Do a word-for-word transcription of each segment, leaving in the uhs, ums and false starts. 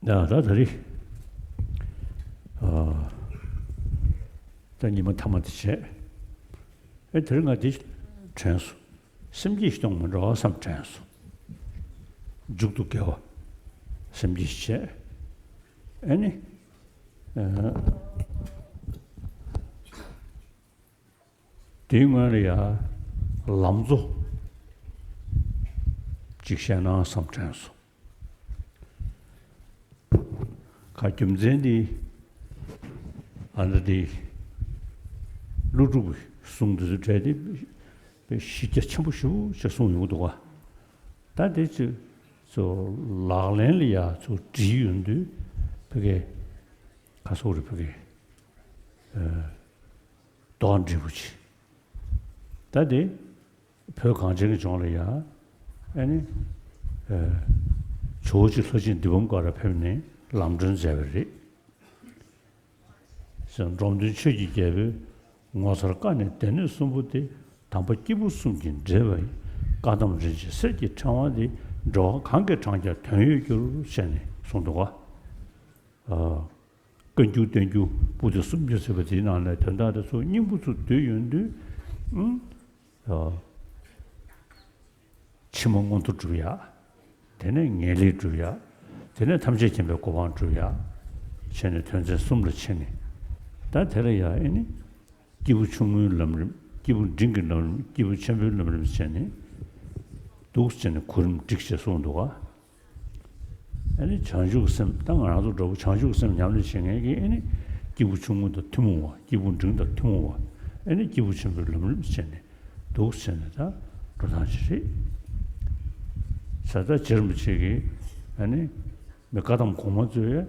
ད་ད་ད་རེད། ཨ། ད་ཉི་མ་ཐ་མ་དེ་བྱས། ཨེ་དེ་རིང་ང་འདི་དྲན་སོང་། སེམས་བསྐྱེད་ཤིག་གཏོང་མི་འགྲོ་བསམ་དྲན་སོང་། མཇུག་ཏུ་དགེ་བ་སེམས་བསྐྱེད་ཤིག་བྱས། ཨེ་ནི། ཨ། དེའི་སྔོན་ལ་ཡ་ལམ་གཙོ་གཅིག་བཤད་ན་བསམ་དྲན་སོང་། ཁ་རྒྱུ་མཚན་འདི་ཨ་འདྲ་འདི་ཀླུ་སྒྲུབ་གསུང་འདི་ཚོ་གྲས་འདི་དཔེ་གཞི་རྒྱ་ཆེན་པོ་ཞེ་པོ་ཅིག་གསུངས་ཡོང་གི་འདུག་ག་ད་དེ་ཚོ་ལག་ལེན་ལ་ཡ་ཚུར་བྲིས་ཡོང་དུས་ཕ་གི་ཁ་སོག་རེ་ཕ་གི་རྡོག་འགྲེལ་པོ་ཅིག་ད་དེ་བོད་གངས་ཅན་གྱི་ལྗོངས་ལ་ཡ། ཨ་ནི། ཨ། ཇོ་བོ་རྗེ་ལྷ་ཆེན་འདུས་པའི་ཀ་ར་ཕེབས་ནས་ལམ་སྒྲོན་མཛད་པ་རེད། ཟེར་འབྲོམ་སྟོན་ཆོས་ཀྱི་རྒྱལ་པོས་ངོ་མཚར་བཀའ་ནི་སྡེ་སྣོད་གསུམ་པོ་སྟེ། དམ་པ་སྐྱེས་བུ་གསུམ་གྱིས་འབྲེལ་བ་ཡི། བཀའ་གདམས་རིན་ཆེན་གསེར་གྱི་ཕྲེང་བ་འདི། འགྲོ་བ་གང་གིས་བགྲངས་ཀྱང་དོན་ཡོད་འགྱུར། ཞེས་ནས་གསུངས་འདུག་ག་ཨ། བཀའ་འགྱུར་བསྟན་འགྱུར་པོ་ཏི་གསུམ་གྱིས་ཟེར་བ་དེའི་ནང་ནས་དོན་དག་དེ་ཚོ་སྙིང་པོ་ཚུར་བསྡུས་ཡོང་དུས། ཨང་། ཨ། ཕྱི་མ་མངོན་མཐོ་སྒྲུབ་ཡ། དེ་ནས་ངེས་ལེགས་སྒྲུབ་ཡ། དེ་ནས་ཐམས་ཅད་མཁྱེན་པའི་གོ་འཕང་སྒྲུབ་ཡ། བྱས་ནས་དོན་ཚན་གསུམ་ལ་ཕྱེ་ནས། ད་དེ་ལ་ཡ་ཨེ་ནི། སྐྱེས་བུ་ཆུང་ངུའི་ལམ་རིམ། སྐྱེས་བུ་འབྲིང་གི་ལམ་རིམ། སྐྱེས་བུ་ཆེན་པོའི་ལམ་རིམ་བྱས་ནས། འདུག་བྱས་ནས་གོ་རིམ་སྒྲིག་ཅེས་གསུངས་འདུག་ག་ཨ་ནི་བྱང་ཆུབ་སེམས། ད་ང་རང་ཚོ་འདྲ་པོ་བྱང་ཆུབ་སེམས་ཉམས་ལེན་བྱེད་མཁན་གྱི་ཨ་ནི་སྐྱེས་བུ་ཆུང་ངུ་དང་ཐུན་མོང་བ། སྐྱེས་བུ་འབྲིང་དང་ཐུན་མོང་བ། ཨ་ནི་སྐྱེས་བུ་ཆེན་པོའི་ལམ་རིམ་བྱས་ནས་འདུག་བྱས་ནས་ད་འགྲོ་སྟངས་ཅིག་རེད། ས་ད་རྗེ་རིན་པོ་ཆེ་གིས་ཨ་ནི་མི་བཀའ་གདམས་གོང་མ་ཚོས་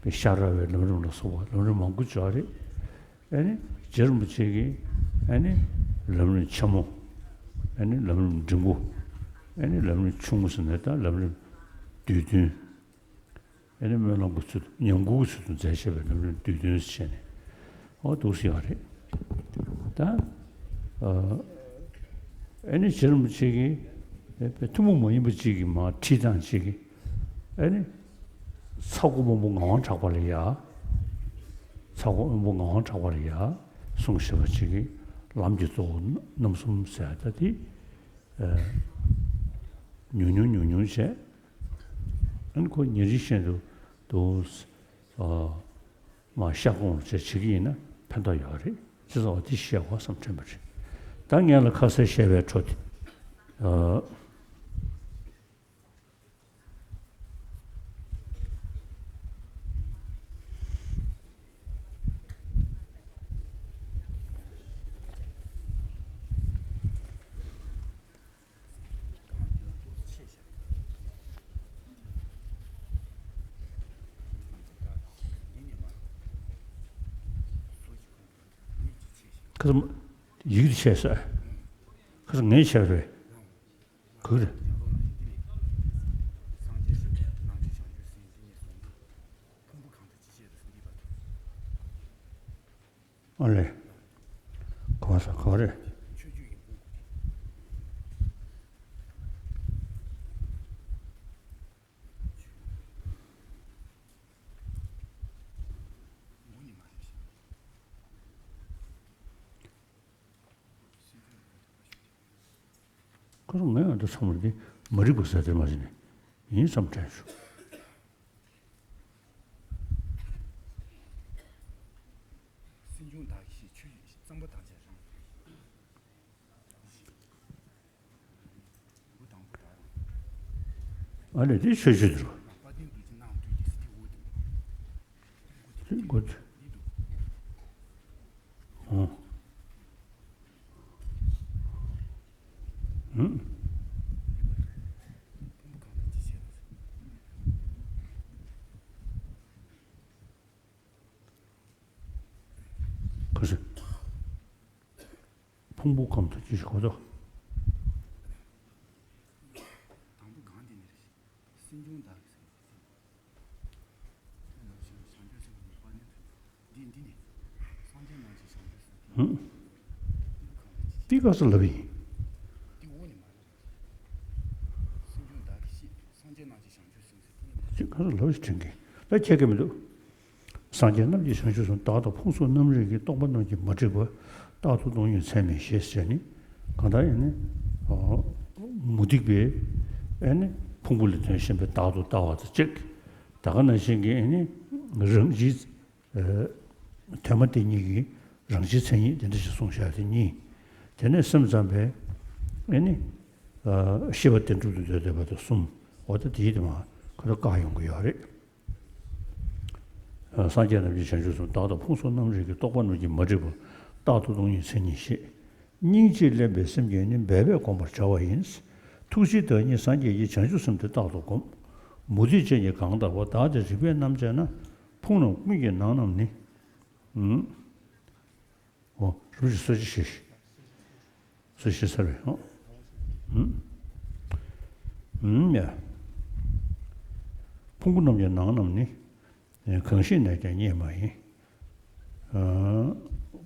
པའི་ཤ་ར་བའི་ལམ་རིམ་ལ་སོགས་པ་ལམ་རིམ་མང་པོ་ཅིག་ཡོད་རེད། ཨ་ནི་རྗེ་རིན་པོ་ཆེ་གིས་ཨ་ནི་ལམ་རིམ་ཆེན་མོ། ཨ་ནི་ལམ་རིམ་འབྲིང་པོ། ཨ་ནི་ལམ་རིམ་ཆུང་ངུ་ཟེར་ནས་ད་ལམ་རིམ་བསྡུས་དོན། ཨ་ནི་སྨོན་ལམ་གྱི་ཚུལ་དུ་ཉམས་མགུར་གྱི་ཚུལ་དུ་མཛད་བཞག་པའི་ལམ་རིམ་བསྡུས་དོན་ཟེར་བྱས་ནས། ཨོ་འདུག་སེ་ཡོད་རེད། ད། ཨ་ནི་རྗེ་རིན་པོ་ཆེ་གིས་ཨ་ཐུན་མོང་མ་ཡིན་པ་ཅིག་གི་མར་ཁྲིད་སྟངས་ཅིག་གི་ཨ་ནི། ཚ་གོ་སྔོན་པོ་ངག་དབང་གྲགས་པ་ལ་ཡ། ཚ་གོ་སྔོན་པོ་ངག་དབང་གྲགས་པ་ལ་ཡ། གསུངས་བཞག་པ་ཅིག་གི་ལམ་གྱི་གཙོ་བོ་རྣམ་གསུམ་ཟེར་ད་དེ། ཨ། ཉུང་ཉུང་ཉུང་ཉུང་བྱས། ཨ་ནི་ཁོ་ཉིན་རེ་བཞིན་དུ་འདུག་ཨ། མར་ཤ་སྐོང་བྱས་བྱེད་ཀྱི་ཡིན་ན་ཕན་ཐོགས་ཡོད་རེད། ཅེས་སོགས་དེ་བཤད་དགོས་བསམ་དྲན་པ་རེད། ད་ངས་ལ་ཁ་གསལ་བཤད་པའི་འཕྲོ་དེ། ཨ། ཁ་སང་ཡིག་འདི་བྱས་ས། ཁ་སང་ངས་བྱས་རེད། གུ་རེད། ཨ་ལེ། ག་བ་ས་ག་བ་རེད། ཁོ་རང་ངས་ཨ་འདི་ཚང་མ་འདི་མ་རིག་པ་ཟེར་དེ་མ་ཟེར་ནས་ཡིན་བསམ་དྲན་བྱུང་། སེམས་བྱུང་བདག་གིས་ཤེས། ཆོས་ཀྱི་གཙང་པོ་དང་བཅས་རང་། ཨ་ནི་དེ་ཆོས་ཆོས་དུ་རུ། དེ་དགོས། ཨང་། ཨང་། ཁོ་ཚོས། ཕུང་པོ་ཁམས་དང་ཅི་ཞིག་གོ་ཏོ། དང་པོ་གང་འདི་ནི་རེ་ཞིག་སེམས་བྱུང་བདག་གི་སེམས་ནམ་ཞིག་བྱང་ཆུབ་སེམས་ཀྱི་ནི་དཔལ་ནི་འདི་འདི་ནི་སངས་རྒྱས་རྣམས་ཀྱི་བྱང་ཆུབ་སེམས། ཧུམ། འདི་ག་ས་ལབ་ཡིན། འདི་འོ་ནི་མ་རེད། སེམས་བྱུང་བདག་གིས་ཤེས། སངས་རྒྱས་རྣམས་ཀྱི་བྱང་ཆུབ་སེམས་ཟེར་དེ་ནི་མ་རེད། འདི་ག་ས་ལབ་ཡིན་དྲན་གི། ཨ་ཁྱད་ཀྱི་མི་འདུག་སངས་རྒྱས་རྣམས་ཀྱི་བྱང་ཆུབ་སེམས། བདག་དང་ཕུང་སོགས་རྣམ་རིག་གི། རྟོག་པ་རྣམས་ཀྱིས་མ་བསྒྲིབས་པ། རྟག་ཏུ་སྟོང་ཉིད་མཚན་མེད་ཞེས་ཟེར་ནི། གང་ལྟར་ཡང་ནི། མུ་སྟེགས་པའི་ཨེ་ནི་ཕུང་པོ་ལ་དོན་ཞེན་པའི་བདག་ཏུ་ལྟ་བ་དང་གཅིག་ད་ག་ནང་བཞིན་གྱི་ཨེ་ནི་རང་བཞིན་དོན་མ་དེ་ཉིད་ཀྱི་རང་བཞིན་མཚན་ཉིད་དེ་འདྲ་ཞིག་གསུངས་བཞག་དེ་གཉིས། དེ་ནས་སེམས་ཙམ་པས་ཨེ་ནི་ཤེས་པ་དེ་སྒྲུབ་ཏུ་འདོད་འདོད་པ་དང་གསུམ། འོ་ད་དེའི་དེ་མ་ཁོ་ད་བཀག་ཡོང་གི་ཡོད་རེད། སངས་རྒྱས་རྣམས་ཀྱི་བྱང་ཆུབ་སེམས། བདག་དང་ཕུང་སོགས་རྣམ་རིག་གི། རྟོག་པ་རྣམས་ཀྱིས་མ་བསྒྲིབས་པ། རྟག་ཏུ་སྟོང་ཉིད་མཚན་ཉིད་ཞེས། སྙིང་རྗེས་བརླན་པའི་སེམས་ཀྱིས་ནི། འབད་པས་བསྒོམ་པར་བྱ་བ་ཡིན། ཐུགས་རྗེའི་བདག་ཉིད་སངས་རྒྱས་ཀྱི། བྱང་ཆུབ་སེམས་དེ་རྟག་ཏུ་བསྒོམ། མུ་སྟེགས་ཅན་གྱིས་གང་ལྟར་བ། བདག་དང་རིགས་པས་རྣམ་དཔྱད་ན། ཕུང་རྣམས་ཀུན་གྱི་ནང་རྣམས་ནི། ཨུམ། འོ་རུ་ཞིག་སོ་ཅི་ཞིག་སུ་ཞིག་ས་རེད། ཨུམ། ཨུམ་ཡ། ཕུང་པོ་རྣམས་ཀྱི་ནང་རྣམས་ནི། གང་ཞིག་ནས་ཀྱང་རྙེད་མ་ཡིན།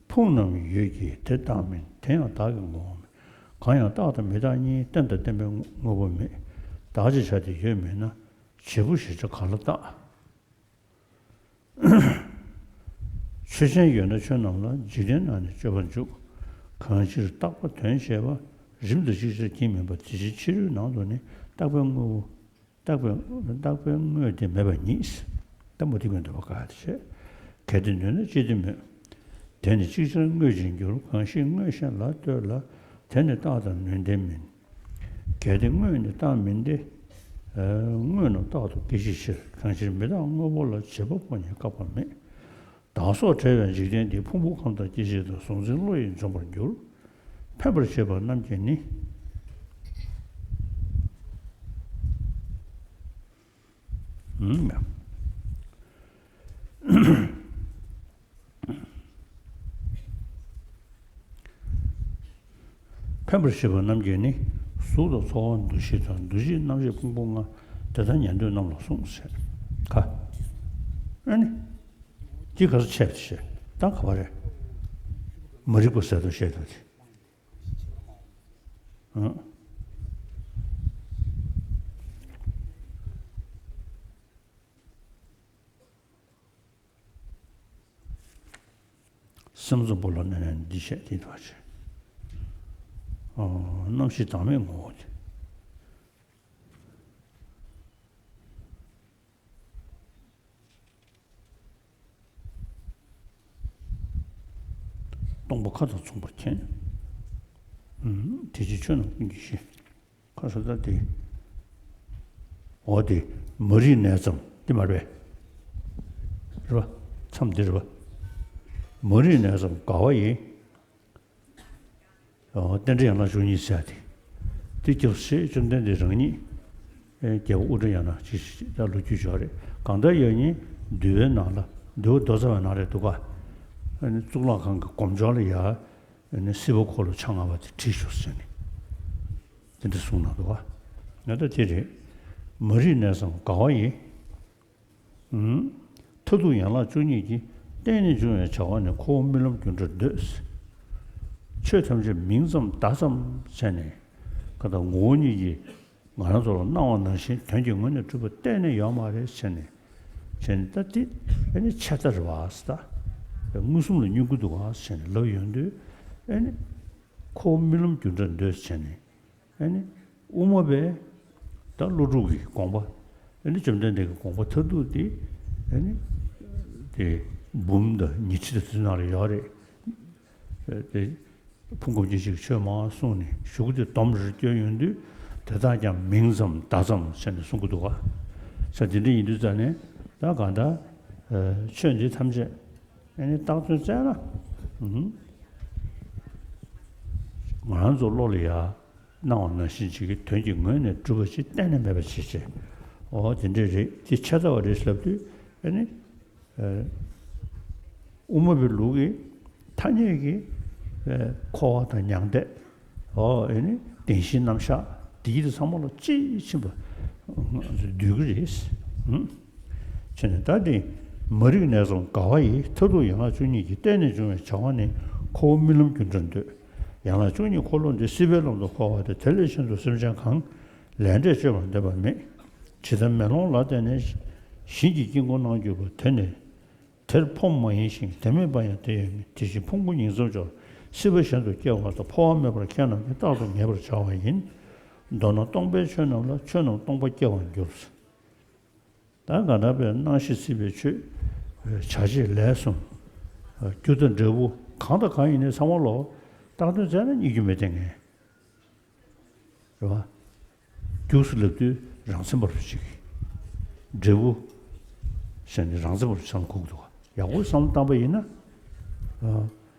ཕུང་རྣམས་ཡོད་ཀྱི་དེ་རྟག་མིན། དེ་ཡང་བདག་གི་ངོ་བོ་མིན། གང་ཡང་རྟག་དང་མི་རྟག་གཉིས། རྟེན་དང་བརྟེན་པའི་དངོས་པོ་མེད། བདག་ཅེས་བྱ་དེ་ཡོད་མིན་ན། བྱེད་པོ་ཞེས་བྱ་གང་ལ་བཏགས། ཆོས་ཅན་ཡོད་ན་ཆོས་རྣམས་ལ། འཇིག་རྟེན་ན་ནི་སྤྱོད་པར་འཇུག་གང་ཕྱིར་རྟག་པ་དོན་བྱེད་པ། རིམ་དང་ཅིག་ཅར་གྱིས་མིན་པ། དེ་ཕྱིར་ཕྱི་རོལ་ནང་དུ་ནི། རྟག་པའི་དངོས་པོ། རྟག་པའི་རྟག་པའི་དངོས་དེ་མེད་པ་ཉིད། ད་མུ་སྟེགས་པའི་འདོད་པ་ག་དེ་བྱེད། གལ་ཏེ་ནུས་ན་ཅི་སྟེ་མོད། དེ་ནི་ཅིག་ཅར་དངོས་ཅན་འགྱུར། གང་ཞིག་དངོས་གཞན་ལ་ལྟོས་ལ། དེ་ནི་རྟག་དང་ནུས་ལྡན་མིན། གལ་ཏེ་དངོས་ནི་རྟག་མིན་ཏེ། དངོས་རྣམས་རྟག་ཏུ་སྐྱེ་ཤི་ཕྱིར། གང་ཕྱིར་མི་རྟག་དངོས་པོ་ལ། བྱེད་པ་པོ་ཉིད་བཀག་པ་མེད། བདག་སོགས་བྲལ་བའི་འཇིག་རྟེན་འདི། ཕུང་པོ་ཁམས་དང་སྐྱེ་མཆེད་དང་། གཟུང་འཛིན་བློ་ཡིས་འཇོམས་པར་འགྱུར། ཕན་པར་བྱེད་པ་རྣམས་ཀྱིས་ནི། ཨུམ། ཕན་པར་བྱེད་པ་རྣམས་ཀྱིས་ནི། གཟུགས་དང་ཚོར་བ་འདུ་ཤེས་དང་། འདུ་བྱེད་རྣམ་ཤེས་ཕུང་པོ་ལྔ། དེ་དག་ཉན་ཐོས་རྣམས་ལ་གསུངས་ཟེར། ག་ཨ་ནི། འདི་ག་ཚོད་ཆད་པ་ཞེས་ད་ག་བ་རེད། མ་རིག་པ་ཟད་དོ་ཞེས་དང་། ཨང་། སེམས་ཙམ་པོ་ལ་གནས་ནས་འདི་བཤད་དེ་འདྲ་བ་བྱས། ཨོ། རྣམ་ཤེས་བདག་མེད་ངོ་བོ་དེ། སྟོང་པ་ཁ་དོག་མཚུངས་པར་མཁྱེན། ཨུམ། དེ་ཕྱིར་ཆོས་རྣམས་ཀུན་གྱི་གཞི། ཁ་ས་ད་དེ། འོ་དེ་མ་རིག་ནས་ཙམ་དེ་མ་རེད་པས། རེད་པ། མཚམས་འདི་རེད་པ། མ་རིག་ནས་ཙམ་དགའ་བ་ཡིས། རྟེན་འབྲེལ་ཡན་ལག་བཅུ་གཉིས་ཟེར་ཏེ། དེ་སྐྱབས་སུ་མཆི། བཅོམ་ལྡན་འདས་རང་ཉིད། རྒྱལ་པོ་ཨུ་ཏྲ་ཡ་ན་ཅིག་ད་ལོ་རྒྱུས་ཅིག་ཡོད་རེད། གང་ལྟར་ཡང་ནི་འདུལ་བའི་ནང་ལ། འདུལ་བ་མདོ་རྩ་བའི་ནང་ལ་འདུག་ག་ཨ་ནི་གཙུག་ལག་ཁང་གི་སྒོ་མཇུག་ལ་ཡ། ཨ་ནི་སྲིད་པ་འཁོར་ལོ་ཆ་ལྔ་པ་དེ་བྲིས་བཞག་ཟེར་ནས། དེ་འདྲ་གསུངས་གནང་འདུག་ག་ང་ད་དེ་རེད། མ་རིག་ནས་ཙམ་དགའ་བ་ཡིས། མཐར་ཐུག་ཡན་ལག་བཅུ་གཉིས་ཀྱི། གཏན་ནས་འབྱུང་བའི་བྱ་བ་ནི། ཁོ་བོ་རྨི་ལམ་རྒྱུ་འབྲས་འདོད། ཆོས་ཐམས་ཅད་མིང་ཙམ་བརྡ་ཙམ་བྱས་ནས། ཀ་དག་ངོ་བོ་ཉིད་ཀྱིས་ང་རང་ཚོ་ལ་སྣང་བ་ནང་བཞིན་དོན་གྱི་ངོས་ནས་གྲུབ་པ་གཏན་ནས་ཡོད་མ་རེད་བྱས་ནས། བྱས་ནས་ད་དེ་ཨ་ནི་ཆད་ལྟ་རེད་བ་ཟེར། ད་མངོན་སུམ་ལ་སྙོན་གྱི་འདུག་བ་བྱས་ནས་ལབ་ཡོང་དུས། ཨ་ནི་ཁོ་བོ་རྨི་ལམ་རྒྱུ་འབྲས་འདོད་བྱས་ནས། ཨ་ནི་དབུ་མ་པས་ད་ཀླུ་སྒྲུབ་ཀྱི་དགོངས་པ། ཨ་ནི་བཅོམ་ལྡན་འདས་ཀྱི་དགོངས་པ་མཐར་ཐུག་དེ། ཨ་ནི་དེ་འབུམ་དང་ཉི་ཁྲི་དང་དེ་ཚོ་ནང་ལ་ཡོད་རེད། དེ་ཕུང་ཁམས་སྐྱེ་མཆེད་ཀྱི་ཆོས་མང་གསུངས་ནས་གཞུག་གུ་དེ་སྡོམ་རེ་བསྐྱོན་ཡོང་དུས། དེ་དག་ཀྱང་མིང་ཙམ་བརྡ་ཙམ་བྱས་ནས་གསུང་གི་འདུག་ག་ས་དེ་འདྲ་ཡིན་དུས་ཙང་ནས་ད་གང་ལྟར་ཆོས་འདི་ཐམས་ཅད་ཨ་ནི་བཏགས་དོན་བཙལ་ན། ང་རང་ཚོ་བློ་ལ་ཡ། སྣང་བ་ནང་བཞིན་ཅིག་གི་དོན་གྱི་ངོས་ནས་གྲུབ་པ་ཅིག་གཏན་ནས་མེད་པ་ཅིག་བྱས། འོ་དེ་འདྲས་རེད། དེ་ཆད་ལྟ་བ་རེད་ལབ་དུས། ཨ་ནི་དབུ་མ་པའི་ལུགས་ཀྱི་ཐ་སྙད་ཀྱི་འཁོར་བ་དང་མྱང་འདས། འོ་ཨ་ནི་བདེན་བཞིའི་རྣམ་གཞག་འདི་ཡིད་དུ་ཚང་མ་ལ་དཔྱིས་ཕྱིན་པ་འདོད་ཀྱི་རེད། བྱས་ནས་ད་དེ་མ་རིག་ནས་ཙམ་དགའ་བ་ཡི། མཐར་ཐུག་ཡན་ལག་བཅུ་གཉིས་ཀྱི། གཏན་ནས་འབྱུང་བའི་བྱ་བ་ནི། ཁོ་བོ་རྨི་ལམ་རྒྱུ་འབྲས་འདོད། ཡན་ལག་བཅུ་གཉིས་འཁོར་ལོ་འདི། སྲིད་པའི་ལམ་དུ་འཁོར་བ་སྟེ། དེ་ལས་ཤིན་ཏུ་སེམས་ཅན་གང་། ལས་འབྲས་སྤྱོད་པར་འདོད་པ་མེད། ཇི་ལྟར་མེ་ལོང་ལ་བརྟེན་ནས། བཞིན་གྱི་དཀྱིལ་འཁོར་སྣང་གྱུར་པ། དེ་ནི་དེར་ཕོམ་མ་ཡིན་ཞིང་། དེ་མེད་པར་ཡང་དེ་ཡོད་མིན། དེ་བཞིན་ཕུང་པོ་ཉིང་མཚམས་སྦྱོར། སྲིད་པ་གཞན་དུ་སྐྱེ་བ་དང་། འཕོ་བ་མེད་པར་ཁྱེད་རྣམས་ཀྱིས། རྟག་ཏུ་ངེས་པར་བྱ་བ་ཡིན། མདོར་ན་སྟོང་པའི་ཆོས་རྣམས་ལ། ཆོས་རྣམས་སྟོང་པ་སྐྱེ་བར་འགྱུར། ད་གང་ལྟར་པའི་སྣང་ཞེན་སྲིད་པའི་ཆོས། བྱ་བྱེད་ལས་གསུམ། རྒྱུ་དང་འབྲས་བུ་གང་དང་གང་ཡིན་ནའི་ཚང་མ་ལོ། བཏགས་དོན་བཙལ་ན་རྙེད་རྒྱུ་མེད་དེ་ངས། རེད་བ། རྒྱུ་ཟེར་ལབ་དུས་རང་མཚན་པར་བྱེད་ཀྱི། འབྲས་བུ་ཟེར་ནས་རང་མཚན་པར་བྱེད་ས་ལ་གོ་གི་འདུག་བ། ཡག་པོ་བསམ་བློ་བཏང་པ་ཡིན་ན། ཨ།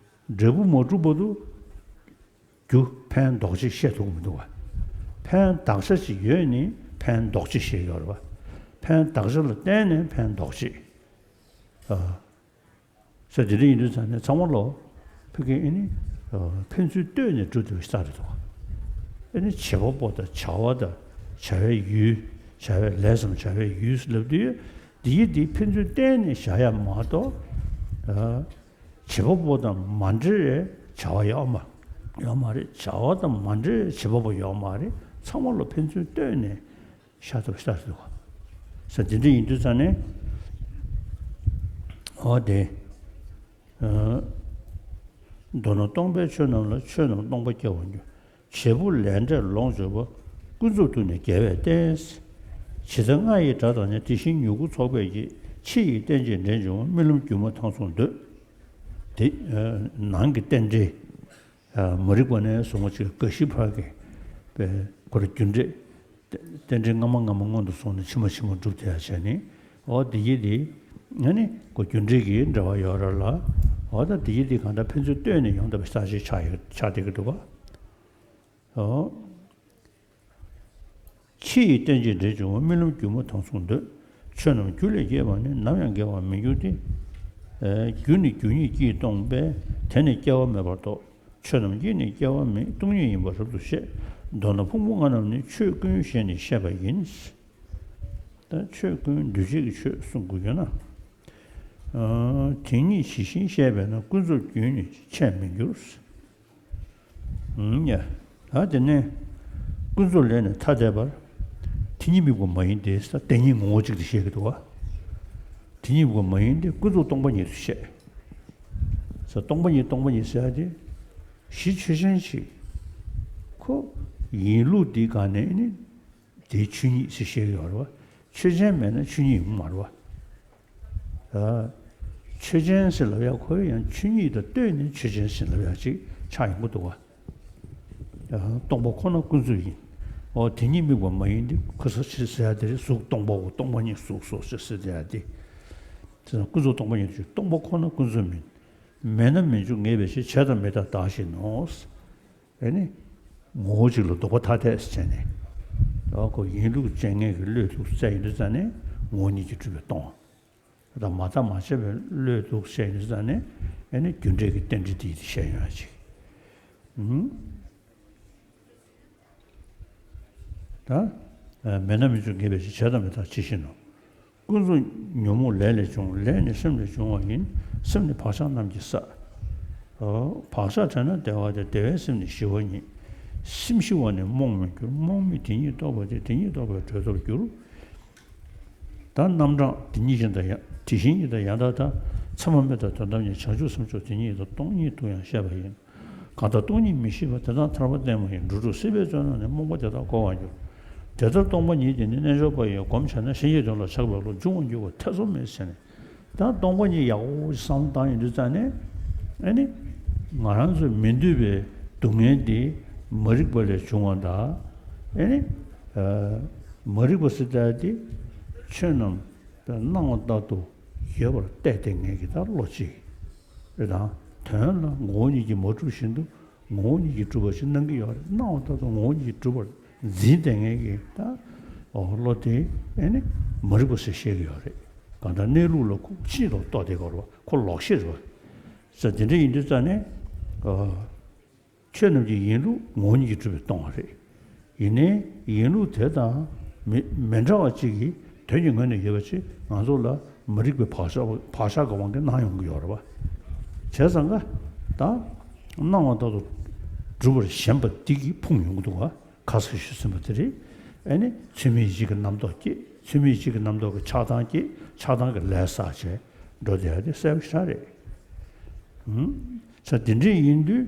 འབྲས་བུ་མ་གྲུབ་བར་དུ་རྒྱུ་ཕན་འདོགས་བྱེད་བཤད་ཐུབ་ཀྱི་མི་འདུག་བ། ཕན་གདགས་བྱ་ཅིག་ཡོད་ནས་ཕན་འདོགས་བྱེད་བཤད་ཡོད་རེད་བ། ཕན་གདགས་བྱ་ལ་བརྟེན་ནས་ཕན་འདོགས་བྱེད། ཨ། ས་དེ་འདྲ་ཡིན་དུས་ཙང་ནས་ཚང་མ་ལོ། ཕ་གི་ཨེ་ནི། ཕན་ཚུན་ལྟོས་ནས་གྲུབ་བསྡད་པ་ཞིག་རེད་དོ། ཨེ་ནི་བྱེད་པ་པོ་དང་བྱ་བ་དང་བྱ་བའི་ཡུལ། བྱ་བའི་ལས་སམ་བྱ་བའི་ཡུལ་ལབ་དུས། འདི་ཡི་འདི་ཕན་ཚུན་ལྟོས་ནས་བཞག་ཡ་མ་གཏོགས། བྱེད་པ་པོ་དང་མ་འབྲེལ་བའི་བྱ་བ་ཡོད་མ། ཡོད་མ་རེད། བྱ་བ་དང་མ་འབྲེལ་བའི་བྱེད་པ་པོ་ཡོད་མ་རེད། ཚང་མ་ལོ་ཕན་ཚུན་ལྟོས་ནས། ཤ་སྟག་ཤ་སྟག་ཟེར་བ། ས་དེ་འདྲ་ཡིན་དུས་ཙང་ནས། འོ་དེ། ཨ། མདོར་ན་སྟོང་པའི་ཆོས་རྣམས་ལ། ཆོས་རྣམས་སྟོང་པ་སྐྱེ་བར་འགྱུར། བྱེད་པོ་ལས་འབྲས་ལོངས་སྤྱོད་པ། ཀུན་རྫོབ་ཏུ་ནི་རྒྱལ་བས་བསྟན། ཇི་ལྟར་རྔ་ཡི་སྒྲ་དང་ཉེ། དེ་བཞིན་མྱུ་གུ་ཚོགས་པས་སྐྱེ། ཕྱི་ཡི་རྟེན་ཅིང་འབྲེལ་འབྱུང་བ། རྨི་ལམ་སྒྱུ་མ་མཐའ་མཚུངས་འདོད། དེ། ཨ། ནང་གི་རྟེན་འབྲེལ། མ་རིག་པ་ནས་བཟུང་བ་ཅིག་དགའ་ཞིང་འཕགས་ཀྱི་པའི་ཁོ་ར་རྒྱུ་འབྲས། རྟེན་འབྲེལ་སྔ་མ་སྔ་མ་སྔོན་དུ་སོང་ནས་ཕྱི་མ་ཕྱི་མ་འགྲུབ་བསྡད་ཡ་བྱས་ནས། འོ་དེ་ཡི་དེ། ཨ་ནི་ཁོ་རྒྱུ་འབྲས་ཀྱི་འབྲེལ་བ་ཡོད་ར་ལ། འོ་ད་དེ་ཡི་དེ་གང་ལྟར་ཕན་ཚུན་ལྟོས་ནས་ཡོང་བསྡད་པ་ཞིག་ཆགས་ཡོད་ཆགས་བསྡད་ཀྱི་འདུག་ག། འོ། ཕྱི་ཡི་རྟེན་ཅིང་འབྲེལ་འབྱུང་བ། རྨི་ལམ་སྒྱུ་མ་མཐའ་མཚུངས་འདོད། ཆོས་རྣམས་རྒྱུ་ལས་སྐྱེས་པ་ནི། ནམ་ཡང་འགལ་བར་མི་འགྱུར་ཏེ། ཨ། རྒྱུ་ནི་རྒྱུ་ཉིད་ཀྱིས་སྟོང་པས། དེ་ནི་སྐྱེ་བ་མེད་པར་རྟོགས། ཆོས་རྣམས་ཀྱིས་ནི་སྐྱེ་བ་མེད། སྟོང་ཉིད་ཡིན་པར་རབ་ཏུ་ཤེས། མདོར་ན་ཕུང་པོ་ལྔ་རྣམས་ནི། ཆོས་ཀུན་ཞེས་ནི་བཤད་པ་ཡིན། ད་ཆོས་ཀུན་འདུས་བྱས་ཀྱི་ཆོས་གསུང་དགོས་ཀྱི་ན། ཨ། དེ་ཉིད་ཇི་བཞིན་བཤད་པས་ན། ཀུན་རྫོབ་རྒྱུན་ནི་ཆད་མི་འགྱུར། ཨུམ། ཡ། ད་དེ་ནས་ཀུན་རྫོབ་ལས་ནི་ཐ་དད་པར། དེ་ཉིད་དམིགས་པ་མ་ཡིན་ཏེ། ས་དེ་ཉིད་ངོ་བོ་གཅིག་ཏུ་བཤད་ཀྱི་འདུག་བ། དེ་ཉིད་དམིགས་པ་མ་ཡིན་ཏེ། ཀུན་རྫོབ་སྟོང་པ་ཉིད་དུ་བཤད། ས་སྟོང་པ་ཉིད་སྟོང་པ་ཉིད་ཟེར་ཡ་དེ། གཞི་ཆོས་ཅན་ཞིག་ཁོ་ཡིན་ལུགས་འདི་ག་ནས་ནི། དེའི་ཆོས་ཉིད་ཟེར་བཤད་ཀྱི་ཡོད་རེད་བ། ཆོས་ཅན་མེད་ན་ཆོས་ཉིད་ཡོང་མ་རེད་བ། ཨ། ཆོས་ཅན་ཟེར་ལབ་ཡ་ཁོ་ཡང་ཆོས་ཉིད་དང་ལྟོས་ནས་ཆོས་ཅན་ཟེར་ལབ་ཡ་ཅིག་ཆགས་ཡོང་གི་འདུག་བ། ཨ། སྟོང་པ་ཁོ་ན་ཀུན་རྫོབ་ཡིན། འོ་དེ་ཉིད་དམིགས་པ་མ་ཡིན་ཏེ། ཁོ་ས་ཆེ་ཟེར་ཡ་དེ་རེད། གཟུགས་སྟོང་པའོ། སྟོང་པ་ཉིད་གཟུགས་སོ་ཟེར་ཟེར་ཡ་དེ། དེ་ན་ཀུན་རྫོབ་སྟོང་པ་ཉིད་དུ། སྟོང་པ་ཁོ་ན་ཀུན་རྫོབ་མིན། མེད་ན་མི་འབྱུང་ངེས་པའི་ཕྱིར། བྱས་དང་མི་རྟག་བདག་བཞིན་ནོ། ཨེ་ནི། ངོ་བོ་གཅིག་ལ་ལྡོག་པ་ཐ་དད་ཟེར་ནས། ཨ་ཁོ་ཡིན་ལུགས་ཅན་ངེས་ཀྱི་བློས་ཐུག་བཙལ་ཡིན་དུས་ཙང་ནས་ངོ་བོ་ཉིད་ཀྱིས་གྲུབ་པའི་སྟོང་། ད་མ་བརྟགས་མ་དཔྱད་པའི་བློས་ཐུག་བཤད་ཡིན་དུས་ཙང་ནས། ཨེ་ནི་རྒྱུ་འབྲས་ཀྱི་རྟེན་འབྲེལ་དེ་ཡིན་དུ་བཤད་ཡོང་ཡ་ཅིག་ཨུམ། ད། མེད་ན་མི་འབྱུང་ངེས་པའི་ཕྱིར། བྱས་དང་མི་རྟག་བདག་བཞིན་ནོ། ཀུན་རྫོབ་ཉོན་མོངས་ལས་ལས་བྱུང་། ལས་ནི་སེམས་ལས་བྱུང་བ་ཡིན། སེམས་ནི་བག་ཆགས་རྣམས་ཀྱི་ས། བག་ཆགས་བྲལ་ན་བདེ་བ་སྟེ། བདེ་བས་སེམས་ནི་ཞི་བ་ཉིད། སེམས་ཞི་བ་ནི་རྨོངས་མི་འགྱུར། རྨོངས་མི་དེ་ཉིད་རྟོགས་པ་སྟེ། དེ་ཉིད་རྟོགས་པས་གྲོལ་ཐོབ་འགྱུར། ད་རྣམ་གྲངས་དེ་ཉིད་བཞིན་དུ་ཡང་། དེ་བཞིན་ཉིད་དང་ཡང་དག་མཐའ། མཚན་མ་མེད་དང་དོན་དམ་ཉིད། བྱང་ཆུབ་སེམས་མཆོག་དེ་ཉིད་དང་། སྟོང་ཉིད་དུ་ཡང་བཤད་པ་ཡིན། གང་ལྟར་སྟོང་ཉིད་མི་ཤེས་པ། དེ་དག་ཐར་པ་བརྟན་མ་ཡིན། འགྲོ་དྲུག་སྲིད་པའི་བཙོན་ནང་ནས། རྨོངས་པ་དེ་དག་གོ་བར་འགྱུར། དེ་ལྟར་སྟོང་པ་ཉིད་དེ་ནི། རྣལ་འབྱོར་པ་ཡིས་བསྒོམས་བྱས་ན། གཞན་གྱི་དོན་ལ་ཆགས་པའི་བློ། འབྱུང་བར་འགྱུར་བ་ཐེ་ཚོམ་མེད་ཟེར་ནས། ད་སྟོང་པ་ཉིད་ཡག་པོ་བསམ་བློ་བཏང་ཡོང་དུས་ཙང་ནས། ཨེ་ནི། ང་རང་ཚོའི་མི་འདོད་པའི་སྡུག་བསྔལ་འདི་མ་རིག་པ་ལས་བྱུང་བ་དང་། ཨེ་ནི། ཨ། མ་རིག་པ་ཟེར་ཡ་དེ་ཆོས་རྣམས་སྣང་བ་ལྟར་དུ་ཡོད་པར་བལྟས་ཏེ་ངེས་ཀྱི་ད་བློ་གཅིག་རེད་དང་། དོན་ལ་ངོ་བོ་ཉིད་ཀྱིས་མ་གྲུབ་བཞིན་དུ་ངོ་བོ་ཉིད་ཀྱིས་གྲུབ་པ་ཞིག་སྣང་གི་ཡོད་རེད། སྣང་བ་ལྟར་དུ་ངོ་བོ་ཉིད་ཀྱིས་གྲུབ་པར་འཛིན་བསྡད་མཁན་གྱི་ད་བློ་དེ་ཨེ་ནི་མ་རིག་པ་ཟེར་བཤད་ཀྱི་ཡོད་རེད། གང་ལྟར་གནས་ལུགས་ལ་ཁོ་ཕྱིན་ལ་རྟོགས་བསྡད་ཀྱི་ཡོད་རེད་བ། ཁོ་ལོག་ཤེས་རེད་བ། ས་དེ་འདྲ་ཡིན་དུས་ཙང་ནས། ཨ། ཆོས་རྣམས་ཀྱི་ཡིན་ལུགས་ངོ་བོ་ཉིད་ཀྱིས་གྲུབ་པས་སྟོང་བ་རེད། ཡིན་ནའི་ཡིན་ལུགས་དེ་དང་མི་མི་འདྲ་བ་གཅིག་གིས་དོན་གྱི་ངོས་ནས་ཡོད་པ་ཅིག་ང་ཚོ་ལ་མ་རིག་པའི་བག་ཆགས་བག་ཆགས་ཀྱི་དབང་གིས་སྣང་ཡོང་གི་ཡོད་རེད་བ། བྱས་ཙང་ཀ་ད་སྣང་བ་ལྟར་དུ་གྲུབ་པར་ཞེན་པ་འདི་གིས་ཕུང་ཡོང་གི་འདུག་བ། ཁ་སང་ཞུས་ཟིན་པ་དེ་རེད། ཨེ་ནི་ཚད་མེད་བཞི་གི་རྣམ་རྟོག་སྐྱེ། ཚུལ་མིན་གཅིག་གི་རྣམ་རྟོག་གི་ཆགས་སྡང་སྐྱེས། ཆགས་སྡང་གི་ལས་བསགས་བྱས་འགྲོ་བསྡད་ཡ་དེ་གསལ་པོ་ཞེ་དྲག་རེད། ཧུམ། ས་དེ་འདྲ་ཡིན་དུས།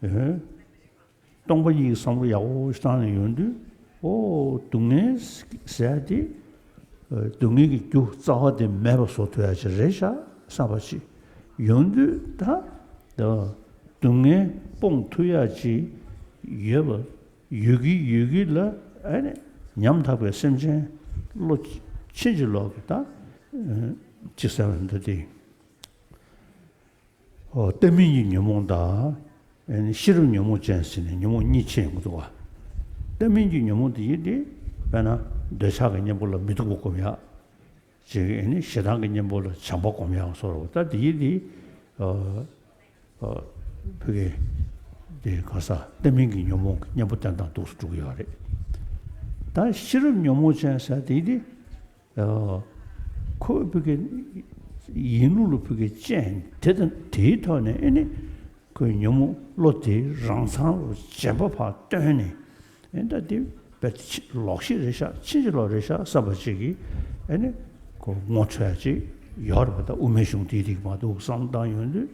ཨེ། སྟོང་པ་ཉིད་ཀྱི་བསམ་བློ་ཡག་པོ་ཞིག་བཏང་ནས་ཡོང་དུས། ཨོ། སྡུག་བསྔལ་ཟེར་ཡ་དེ། ཨེ། སྡུག་བསྔལ་གྱི་རྒྱུ་རྩ་བ་དེ་མེད་པ་བཟོ་ཐུབ་ཡ་ཅིག་རེད་ཤག་བསམ་པ་ཅིག་ཡོང་དུས་ད། ད་སྡུག་བསྔལ་སྤོང་ཐུབ་ཡ་ཅིག་ཡོད་པ། ཡོད་ཀྱི་ཡོད་ཀྱི་ལ། ཨ་ནི་ཉམ་ཐག་པའི་སེམས་ཅན་བློ་ཕྱིན་ཅི་ལོག་གི་ད། ཅི་ཟེར་བ་འདི་དེ། ཨོ། ལྟ་མིན་གྱི་ཉོན་མོངས་དང་། ཨ་ནི་ཤེས་རབ་ཉོན་མོངས་ཅན་ཟེར་ནས་ཉོན་མོངས་གཉིས་ཕྱེ་ཡོང་གི་འདུག་བ། ལྟ་མིན་གྱི་ཉོན་མོངས་དེ་ཡིན་ཏེ། དཔེར་ན་འདོད་ཆགས་ཀྱི་གཉེན་པོ་ལ་མི་སྡུག་པ་སྒོམ་ཡག་ཅིག་ཨ་ནི་ཞེ་སྡང་གི་གཉེན་པོ་ལ་བྱམས་པ་སྒོམ་ཡག་སོགས་རེད་བ། ད་དེ་ཡིན་ཏེ། ཨ། ཨ། ཕ་གི་དེ་ག་ས་ལྟ་མིན་གྱི་ཉོན་མོངས་ཀྱི་གཉེན་པོ་བསྟེན་སྟངས་འདུག་སེ་འགྲོ་གི་ཡོད་རེད། ད་ཤེས་རབ་ཉོན་མོངས་ཅན་ཟེར་དེ་དེ། ཨ། ཁོ་ཕ་གི་ཡིན་ལུགས་ལ་ཕ་གི་རྐྱེན་དེ་དང་དེའི་ཐོག་ནས་ཨ་ནི་ཁོའི་ཉོན་མོངས་བློ་དེ་རང་མཚང་ལ་རྗེན་པ་ཕར་བཏོན་ནས། ཨེ། ད་དེ་རྦད་དེ་ལོག་ཤེས་རེད་ཤག་ཕྱིན་ཅི་ལོག་རེད་ཤག་བསམ་པ་ཅིག་གིས་ཨ་ནི་ཁོ་ངོ་འཕྲོད་ཡ་ཅིག་ཡོད་རེད་པ། ད་དབུ་མའི་གཞུང་དེའི་རིགས་མ་གཏོགས་བསམ་བློ་བཏང་ཡོང་དུས།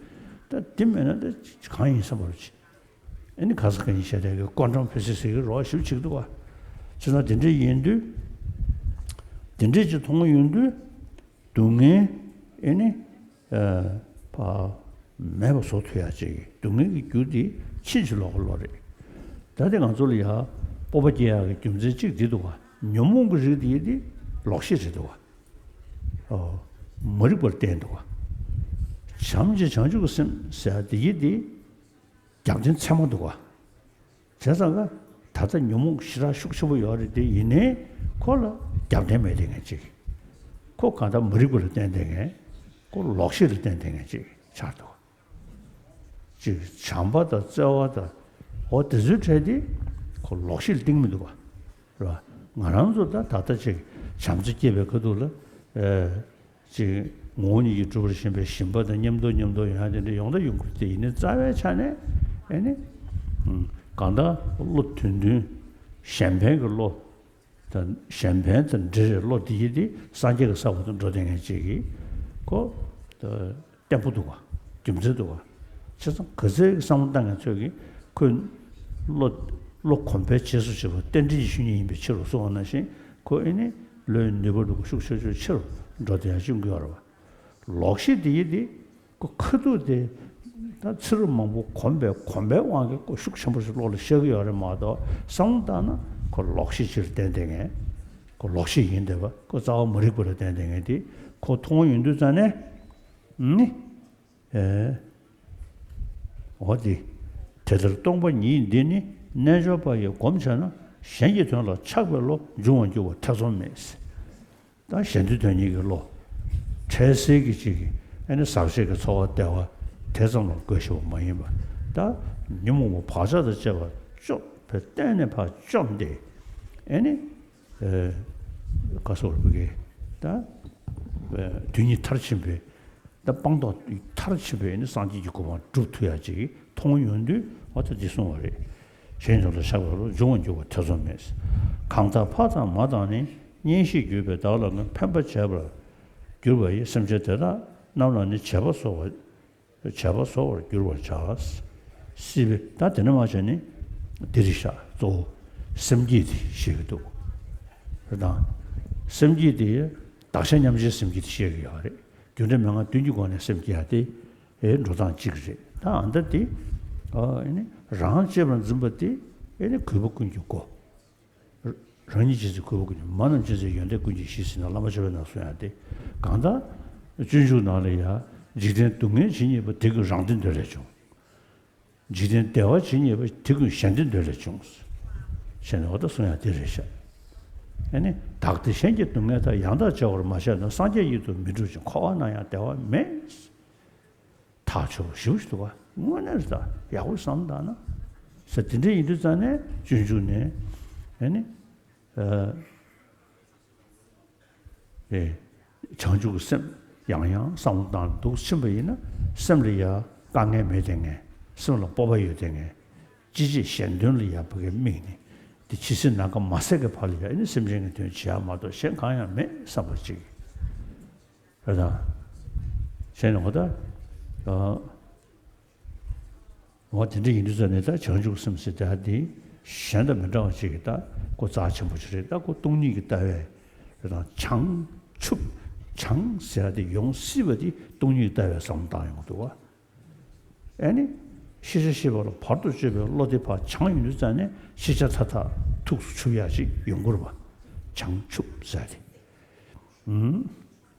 ད་དེ་མེད་ན་ད་གང་ཡིན་བསམ་པ་རེད། ཨ་ནི་ག་ས་ག་ཡིན་ཤེས་བྱ་གི་ཀོན་ཊམ་ཕི་སིག་སི་ཟེར་གི་རོགས་ཞིབ་ཅིག་འདུག་བ། བྱས་ཙང་དེ་འདྲ་ཡིན་དུས། དེ་འདྲ་ཅིག་མཐོང་ཡོང་དུས། སྡུག་བསྔལ་ཨེ་ནི། ཨ། ཕ། མེད་པ་བཟོ་ཐུབ་ཡ་ཅིག་སྡུག་བསྔལ་གྱི་རྒྱུ་དེ་ཕྱིན་ཅི་ལོག་གི་བློ་རེད། ད་དེ་ང་ཚོ་ལ་ཡ་སྤོབས་པ་སྐྱེ་ཡ་གི་རྒྱུ་མཚན་གཅིག་འདི་འདུག་བ། ཉོན་མོངས་ཀྱི་རིགས་དེ་དེ་ལོག་ཤེས་རེད་འདུག་བ། ཨོ། མ་རིག་པར་བསྟན་འདུག་བ། བྱམས་ཀྱི་བྱང་ཆུབ་ཀྱི་སེམས་ཟེར་ཡ་དེ་ཡི་དེ། རྒྱབ་རྟེན་ཚད་མ་འདུག་བ། བྱས་ཙང་ཀ་ད་ལྟ་ཉོན་མོངས་ཞེ་དྲག་ཤུགས་ཆེན་པོ་ཡོད་རེད་དེ། ཡིན་ནའི་ཁོ་ལ་རྒྱབ་རྟེན་མེད་དེ་ངན་ཅིག་ཁོ་གང་ལྟར་མ་རིག་པ་ལ་བརྟེན་དེ་ངན། ཁོ་ལོག་ཤེས་ལ་བརྟེན་དེ་ངན་ཅིག་ཆགས་འདུག་ཅིག་བྱམས་པ་དང་བརྩེ་བ་དང་། འོ་དེ་ཚོའི་གྲས་དེ་ཁོ་ལོག་ཤེས་ལ་བརྟེན་མི་འདུག་བ། རེད་བ། ང་རང་ཚོ་ད་ད་ལྟ་ཅིག་བྱམས་བརྩེ་སྐྱེས་པའི་ཁ་ཐུག་ལ། ཨེ། ཅིག་ངོ་བོ་ཉིད་ཀྱིས་གྲུབ་པར་ཞེན་པའི་ཞེན་པ་དང་མཉམ་དུ་མཉམ་དུ་ཡོང་ཡ་དེ་འདྲ་ཡོང་ད་ཡོང་གི་རེད་དེ། ཡིན་ནའི་རྩ་བའི་ཆ་ནས་ཨེ་ནི། ཨུམ། གང་ལྟར་བློ་དོན་མཐུན། གཞན་ཕན་གྱི་བློ་དང་། གཞན་ཕན་དང་འབྲེལ་བའི་བློ་དེ་ཡིན་ཏེ། སངས་རྒྱས་ཀྱི་ས་བོན་དུ་འགྲོ་བསྡད་མཁན་ཅིག་གིས་ཁོ་བརྟན་པོ་འདུག་བ། རྒྱུ་མཚན་འདུག་བ། བྱས་ཙང་ག་ཚད་བསམ་བློ་བཏང་མཁན་ཚོས་ཀྱིས་ཁོས་བློ། བློ་གོམས་པའི་རྗེས་སུ་བྱེད་པ་རྟེན་འབྲེལ་གྱི་ཆོས་ཉིད་ཡིན་པའི་ཕྱིར་རོ་གསུངས་པ་ནང་བཞིན། ཁོ་ཨེ་ནི་བློའི་ནུས་པ་འདུག་ཤུགས་ཆེ་ཤོས་ཆེ་རུ་འགྲོ་བསྡད་ཡ་ཅིག་ཡོང་གི་ཡོད་རེད་བ། ལོག་ཤེས་དེ་ཡིན་ཏེ། ཁོ་ཁ་ཐུག་དེ་ད་ཚེ་རབས་མང་པོ་གོམས་པའི་གོམས་པའི་དབང་གིས་ཁོ་ཤུགས་ཆེན་པོ་ཞིག་བློ་ལ་ཤར་གྱི་ཡོད་རེད་མ་གཏོགས། བསམ་བློ་བཏང་ན་ཁོ་ལོག་ཤེས་ཅིག་ལ་བརྟེན་བསྡད་མཁན། ཁོ་ལོག་ཤེས་ཡིན་བསྡད་པ། ཁོ་རྩ་བ་མ་རིག་པ་ལ་བརྟེན་བསྡད་མཁན་དེ་ཁོ་མཐོང་ཡོང་དུས་ཙང་ནས། ནི། ཨེ། འོ་དེ། དེ་ལྟར་སྟོང་པ་ཉིད་འདི་ནི། རྣལ་འབྱོར་པ་ཡིས་བསྒོམས་བྱས་ན། གཞན་གྱི་དོན་ལ་ཆགས་པའི་བློ་འབྱུང་བར་འགྱུར་བ་ཐེ་ཚོམ་མེད། ད་གཞན་དོན་དོན་གཉེར་གྱི་བློ། འཕྲལ་སེལ་གྱི་ཅིག་གི་ཨ་ནི་ཟག་བཅས་ཀྱི་ཚོར་བ་བདེ་བ་དེ་ཙམ་ལ་དགོས་ཤེས་པ་མ་ཡིན་པ། ད་ཉོན་མོངས་པ་བག་ཆགས་དང་བཅས་པ་བཅོམ་པའི་སྟེང་ནས་ཕར་བཅོམ་སྟེ། ཨ་ནི། ཨེ། ག་སོགས་པའི་གི་ད། ཨེ། དོན་གཉིས་མཐར་ཕྱིན་པའི། ད་སྤངས་རྟོགས་མཐར་ཕྱིན་པའི་ནི་སངས་རྒྱས་ཀྱི་གོ་འཕང་སྒྲུབ་ཐུབ་ཡ་ཅིག་མཐོང་ཡོང་དུས། འོ་ད་འདི་གསུངས་པ་རེད། གཞན་དོན་ལ་ཆགས་པའི་བློ་འབྱུང་བར་འགྱུར་བ་ཐེ་ཚོམ་མེད། གང་ལྟར་ཕ་དང་མ་དང་ནི། གཉེན་བཤེས་གྱུར་པས་བདག་ལ་ནི། ཕན་པར་བྱེད་པར་གྱུར་པ་ཡི། སེམས་ཅན་དེ་དག་རྣམས་ལ་ནི། བྱེད་པ་གསོག་པ། བྱེད་པ་གསོག་པར་འགྱུར་བར་བྱ། སྲིད་པའི། ད་དེ་ནས་མ་བྱས་ནི་འདི་རེད་ཤག་གཙོ་བོ་སེམས་བསྐྱེད་དེ་བཤད་ཀྱི་འདུག་རེད་དང་། སེམས་བསྐྱེད་དེ་བདག་གཞན་མཉམ་བརྗེའི་སེམས་བསྐྱེད་དེ་བཤད་ཀྱི་ཡོད་རེད། རྒྱུ་འབྲས་མན་ངག་བདུན་གྱི་སྒོ་ནས་སེམས་བསྐྱེད་ཡ་དེ། ཨེ། འགྲོ་སྟངས་གཅིག་རེད། ད་ཨ་ནི་དེ། ཨ་ནི་རང་གཅེས་པར་འཛིན་པ་དེ། ཨེ་ནི་གུས་པ་ཀུན་གྱི་སྒོ། རང་ཉིད་ཅན་ཚེ་གུས་པ་ཀུན་གྱི། མ་རྣམས་ཅན་ཚེ་ཡོན་ཏན་ཀུན་གྱི་གཞི་ཟེར་ནས་བླ་མ་མཆོད་པའི་ནང་གསུངས་ཡ་དེ། གང་ལྟར་སྤྱོད་འཇུག་ནང་ལ་ཡ། འཇིག་རྟེན་སྡུག་བསྔལ་ཇི་སྙེད་པ། དེ་ཀུན་རང་བདེའི་འདོད་ལས་བྱུང་། འཇིག་རྟེན་བདེ་བ་ཇི་སྙེད་པ། དེ་ཀུན་གཞན་བདེའི་འདོད་ལས་བྱུང་། ཞེས་ནས་འོ་ད་གསུངས་ཡ་དེ་རེད་ཤག་ཨ་ནི་བདག་བདེ་གཞན་གྱི་སྡུག་བསྔལ་དག །ཡང་དག་བྱ་བར་མ་བྱས་ན། སངས་རྒྱས་དབྱེར་དུ་མི་འགྲུབ་ཅིང་། །འཁོར་བ་ན་ཡང་བདེ་བ་མེད། ཐག་ཆོད་པོ་ཞེ་པོ་ཞིག་འདུག་ག་དངོས་གནས་རེད། ད་ཡག་པོ་བསམ་བཏང་ན། ས་དེ་འདྲ་ཡིན་དུས་ཙང་ནས་སྤྱོད་འཇུག་ནས། ཨ་ནི། ཨ། ཨེ། བྱང་ཆུབ་ཀྱི་སེམས་ཡང་ཡང་བསམ་བློ་བཏང་འདུག་ཕྱིན་པ་ཡིན་ན། སེམས་ལ་ཡ་དཀའ་ངལ་མེད་བསྡད་མཁན། སེམས་ལ་སྤོབས་པ་ཡོད་བསྡད་མཁན། ཅི་བྱེད་གཞན་དོན་ལ་ཡ་ཕ་གིར་དམིགས་ནས། དེ་ཇི་སྲིད་ནམ་མཁའ་མ་ཟད་ཀྱི་བར་ལ་ཡང་ཨེ་ནི་སེམས་ཅན་གྱི་དོན་བྱེད་ཡ་མ་གཏོགས་གཞན་གང་ཡང་མེད་བསམ་པ་ཅིག་རེད་དང་། བྱས་ནས་འོ་ད། འོ་དེ་འདྲ་ཡིན་དུས་ཙ་ནས་ད་བྱང་ཆུབ་སེམས་ཟེར་དེ་ཧ་དེ་གཞན་དང་མི་འདྲ་བ་ཅིག་གི་ད་ཁོ་རྩ་ཆེན་པོ་ཅིག་རེད། ད་ཁོ་སྟོང་ཉིད་ཀྱི་ལྟ་བའི་རེད་དང་། བྱང་ཆུབ། བྱང་ཟེར་ཡ་དེ་ཡོང་སྲིད་པ་དེ་སྟོང་ཉིད་ལྟ་བའི་བསམ་བློ་བཏང་ཡོང་གི་འདུག་བ། ཨེ་ནི། ཤེས་བྱ་ཤེས་པ་ལ་བར་དུ་གཅོད་པའི་བློ་དེ་ཕར་བྱང་ཡོང་དུས་ཙ་ནས་ཤེས་བྱ་མཐའ་དག་ཐུགས་སུ་ཆུད་ཡག་ཅིག་ཡོང་གི་རེད་པ། བྱང་ཆུབ་ཟེར་ཏེ། ཨུམ།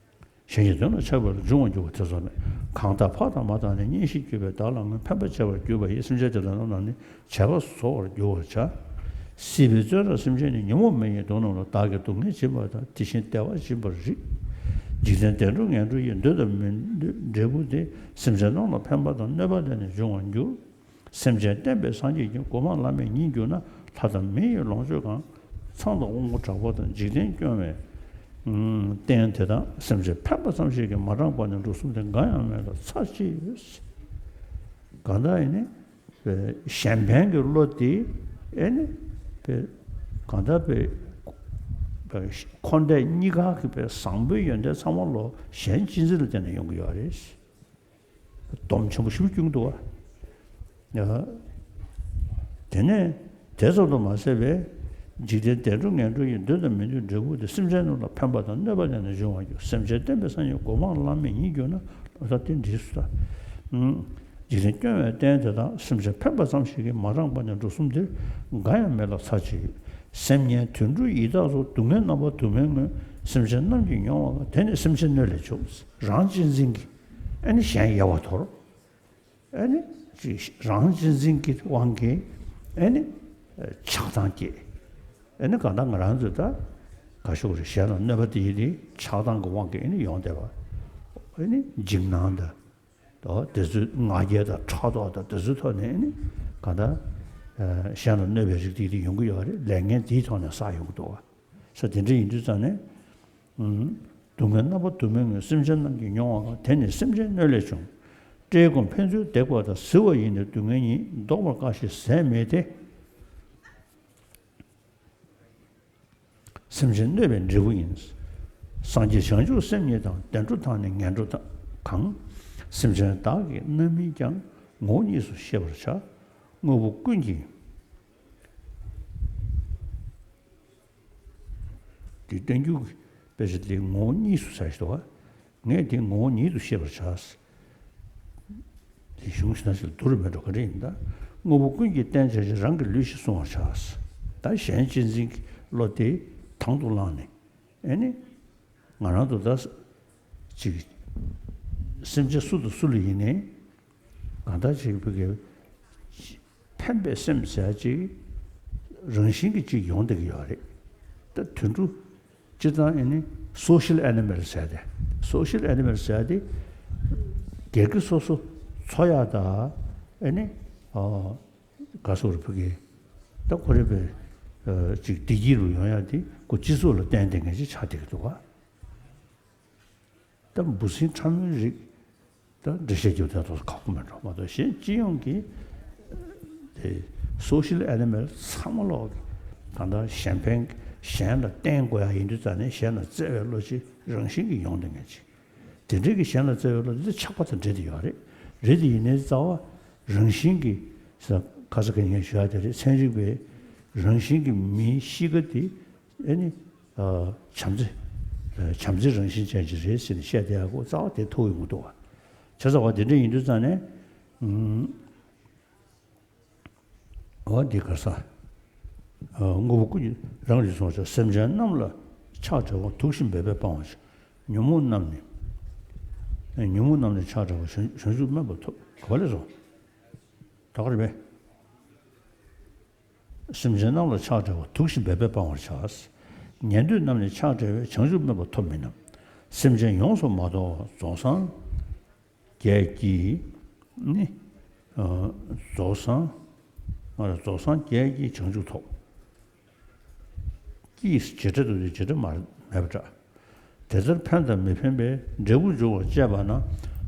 གཞན་གྱི་དོན་ལ་ཆགས་པ་ལ་འབྱུང་བར་འགྱུར་བ་དེ་ཚོ་མེད། གང་དག་ཕར་དང་མར་བཏང་ནས་གཉེན་བཤེས་གྱུར་པས་བདག་ལ་སྔོན་ཕན་པར་བྱེད་པར་གྱུར་པ་ཡིས། སེམས་ཅན་དེ་དག་རྣམས་ལ་ནི་བྱ་བ་བཟོ་བར་འགྱུར་བར་བྱ། སྲིད་པའི་བཙོན་རར་སེམས་ཅན་ནི། ཉོན་མོངས་མེ་ཡིས་གདུང་རྣམས་ལ། བདག་གིས་སྡུག་བསྔལ་བྱིན་པ་དང་། དེ་བཞིན་བདེ་བ་སྦྱིན་པར་རིགས། འཇིག་རྟེན་བདེ་འགྲོ་ངན་འགྲོ་ཡི། འདོད་དང་མི་འདོད་འབྲས་བུ་དེ། སེམས་ཅན་རྣམས་ལ་ཕན་པ་དང་། གནོད་པ་དེ་ནི་འབྱུང་བར་འགྱུར། སེམས་ཅན་བསྟན་པའི་སངས་རྒྱས་ཀྱིས། གོ་འཕང་བླ་མེད་ཉིད་གྱུར་ན། ལྷ་དང་མི་ཡི་ལོངས་སྤྱོད་གང་། ཚངས་དང་དབང་པོ་གྲགས་པ་དང་། འཇིག་རྟེན་སྐྱོང་བའི་རྟེན་དེ་དག་སེམས་ཅན་ཕན་པ་ཙམ་ཞིག་གིས། མ་འགྲངས་པ་ནི་འགྲོ་གསུམ་སྟེ། འགའ་ཡང་མེད་ལ་ཚར་གཅིག་ཡོད། གང་ལྟར་ཡིན་ནི། གཞན་ཕན་གྱི་བློ་དེ་ཨེ་ནི། གང་ལྟར་འཁོར་འདས་གཉིས་ཀ་གི་བཟང་པོའི་ཡོན་ཏན་ཚང་མ་བློ་གཞན་གཅེས་འཛིན་ལ་བརྟེན་ནས་ཡོང་གི་ཡོད་རེད། སྡོམ་ཆེན་པོ་ཞིག་བསྐྱུར་འདུག་བ། ཡ། དེ་ནས་དེ་ཙམ་དུ་མ་ཟད་པའི། འཇིག་རྟེན་བདེ་འགྲོ་ངན་འགྲོ་ཡི། འདོད་དང་མི་འདོད་འབྲས་བུ་དེ། སེམས་ཅན་རྣམས་ལ་ཕན་པ་དང་། གནོད་པ་དེ་ནི་འབྱུང་བར་འགྱུར། སེམས་ཅན་བསྟན་པའི་སངས་རྒྱས། གོ་འཕང་བླ་མེད་ཉིད་གྱུར་ན། ལོ་ད་དེ་འདྲིས་སུ་ད། འཇིག་རྟེན་སྐྱོང་བའི་རྟེན་དེ་དག་སེམས་ཅན་ཕན་པ་ཙམ་ཞིག་གིས། མ་འགྲངས་པ་ནི་འགྲོ་གསུམ་སྟེ། འགའ་ཡང་མེད་ལ་ཚར་གཅིག་ཡོད། སེམས་ངན་དུད་འགྲོ་ཡི་དྭགས་སོགས། སྡུག་བསྔལ་རྣམ་པ་དུ་མའི་ངོས། སེམས་ཅན་རྣམས་ཀྱིས་མྱོང་བ་དགའ། དེ་ནི་སེམས་ཅན་གནོད་ལས་བྱུང་། རང་གཅེས་འཛིན་གྱིས་ཨེ་ནི་གཞན་ཡལ་བར་དོར། ཨེ་ནི་ཅིག་རང་གཅེས་འཛིན་གྱི་དབང་གིས་ཨེ་ནི་ཆགས་སྡང་སྐྱེས། ཨེ་ནི་གང་ལྟར་ང་རང་ཚོས་ད་ག་ཞུ་དགོས་རེད། གཞན་ལ་གནོད་པ་དེ་ཡིན་ཏེ་ཆགས་སྡང་གི་དབང་གིས་ཨེ་ནི་ཡོང་བསྡད་པ། ཨེ་ནི་འཇིགས་སྣང་དང་། དོ་དེ་ཚོའི་ང་རྒྱལ་དང་ཕྲག་དོག་དང་དེ་ཚོའི་ཐོག་ནས་ཨེ་ནི་གང་ལྟར་གཞན་ལ་གནོད་པའི་རིགས་དེ་ཡིན་ཏེ་ཡོང་གི་ཡོད་རེད། ལས་ངན་དེའི་ཐོག་ནས་བསགས་ཡོང་གི་འདུག་བ། ས་དེ་འདྲ་ཡིན་དུས་ཙང་ནས། སྡུག་བསྔལ་རྣམ་པ་དུ་མའི་ངོས། སེམས་ཅན་རྣམས་ཀྱིས་མྱོང་བ་དགའ། དེ་ནི་སེམས་ཅན་གནོད་ལས་བྱུང་། བཀྲེས་སྐོམ་ཕན་ཚུན་བརྡེག་པ་དང་། གཟིར་བ་ཡིས་ནི་སྡུག་བསྔལ་ཉིད། བཟློག་པར་དཀའ་ཞིང་ཟད་མེད་དེ། སེམས་ཅན་གནོད་པའི་འབྲས་བུ་ཡིན། སངས་རྒྱས་བྱང་ཆུབ་སེམས་ཉིད་དང་། བདེ་འགྲོ་དང་ནི་ངན་འགྲོ་དང་། གང་། སེམས་ཅན་བདག་གིས་རྣམ་སྨིན་ཀྱང་། ངོ་བོ་གཉིས་སུ་ཤེས་པར་བྱ། དངོས་པོ་ཀུན་གྱི། དེ་བསྟན་འགྱུར་གྱི་དཔེ་ཆ་དེ་ངོ་བོ་གཉིས་སུ་ཟེར་ཞིག་འདུག་བ། ངས་དེ་ངོ་བོ་ཉིད་དུ་ཤེས་པར་བྱ། དེ་གཞུང་ཞིག་ན་ཞིག་ལ་བསྡུ་རུ་མེད་འགྲོ་ག་འདྲ་ཡིན་ད། དངོས་པོ་ཀུན་གྱི་རྟེན་བྱ་ཞིང་། རང་གི་ལུས་ཤིག་བསྲུང་བར་བྱ། ད་གཞན་གཅེས་འཛིན་གྱི་བློ་དེ་དང་དུ་བླངས་ནས་ཨེ་ནི་ང་རང་ཚོ་ད་ཅིག་སེམས་ཅན་སུ་དང་སུ་ལ་ཡིན་ནའི། གང་ལྟར་ཅིག་བོད་ཀྱི་ཕན་པའི་སེམས་ཟེར་ཅིག་རང་བཞིན་གྱིས་ཅིག་ཡོང་བསྡད་ཀྱི་ཡོད་རེད། ད་དུད་འགྲོ་སྤྱིར་བཏང་ཨེ་ནི་social animal ཟེར་ཏེ། social animal ཟེར་ཏེ་སྒེར་གྱི་སོ་སོ་འཚོ་ཡག་དང་ཨེ་ནི་ག་སོགས་རེད་བོད་ཀྱི་ད་ཁོ་རེ་བའི་ཅིག་བདེ་སྐྱིད་རུ་ཡོང་ཡག་དེ་ཁོ་སྤྱི་ཚོགས་ལ་བརྟེན་བསྡད་མཁན་ཅིག་ཆགས་བསྡད་ཀྱི་འདུག་ག་ད་འབུ་སྲིན་ཕྲ་མོའི་རིགས་ད་འགྲེལ་བཤད་རྒྱབ་དེ་ཐོག་ཁག་པོ་མེད་འགྲོ་མ་གཏོགས། གཞན་སྤྱི་ཡོངས་ཀྱི་དེ་social animal ཚང་མ་ལོག་གི་གང་ལྟར་གཞན་ཕན་གཞན་ལ་བརྟེན་དགོས་ཡ་ཡིན་དུས་ཙང་ནས་གཞན་ལ་བརྩེ་བའི་བློ་ཅིག་རང་བཞིན་གྱིས་ཡོང་བསྡད་མཁན་ཅིག་དེ་འདྲའི་གི་གཞན་ལ་བརྩེ་བའི་བློ་དེ་ཆགས་པ་དང་འབྲེལ་ཏེ་ཡོད་རེད། རེད་དེ་ཡིན་ནའི་རྩ་བ་རང་བཞིན་གྱིས་ཁ་ས་ཁ་ཉིན་ཞུ་ཡ་དེ་རེད། ཚན་རིག་པའི་རང་བཞིན་གྱི་མིའི་གཤིས་ཀ་དེ་ཨེ་ནི། བྱམས་བརྩེ། བྱམས་བརྩེ་རང་བཞིན་ཅན་ཅིག་རེད་ཟེར་ནས་བཤད་བསྡད་ཡག་གོ་རྩ་བ་དེ་ཐུག་ཡོང་གི་འདུག་བ། བྱས་ཙང་བ་དེ་འདྲ་ཡིན་དུས་ཙང་ནས། འོ་འདི་ག་ས། དངོས་པོ་ཀུན་གྱི་རང་རིག་སོང་ཅག་སེམས་ཅན་རྣམས་ལ་ཆགས་བྲལ་བ། དུག་བཞིན་འབད་པས་སྤང་བར་བྱ། ཉོན་མོངས་རྣམས་ནི། ཉོན་མོངས་རྣམས་ནི་ཆགས་བྲལ་བ། བྱང་བྱང་ཆུབ་སྨོན་པ་ཐོབ། ག་པ་ལས་སོ། ད་ག་རེད་པས། སེམས་ཅན་རྣམས་ལ་ཆགས་བྲལ་བ། དུག་བཞིན་འབད་པས་སྤང་བར་བྱ། ཉན་ཐོས་རྣམས་ནི་ཆགས་བྲལ་བས། བྱང་ཆུབ་སྨོན་པ་ཐོབ་མིན་ནམ། སེམས་ཅན་ཡོངས་སུ་མ་དོར་བར། རྫོགས་སངས་རྒྱས་ཀྱིས་ནི། རྫོགས་སངས། རྫོགས་སངས་རྒྱས་ཀྱིས་བྱང་ཆུབ་ཐོབ། ཀྱིས་བྱེད་སྒྲ་འདོགས་ཏེ་བྱེད་སྒྲ་མ་མེད་པར་སྒྲ། དེ་ལྟར་ཕན་དང་མི་ཕན་པའི་འབྲས་བུ་འབྱུང་བར་བཅས་པ་ན།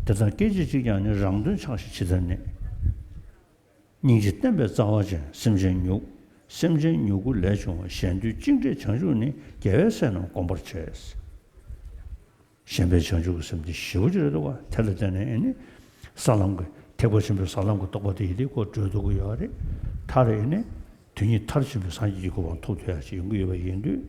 དེ་དག་སྐད་ཅིག་གཅིག་ཀྱང་ནི། རང་དོན་ཆགས་ཤིང་ཇི་ལྟར་གནས། སྙིང་རྗེ་བསྟན་པའི་རྩ་བ་ཅན། སེམས་ཅན་ཉུག་ སེམས་ཅན་མྱུ་གུ་ལས་བྱུང་བ། གཞན་དོན་གཅིག་འབྲས་བྱང་ཆུབ་ནི། རྒྱལ་བའི་སྲས་རྣམས་བསྒོམ་པར་བྱས། གཞན་ཕན་བྱང་ཆུབ་ཀྱི་སེམས་དེ་ཞེ་པོ་ཅིག་རེད་འདུག་བ། དེ་ལ་བརྟེན་ནས་ཨེ་ནི། ས་ལམ་གྱི་ཐེག་པ་ཆེན་པོའི་ས་ལམ་གྱི་རྟོགས་པ་དེ་ཡི་དེ་ཁོ་གྲོལ་ཐུབ་ཀྱི་ཡོད་རེད། མཐར་ཨེ་ནི། དོན་གཉིས་མཐར་ཕྱིན་པའི་སངས་རྒྱས་ཀྱི་གོ་འཕང་ཐོབ་ཐུབ་ཡ་ཅིག་ཡོང་གི་ཡོད་པ་ཡིན་དུས།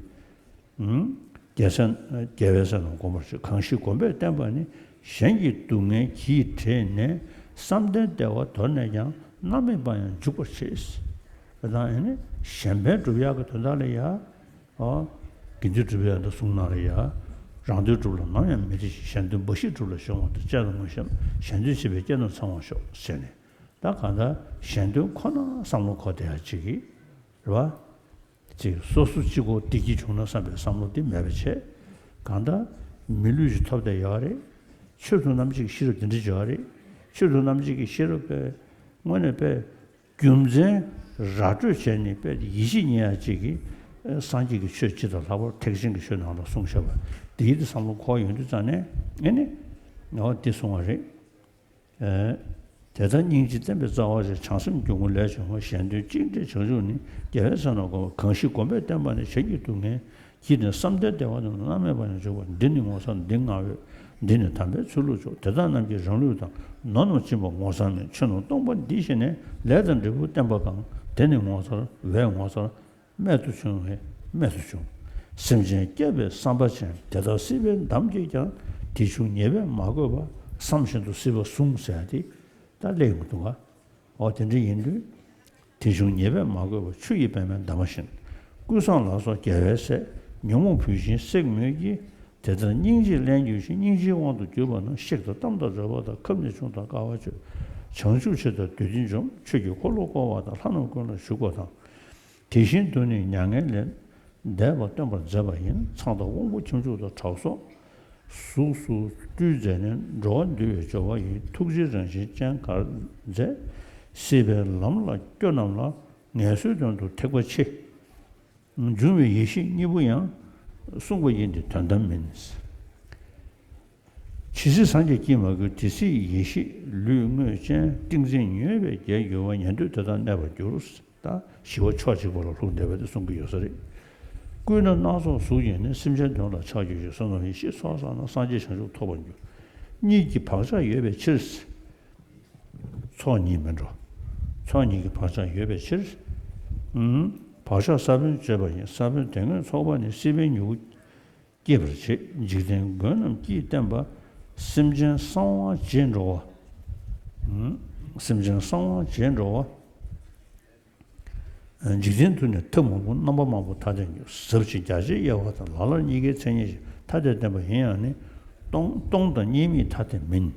ཨུམ། རྒྱལ་སྲས། རྒྱལ་བའི་སྲས་རྣམས་བསྒོམ་པར་བྱ། གང་ཞིག་བསྒོམས་པས་བསྟན་པ་ནི། གཞན་གྱི་སྡུག་བསྔལ་གྱིས་བྲེལ་ནས། བསམ་གཏན་བདེ་བ་དོར་ནས་ཀྱང་། མནར་མེད་པར་ཡང་འཇུག་པར་བྱེད། དེ་དང་ཨེ་ནི་གཞན་ཕན་སྒྲུབ་ཡག་གི་དོན་དག་ལ་ཡ། ཨོ། དགེ་འདུན་གྲུབ་པའི་ཡང་དག་གསུང་གནང་རེ་ཡ། རང་དོན་སྒྲུབ་ལ་ནམ་ཡང་མི་བྲེལ་ཞིང་། གཞན་དོན་འབའ་ཞིག་སྒྲུབ་ལ་ཞེན་པ་དང་། སྤྱན་ལ་ངོ་ཤེས་གཞན་དོན་བྱེད་པའི་སྐྱེས་རྣམས་ཚང་བར་ཤོག་ཟེར་ནས། ད་གང་ལྟར་གཞན་དོན་ཁོ་ན་བསམ་བློ་འཁོར་བསྡད་ཡ་ཅིག་གིས་རེད་བ། ཅིག་སོ་སོ་གཅིག་པོ་བདེ་སྐྱིད་བྱུང་ན་བསམ་པའི་བསམ་བློ་དེ་མེད་པ་བྱས། གང་ལྟར་མི་ལུས་ཤིག་ཐོབ་བསྡད་ཡོད་རེད། ཆོས་དང་རྣམ་འབྱེད་ཀྱི་ཤེས་རབ་དེ་འདྲ་ཅིག་ཡོད་རེད། ཆོས་དང་རྣམ་འབྱེད་ཀྱི་ཤེས་རབ་པས་དངོས་གནས་པས། རྒྱུ་མཚན་ར་སྤྲོད་བྱས་ནས་དཔེ་ཡིད་ཆེས་རྙེད་ཡ་གཅིག་གིས། ཨ། སངས་རྒྱས་ཀྱི་ཆོས་སྤྱི་དང་ལྷག་པར་ཐེག་ཆེན་གྱི་ཆོས་ནང་ལ་གསུངས་བཞག་པ་དེ་ཡིད་དུ་བསམ་བློ་འཁོར་ཡོང་དུས་ཙང་ནས་ཨེ་ནི། ངོ་འདི་གསུང་བ་རེད། ཨེ། དེ་ལྟར་སྙིང་རྗེ་བསྟན་པའི་རྩ་བ་ཆེ། བྱང་སེམས་སྐྱེ་དགུའི་ལས་བྱུང་བ། གཞན་དོན་གཅིག་འབྲས་བྱང་ཆུབ་ནི། རྒྱལ་བའི་སྲས་རྣམས་བསྒོམ་པར། གང་ཞིག་བསྒོམས་པས་བསྟན་པ་ནི། གཞན་གྱི་སྡུག་བསྔལ་གྱིས་བྲེལ་ནས། བསམ་གཏན་བདེ་བ་དོར་ནས། མནར་མེད་པར་ཡང་འཇུག་པ། འདི་ནི་ངོ་མཚར་འདི་ངག་འོད། འདི་ནི་དམ་པའི་ཆོས་ལུགས་མཆོག་དེ་དག་རྣམས་ཀྱི་རང་ལུགས་དང་། ནོར་རྣམས་སྦྱིན་པ་ངོ་མཚར་མིན། ཆོས་རྣམས་སྟོང་པ་འདི་ཤེས་ནས། ལས་དང་འབྲས་བུ་བསྟན་པ་གང་། དེ་ནི་ངོ་མཚར་བས་ངོ་མཚར། རྨད་དུ་བྱུང་བས་རྨད་དུ་བྱུང་། སེམས་ཅན་བསྐྱབ་པའི་བསམ་པ་ཅན། དེ་དག་སྲིད་པའི་འདམ་གྱིས་ཀྱང་། དེ་ཕྱུག་ཉེས་པས་མ་གོས་པ། བསམ་བཞིན་དུ་སྲིད་པ་ཟུངས་ཟེར་ཡ་དེ་ད་སླེབས་ཡོང་གི་འདུག་ག། འོ་དེ་འདྲ་ཡིན་དུས། དེ་ཕྱུག་ཉེས་པས་མ་གོས་པ། ཆུ་ཡི་པདྨའི་འདབ་མ་བཞིན། ཀུན་བཟང་ལ་སོགས་རྒྱལ་བའི་སྲས། ཉོན་མོངས་བུད་ཤིང་བསྲེགས་མོད་ཀྱི། དེ་ལྟར་སྙིང་རྗེས་བརླན་གྱུར་ཅིང་། སྙིང་རྗེའི་དབང་དུ་གྱུར་པ་རྣམས། གཤེགས་དང་བལྟམས་དང་མཆོད་པ་དང་། ཁབ་ནས་ཕྱུང་དང་དཀའ་བ་སྤྱོད། བྱང་ཆུབ་ཕྱིར་དང་འདོད་འདི་འཇོམས། ཆོས་ཀྱི་འཁོར་ལོ་བསྐོར་བ་དང་། ལྷ་རྣམས་ཀུན་ལ་བཞུགས་པ་དང་། དེ་བཞིན་དུ་ནི་མྱ་ངན་ལས་འདས་པ་སྟོན་པར་མཛད་པ་ཡིན། ཚངས་དང་དབང་པོ་ཁྱབ་འཇུག་དང་། དྲག་སོགས་གཟུགས་སུ་སྤྲུལ་མཛད་ནས། འགྲོ་བ་འདུལ་བའི་སྦྱོར་བ་ཡིས། ཐུགས་རྗེའི་རང་བཞིན་ཅན་གར་མཛད། སྲིད་པའི་ལམ་ལ་སྐྱོ་རྣམས་ལ། ངལ་གསོའི་དོན་དུ་ཐེག་པ་ཆེ། འབྱུང་བའི་ཡེ་ཤེས་གཉིས་པོ་ཡང་། གསུངས་པ་ཡིན་ཏེ་དོན་དམ་མིན། ཇི་སྲིད་སངས་རྒྱས་ཀྱིས་མ་གོས། དེ་སྲིད་ཡེ་ཤེས་ལུས་དངོས་ཅན། ཏིང་འཛིན་མྱོས་པས་བརྒྱལ་འགྱུར་བ། ཉན་ཐོས་དེ་དག་གནས་པར་འགྱུར། ད་ཞི་བ་ཕྱོགས་གཅིག་པ་ལ་ལྷུང་བསྡད་པ་དེ་གསུང་གི་ཡོད་ས་རེད། ཀུན་ནས་སྣ་ཚོགས་གཟུགས་ཡིས་ནི། སེམས་ཅན་དོན་ལ་ཆགས་གྱུར་ཅིང་། བསོད་ནམས་ཡེ་ཤེས་ཚོགས་བསགས་ན། སངས་རྒྱས་བྱང་ཆུབ་ཐོབ་པར་འགྱུར། གཉིས་ཀྱི་བག་ཆགས་ཡོད་པའི་ཕྱིར། ཚོགས་གཉིས་མི་འགྲོ། ཚོགས་གཉིས་ཀྱི་བག་ཆགས་ཡོད་པའི་ཕྱིར། ཨུམ། བག་ཆགས་ས་བོན་བཅད་པ་ཡིན། ས་བོན་དེ་སྔོན་ཚོགས་པ་ནི། སྲིད་པའི་མྱུ་གུ་སྐྱེད་པར་བྱེད། འཇིག་རྟེན་མགོན་རྣམས་ཀྱིས་བསྟན་པ། སེམས་ཅན་གསང་བ་བྱེད་འགྲོ་བ། ཨུམ། སེམས་ཅན་གསང་བ་བྱེད་འགྲོ་བ། འཇིག་རྟེན་དུ་ནི་ཐབས་མང་པོ། རྣམ་པ་མང་པོ་ཐ་དད་འགྱུར། ཟབ་ཅིང་རྒྱ་ཆེའི་དབྱེ་བ་དང་། ལ་ལར་གཉིས་ཀའི་མཚན་ཉིད་ཀྱིས། ཐ་དད་བསྟན་པ་ཡིན་ཡང་ནི། སྟོང་སྟོང་དང་གཉིས་མེད་ཐ་དད་མིན།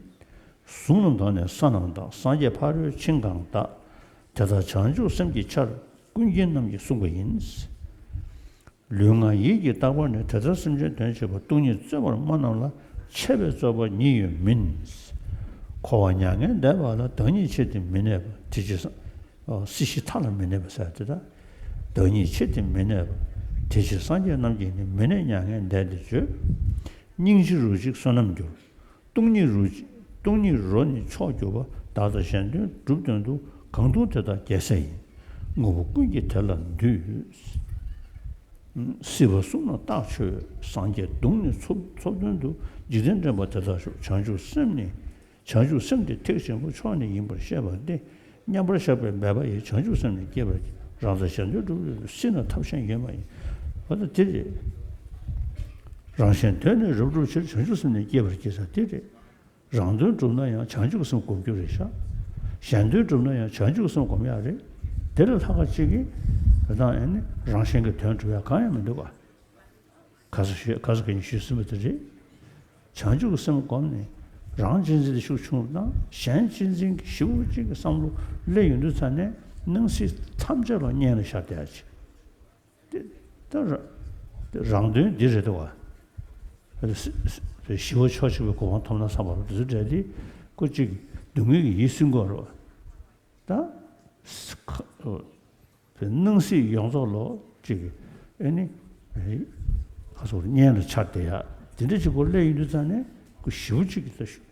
གཟུགས་རྣམས་དང་ནི་ས་རྣམས་དག། སངས་རྒྱས་ཕ་རོལ་ཕྱིན་གང་དག། དེ་དག་བྱང་ཆུབ་སེམས་ཀྱི་ཆར། ཀུན་མཁྱེན་རྣམས་ཀྱིས་གསུངས་པ་ཡིན། ལུས་ངག་ཡིད་ཀྱིས་རྟག་པར་ནི། དེ་ལྟར་སེམས་ཅན་དོན་བྱེད་པ། སྟོང་ཉིད་རྩོད་པར་སྨྲ་རྣམས་ལ། འཆད་པའི་རྩོད་པ་ཉིད་ཡོད་མིན། འཁོར་བ་མྱ་ངན་འདས་པ་ལ། བདག་ཉིད་ཆེད་དུ་མི་གནས་པ། དེ་ཕྱིར་སངས། ཨོ། སྲིད་ཞི་མཐའ་ལ་མི་གནས་པ་ཟེར་དེ་དག། བདག་ཉིད་ཆེད་དུ་མི་གནས་པ། དེ་ཕྱིར་སངས་རྒྱས་རྣམས་ཀྱིས་ནི། མི་གནས་མྱ་ངན་འདས་འདི་བརྗོད། སྙིང་རྗེ་རོ་གཅིག་བསོད་ནམས་འགྱུར། སྟོང་ཉིད་རོ། སྟོང་ཉིད་རོ་ནི་མཆོག་གྱུར་པ། བདག་དང་གཞན་དོན་སྒྲུབ་དོན་དུ། གང་ཐུག་དེ་དག་རྒྱལ་སྲས་ཡིན། དངོས་པོ་ཀུན་གྱིས་དེ་ལ་འདུད། སྲིད་པ་གསུམ་ན་རྟག་འཆོལ་བའི། སངས་རྒྱས་གདུང་ནི་འཚོབ་འཚོབ་དོན་དུ། འཇིག་རྟེན་འདྲེན་པ་དེ་དག་ཤོག་བྱང་ཆུབ་སེམས་ནི། བྱང་ཆུབ་སེམས་དེ་ཐེག་ཆེན་པོ། མཆོག་ནི་ཡིན་པར་ཤེས་པ་སྟེ། མཉམ་པར་བཞག་པའི་མོས་པ་ཡིས། བྱང་ཆུབ་སེམས་ནི་བསྐྱེད་པར་བགྱི། རང་དང་གཞན་དོན་སྒྲུབ་པའི་ཕྱིར། སྲིད་ན་ཐབས་གཞན་ཡོད་མ་ཡིན། འོ་ད་དེ་རེད། རང་གཞན་དོན་ནི་རབ་བསྒྲུབ་ཕྱིར། བྱང་ཆུབ་སེམས་ནི་བསྐྱེད་པར་བགྱི་ཟེར་དེ་རེད། རང་དོན་སྒྲུབ་ན་ཡང་བྱང་ཆུབ་སེམས་སྒོམ་རྒྱུ་རེད་ཤག་གཞན་དོན་སྒྲུབ་ན་ཡང་བྱང་ཆུབ་སེམས་སྒོམ་ཡག་རེད། དེ་ལས་ལྷག་ག་ཅིག་གིས་དེ་དང་ཨེ་ནི་རང་གཞན་གྱི་དོན་སྒྲུབ་ཡག་གང་ཡང་མི་འདུག་ག་ག་ས་ཞུས། ག་ས་ག་ཉིན་ཞུས་ཟིན་པ་དེ་རེད། བྱང་ཆུབ་ཀྱི་སེམས་བསྒོམས་ནས་རང་གཅེས་འཛིན་དེ་ཤུགས་ཆུང་རུ་བཏང་། གཞན་གཅེས་འཛིན་གྱི་ཞེ་པོ་ཅིག་གི་བསམ་བློ་སླེབས་ཡོང་དུས་ཙ་ནས་སྣང་སྲིད་ཐམས་ཅད་ལ་གཉན་ལ་ཤར་བསྡད་ཡ་ཅིག་དེ་ད་ར་དེ་རང་དོན་འདི་རེད་དོ་བ། ཞི་བ་ཕྱོགས་གཅིག་པའི་གོ་འཕང་ཐོབ་ན་བསམ་པ་རུ་དེ་ཚོ་འདྲ་དེ་ཁོ་ཅིག་སྡུག་བསྔལ་གྱི་ཡིད་སྲིན་གོ་རོ། ད་ཁ་སྣང་སྲིད་ཡོངས་རྫོགས་ལོ་གཅིག་གི་ཨེ་ནི་ཁ་སོགས་གཉན་ལ་ཆགས་བསྡད་ཡ་དེ་འདྲ་ཅིག་གོ་སླེབས་ཡོང་དུས་ཙ་ནས་ཁོ་ཞེ་པོ་ཅིག་གི་ད་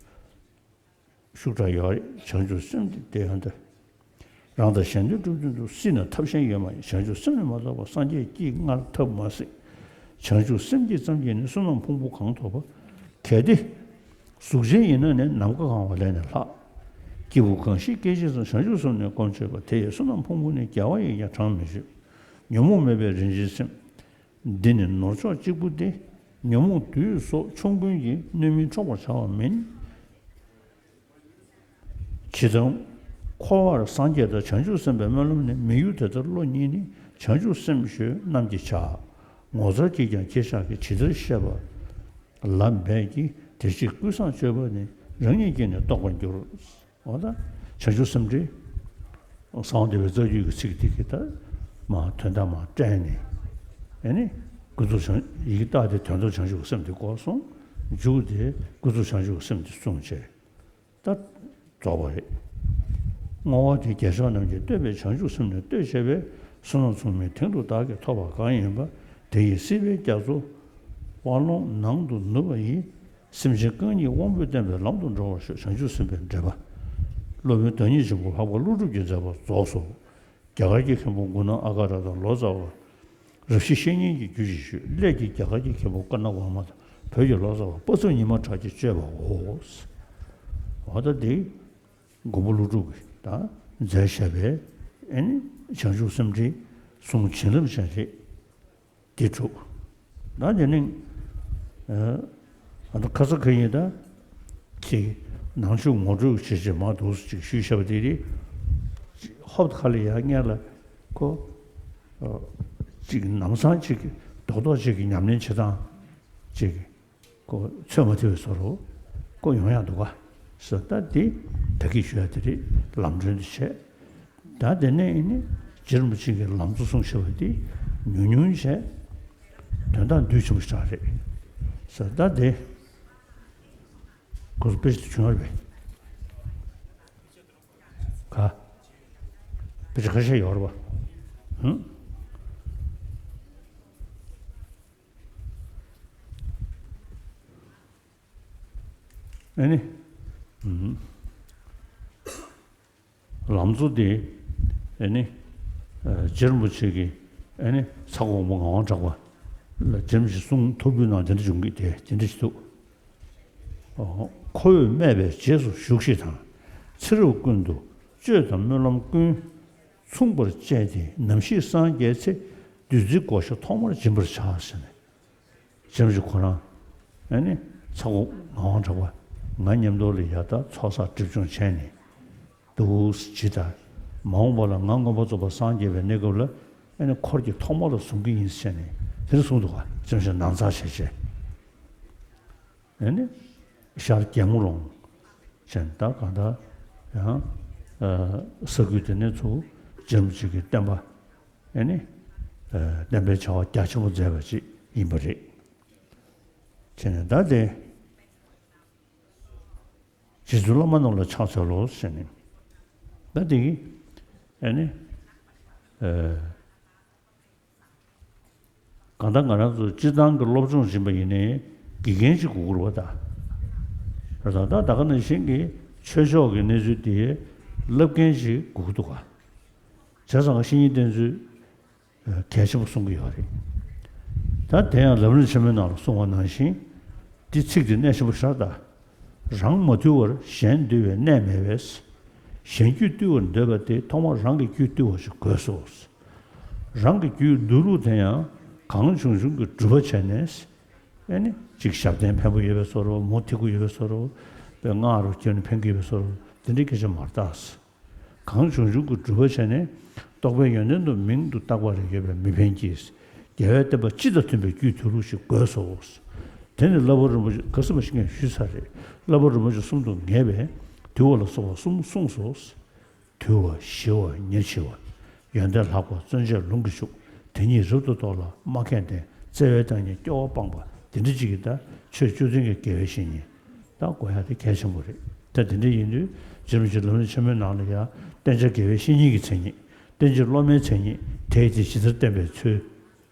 ཤུགས་དྲག་ཡོད་རེད། བྱང་ཆུབ་སེམས་དེ་དེ་ཡང་དེ་ རང་དང་གཞན་དོན་སྒྲུབ་དོན་དུ། སྲིད་ན་ཐབས་གཞན་ཡོད་མ་ཡིན། བྱང་ཆུབ་སེམས་ལས་མ་ཐོབ་པར། སངས་རྒྱས་ཀྱིས་སྔར་ཐབས་མ་གཟིགས། བྱང་ཆུབ་སེམས་ཀྱིས་ཙམ་གྱིས་ནི། བསོད་ནམས་ཕུང་པོ་གང་ཐོབ་པ། གལ་ཏེ་གཟུགས་ཅན་ཡིན་ན་ནི། ནམ་མཁའ་གང་བ་ལས་ནི་ལྷག། སྐྱེས་བུ་གང་ཞིག་སྐྱེ་ཕྱིར་བྱང་ཆུབ་སེམས་ནི་སྒོམ་བྱེད་པ། དེ་ཡི་བསོད་ནམས་ཕུང་པོ་ནི། རྒྱལ་བ་ཡིས་ཀྱང་བགྲང་མི་ཆོད། ཉོན་མོངས་མེད་པའི་རིན་ཆེན་སེམས། འདི་ནི་ནོར་མཆོག་གཅིག་པུ་སྟེ། ཉོན་མོངས་བདུད་སོགས་ཆོམ་རྐུན་གྱིས། སྣོད་མིན་འཕྲོག་པར་བྱ་བ་མིན། ཇི་ཙམ་འཁོར་བར་སངས་རྒྱས་དང་། བྱང་ཆུབ་སེམས་དཔའི་སྨོན་ལམ་ནི། མི་གཡོ་དེ་ལྟར་བློ་གཉིས་ནི། བྱང་ཆུབ་སེམས་ཞེས་རྣམས་ཀྱིས་བྱ། ངོ་མཚར་གྱིས་ཀྱང་ཁྱེད་ཅག་གིས། ཇི་ལྟར་བཤད་པ་ལ་འབད་ཀྱིས། དེ་ཕྱིར་ཀུན་བཟང་སྤྱོད་པ་ནི། རང་ཉིད་ཀྱིས་ནི་རྟོགས་པར་འགྱུར། འོ་ད་བྱང་ཆུབ་སེམས་འགྲེལ། གསང་བ་འདུས་པའི་རྩ་རྒྱུད་ཀྱི་ཚིག་དེ་གི་ད་མ་དོན་དག་མ་བཀྲལ་ནས། ཨེ་ནི་ཀུན་རྫོབ་བྱང་། ཡི་གེ་རྟགས་དེ་དོན་རྟོགས་བྱང་ཆུབ་ཀྱི་སེམས་དེ་བསྐོར་སོང་། མཇུག་དེ་ཀུན་རྫོབ་བྱང་ཆུབ་ཀྱི་སེམས་དེ་གསུངས་བྱས། ད་རྫོགས་པ་རེད། བསྔོ་བ་དེ་རྒྱལ་མཆོག་རྣམས་ཀྱིས། བསྟོད་པའི་བྱང་ཆུབ་སེམས་ནི་བསྟོད་བྱས་པས། བསོད་ནམས་མཚུངས་མེད་དེང་དུ་བདག་གིས་ཐོབ་པ་གང་ཡིན་པ། དེ་ཡི་སྲིད་པའི་རྒྱ་མཚོ་དབའ་ཀློང་ནང་དུ་ནུབ་པ་ཡི། སེམས་ཅན་རྐང་གཉིས་དབང་པོས་བསྟན་པའི་ལམ་དུ་འགྲོ་བར་ཤོག། བྱང་ཆུབ་སེམས་དཔའི་འགྲེལ་པ། སློབ་དཔོན་བདག་ཉིད་ཆེན་པོ་འཕགས་པ་ཀླུ་སྒྲུབ་ཀྱི་མཛད་པ་རྫོགས་སོ། རྒྱ་གར་གྱི་མཁན་པོ་མགུ་ནག་ཨ་ག་ར་དང་ལོ་ཙཱ་བ། རབ་ཞི་བཤེས་གཉེན་གྱི་རྒྱུད་ཀྱི་ཞུས། སླད་ཀྱིས་རྒྱ་གར་གྱི་མཁན་པོ་ཀ་ན་ཝར་མ་དང་། བོད་ཀྱི་ལོ་ཙཱ་བ་དཔའ་མཛངས་ཉི་མ་གྲགས་ཀྱིས་བཅོས་པའོ། འོ་ད་འདི་མགོན་པོ་ཀླུ་སྒྲུབ་ཀྱིས་ད་མཛད་བཞག་པའི་ཨེ་ནི་བྱང་ཆུབ་སེམས་འགྲེལ་གསུང་བྱིན་རླབས་ཅན་རེད། འདི་གྲུབ། ད་དེ་ནས་ཨ་ད་ཁ་ས་ཁ་ཡིན་ད་ཅིག་ནང་ཆོས་ངོ་སྤྲོད་བྱེད་བྱེད་མ་འདུག་ཅིག་ཞུས་བཞག་པ་དེ་རེད། ཧོབ་ཁ་ལ་ཡར་སྔོན་ལ་ཁོ་ཨ་ཅིག་ནམ་སང་ཅིག་རྡོག་རྡོག་ཅིག་གི་ཉམས་ལེན་བྱེད་སྟངས་ཅིག་ཁོ་ཚོད་མ་ཐིག་པའི་བཟོ་འདྲ་ཁོ་ཡོང་ཡག་འདུག་ག་ཟེར། ད་འདི་ད་གིན་ཞུ་ཡག་དེ་རེད། ལམ་སྒྲོན་དེ་བྱས། ད་དེ་ནས་ཨེ་ནི་རྗེ་རིན་པོ་ཆེ་གི་ལམ་གཙོ་གསུངས་བཞག་པ་དེ་ཉུང་ཉུང་བྱས། དོན་དག་འདུས་ཆེན་པོ་ཞིག་རེད་ཟེར། ད་དེ་ཁོ་ཚོ་དཔེ་ཆ་དེ་བྱུང་ཡོད་རེད་པས། ག་དཔེ་ཆ་ཁ་ཤས་ཡོད་རེད་པ། ཧུམ། ཨེ་ནི། ཨུམ། ལམ་གཙོ་དེ་ཨེ་ནི་ཨ་རྗེ་རིན་པོ་ཆེ་གིས་ཨེ་ནི་ཚ་ཁོག་མོ་ངག་དབང་གྲགས་པ་ལ་རྗེ་རིན་པོ་ཆེ་གསུང་ཐོར་བུའི་ནང་དེ་འདྲ་བྱུང་གི། དེ་དེ་འདྲ་ཞིག་འདུག། ཨོ། ཁོ་བོས་སྨྲས་པས། རྗེས་སུ་ཞུགས་ཤིག་དང་། ཚེ་རབས་ཀུན་ཏུ་སྤྱོད་དང་སྨོན་ལམ་ཀུན་མཚུངས་པར་སྤྱད་དེ། ནམ་ཞིག་སངས་རྒྱས་ཚེ། བདུད་རྩིའི་བགོ་བཤའ་ཐོག་མར་སྦྱིན་པར་བྱ་ཟེར་ནས། རྗེ་རིན་པོ་ཆེ་ཁོ་རང་ཨེ་ནི་ཚ་ཁོག་ངག་དབང་གྲགས་པ་ང་མཉམ་དུ་ལ་ཡ་ད་ཚོགས་བསགས་སྒྲིབ་སྦྱོང་བྱས་ནས་འདུག་ཇི་ལྟར་མ་འོངས་པ་ལ་ང་མངོན་པར་རྫོགས་པར་སངས་རྒྱས་པའི་གནས་སྐབས་ལ་ཨེ་ནི་འཁོར་གྱི་ཐོག་མ་ལ་བཟུང་གི་ཡིན་ཟེར་ནས་དེ་འདྲ་གསུངས་འདུག་ག། རྗེ་རིན་པོ་ཆེ་ནང་ཚགས་བྱས་བྱས། ཨེ་ནི་ཤར་རྒྱལ་མོ་ལུང་ཅན་ད་གང་ལྟར་ཡང་ས་ཁུལ་དེ་ནས་ཚུར་རྗེ་རིན་པོ་ཆེ་གི་བསྟན་པ་ཨེ་ནི་བསྟན་པའི་བྱ་བ་རྒྱ་ཆེན་པོ་མཛད་པ་ཅིག་ཡིན་པ་རེད། བྱས་ནས་ད་དེ་རྗེ་བཙུན་བླ་མ་རྣམས་ལ་ཕྱག་འཚལ་ལོ་ཟེར་ནས་ད་དེ་གི་ཨེ་ནི། གང་ལྟར་ང་རང་ཚོ་སྤྱིར་བཏང་གི་སློབ་སྦྱོང་ཡིན་པ་ཡིན་ནའི་དགེ་རྒན་ཅིག་དགོས་ཀྱི་རེད་པ། ད་ད་ད་ག་ནང་བཞིན་གྱི་ཆོས་ཕྱོགས་ཀྱི་གནས་ཚུལ་དེ་བསླབ་མཁན་ཅིག་དགོས་ཀྱི་འདུག་ག། བྱས་ཙང་བཤེས་གཉེན་བསྟེན་ཚུལ་གལ་ཆེན་པོ་གསུང་གི་ཡོད་རེད། ད་དེ་ཡང་ལམ་རིམ་ཆེན་མོའི་ནང་ལ་གསུངས་པ་ནང་བཞིན་འདི་ཚིག་དེ་གནད་ཆེན་པོ་ཞེ་དྲག་ད། རང་མ་ཐུལ་བར་གཞན་འདུལ་བའི་གནད་མེད་པས། གཞན་རྒྱུད་བཏུལ་བར་འདོད་པ་དེ། ཐོག་མར་རང་གི་རྒྱུད་བཏུལ་བ་ཞིག་དགོས་སོ། རང་གི་རྒྱུད་བཏུལ་ལུགས་དེ་ཡང་གང་བྱུང་བྱུང་གི་སྒྲུབ་པ་བྱས་ནས། ཨེ་ནི་ཅིག་ཞབས་བརྟན་ཕན་པོ་ཡོད་པའི་བཟོ་འདྲ། མུ་ཐིག་པོ་ཡོད་པའི་བཟོ་འདྲ། དཔེ་སྔགས་རུ་བརྒྱབ་ནས་ཕན་གྱི་ཡོད་པའི་བཟོ་འདྲ། དེ་འདྲའི་སྐད་ཆ་མ་རེད་ད། གང་བྱུང་བྱུང་གི་སྒྲུབ་པ་བྱས་ནས་རྟོག་པའི་ཡོན་ཏན་དུ་མིང་དུ་བཏགས་པ་རེ་ཡོད་པས་མི་ཕན་གྱི། རྒྱལ་བའི་བསྟན་པ་སྤྱི་དང་མཐུན་པའི་རྒྱུད་བཏུལ་ལུགས་ཤིག་དགོས་སོ། དེ་ནི་བསླབ་པ་རིན་པོ་ཆེ་ག་ཟེར་བ་ཞིག་ངས་ཞུས་ཚར་རེད། བསླབ་པ་རིན་པོ་ཆེ་གསུམ་དུ་ངེས་པས་དུལ་བ་ལ་སོགས་པ་གསུམ་གསུངས་སོ། དུལ་བ་ཞི་བ་ཉེར་ཞི་བ། ཡོན་ཏན་ལྷག་པ་བརྩོན་བཅས་ལུང་གིས་ཕྱུག། དེ་ཉིད་རབ་ཏུ་རྟོགས་ལ་སྨྲ་མཁས་ལྡན། བརྩེ་བས་བདག་ཉིད་སྐྱོ་བ་སྤངས་པ། དེ་འདྲ་ཅིག་གིས་ད་ཆོས་བཅུ་ལྡན་གྱི་དགེ་བའི་བཤེས་གཉེན་ད་དགོས་ཡ་དེ་གལ་ཆེན་པོ་རེད། ད་དེ་འདྲ་ཡིན་དུས་རྗེ་རིན་པོ་ཆེ་ལམ་རིམ་ཆེན་མོའི་ནང་ལ་ཡང་བསྟེན་བྱ་དགེ་བའི་བཤེས་གཉེན་གྱི་མཚན་ཉིད། བསྟེན་བྱ་སློབ་མའི་མཚན་ཉིད། དེས་དེ་ཇི་ལྟར་བསྟེན་པའི་ཚུལ།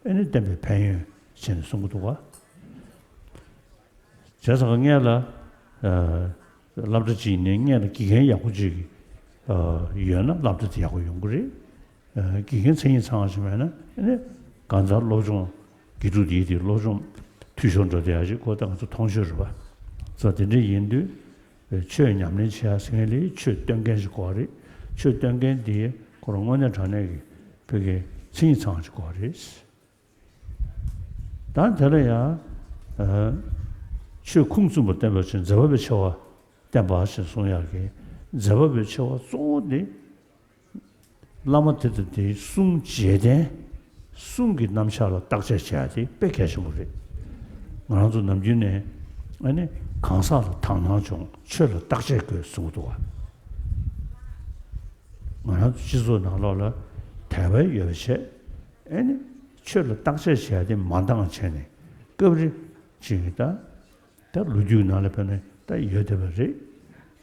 ཨེ་ནི་བསྟེན་པའི་ཕན་ཡོན་བྱས་ནས་གསུང་གི་འདུག་ག། བྱས་ཙང་སྔོན་ལ་ཨ་སློབ་གྲྭ་ཅིག་ནས་སྔོན་ལ་དགེ་རྒན་ཡག་པོ་ཅིག་གིས་ ཡོད་ན་སློབ་གྲྭ་དེ་ཡག་པོ་ཡོང་གི་རེད། དགེ་རྒན་མཚན་ཉིད་ཚང་བ་ཞིག་མེད་ན་ཨ་ནི་གང་ལྟར་སློབ་སྦྱོང་དགེ་ཕྲུག་དེའི་དེ་སློབ་སྦྱོང་འཐུས་ཤོར་འགྲོ་བསྡད་ཡ་ཞིག་ཁོ་ད་ང་ཚོ་མཐོང་ཆོས་རེད་པ། ཙང་དེ་འདྲ་ཡིན་དུས་ཆོས་ཉམས་ལེན་བྱེད་ཡ་ཟེར་མཁན་ལ་ཆོས་སྟོན་མཁན་ཞིག་དགོས་རེད། ཆོས་སྟོན་མཁན་དེ་ཁོ་རང་དངོས་གནས་དྲང་གནས་ཀྱི་བོད་ཀྱི་མཚན་ཉིད་ཚང་བ་ཞིག་དགོས་རེད། ད་དེ་ལ་ཡང་ཆོས་ཁུངས་བཙུན་པ་བསྟན་པ་ཅིག་མཛད་པ་པོའི་ཆེ་བ་བསྟན་པ་ཞེས་གསུང་ཡག་གི་མཛད་པ་པོའི་ཆེ་བ་གཙོ་བོ་དེ་བླ་མ་དེ་དང་དེའི་གསུང་བཅས་ལྡན། གསུང་གི་རྣམ་གཞག་ལ་བརྟག་དཔྱད་བྱེད་ཡག་དེ་དཔེ་གལ་ཆེན་པོ་རེད། ང་རང་ཚོ་ནམ་རྒྱུན་ནས་ཨ་ནི་གང་ཟག་ལ་དག་སྣང་བྱུང་ཆོས་ལ་བརྟག་དཔྱད་དགོས་གསུང་གི་འདུག་བ། ང་རང་ཚོ་སྤྱི་ཚོགས་ནང་ལོགས་ལ་དད་པ་ཡོད་པ་བྱས་ཨ་ནི་ཆོས་ལ་བརྟག་དཔྱད་བྱེད་ཡག་དེ་མ་འདང་བྱས་ནས་སྐབས་རེ་ཅིག་གི་ད། ད་ལོ་རྒྱུས་ནང་ལ་ཕེབས་ནས་ད་ཡོད་བསྡད་པ་རེད།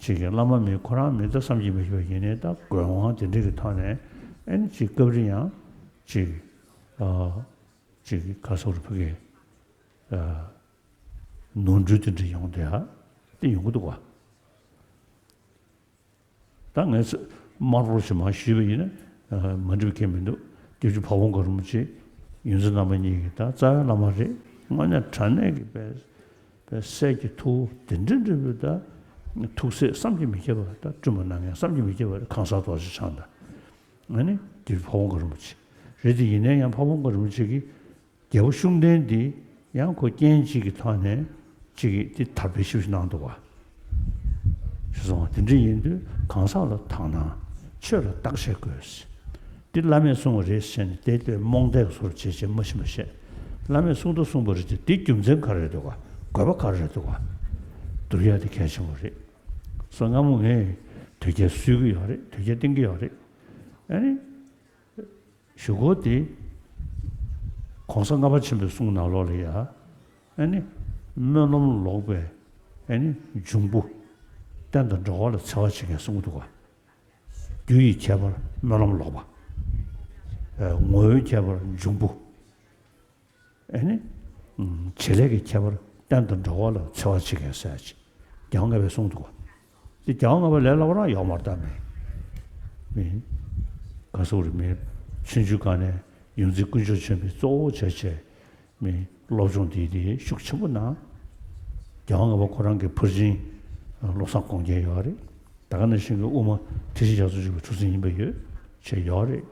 ཅིག་གི་བླ་མ་མེད་ཁོ་རང་མེད་ད་བསམ་གྱིས་མི་ཁྱབ་པ་ཡིན་ནའི་ད་དགོས་དབང་དེ་འདྲ་གི་ཐོག་ནས་ཨ་ནི་ཅིག་སྐབས་རེ་ཡང་ཅིག་ཨ་ཅིག་ག་སོགས་རུ་ཕ་གི་ཨ་ནོར་འཁྲུལ་དེ་འདྲ་ཡོང་བསྡད་ཡ་དེ་ཡོང་གི་འདུག་བ། ད་ངས་དམར་པོ་ཞིག་མར་ཞུས་པ་ཡིན་ན་མ་འགྲིག་པ་གང་ཡང་མི་འདུག་སྐྱབས་རྗེ་ཕ་བོང་ཁ་རིན་པོ་ཆེ་ཡོངས་འཛིན་རྣམ་པ་གཉིས་ཀྱི་ད་རྩ་བའི་བླ་མ་རེད། དངོས་གནས་དྲང་གནས་ཀྱི་དཔེ་དཔེ་སྲས་ཀྱི་ཐུ་བོ་དེ་འདྲ་འདྲ་པོའི་ད་ཐུགས་སྲས་བསམ་གྱིས་མི་ཁྱབ་པ་ད་བསྐྲུན་པ་གནང་མཁན་བསམ་གྱིས་མི་ཁྱབ་པ་རེད། གང་ཟག་རྡོ་རྗེ་འཆང་དང་ཨ་ནི་སྐྱབས་རྗེ་ཕ་བོང་ཁ་རིན་པོ་ཆེ་རེད། དེ་ཡིན་ན་ཡང་ཕ་བོང་ཁ་རིན་པོ་ཆེ་གིས། རྒྱལ་པོ་ཤུགས་ལྡན་འདི་ཡང་ཁོ་རྐྱེན་གཅིག་གི་ཐོག་ནས་གཅིག་གིས་འདི་དར་སྤེལ་ཞེ་པོ་ཞིག་གནང་འདུག་བ། ཞེས་གསུངས་པ་དེ་འདྲ་ཡིན་དུས་གང་ཟག་ལ་དག་སྣང་ཆོས་ལ་བརྟག་དཔྱད་དགོས། འདི་བླ་མས་གསུངས་པ་རེད་ཟེར་ནས་དེ་ལྟར་རྨོངས་དད་བཟོ་བྱས་བྱས་མ་ཤེས་མ་ཤེས། བླ་མས་གསུངས་ད་གསུངས་པ་རེད་དེ་འདི་རྒྱུ་མཚན་ག་རེ་རེད་འདུག་ག་དགོས་པ་ག་རེ་རེད་འདུག་ག་བསྡུར་ཡ་དེ་གལ་ཆེན་པོ་རེད། སོ་སྔ་མོ་ངས་དོལ་རྒྱལ་གསོད་ཀྱི་ཡོད་རེད། དོལ་རྒྱལ་བསྟེན་གྱི་ཡོད་རེད། ཨ་ནི། གཞུག་གུ་དེ། གོང་ས་ལྔ་པ་ཆེན་པོའི་གསུང་ནང་ལོགས་ལ་ཡ། ཨ་ནི། སྨོན་ལམ་ལོག་པའི། ཨ་ནི། འབྱུང་པོ། བསྟན་དང་འགྲོ་བ་ལ་འཚེ་བ་བྱེད་མཁན་གསུང་གི་འདུག་ག་རྒྱུ་ཡི་ཁྱད་པར་སྨོན་ལམ་ལོག་པ། ཨ། ངོ་བོའི་ཁྱད་པར་འབྱུང་པོ། ཨ་ནི། བྱེད་ལས་ཀྱི་ཁྱད་པར་བསྟན་དང་འགྲོ་བ་ལ་འཚེ་བ་བྱེད་མཁན་ཟེར་ཅིག་རྒྱལ་བ་ལྔ་པས་གསུངས་འདུག་ག་དེ་རྒྱལ་བ་ལྔ་པ་ལས་སླ་པོ་རང་ཡོག་མ་རེད་ད་མེད། མེད། ག་སོགས་རེད་མེད། ཆུང་ཆུང་སྒང་ནས་ཡོངས་འཛིན་དཀོན་མཆོག་ཆེན་པོས་གཙོ་བོ་བྱས་བྱས་མེད། སློབ་སྦྱོང་དེ་དེ་ཤུགས་ཆེན་པོ་གནང་། རྒྱལ་བ་ལྔ་པ་ཁོ་རང་གི་ཕར་ཕྱིན་བློ་བཟང་དགོངས་རྒྱན་ཡོད་རེད། ད་ག་ནང་བཞིན་གྱི་དབུ་མ་ཐེག་ཆེན་རྒྱ་མཚོ་ཆོས་ཀྱི་གྲུ་གཟིངས་ཡིན་པ་ཡོད་བྱས་ཡོད་རེད།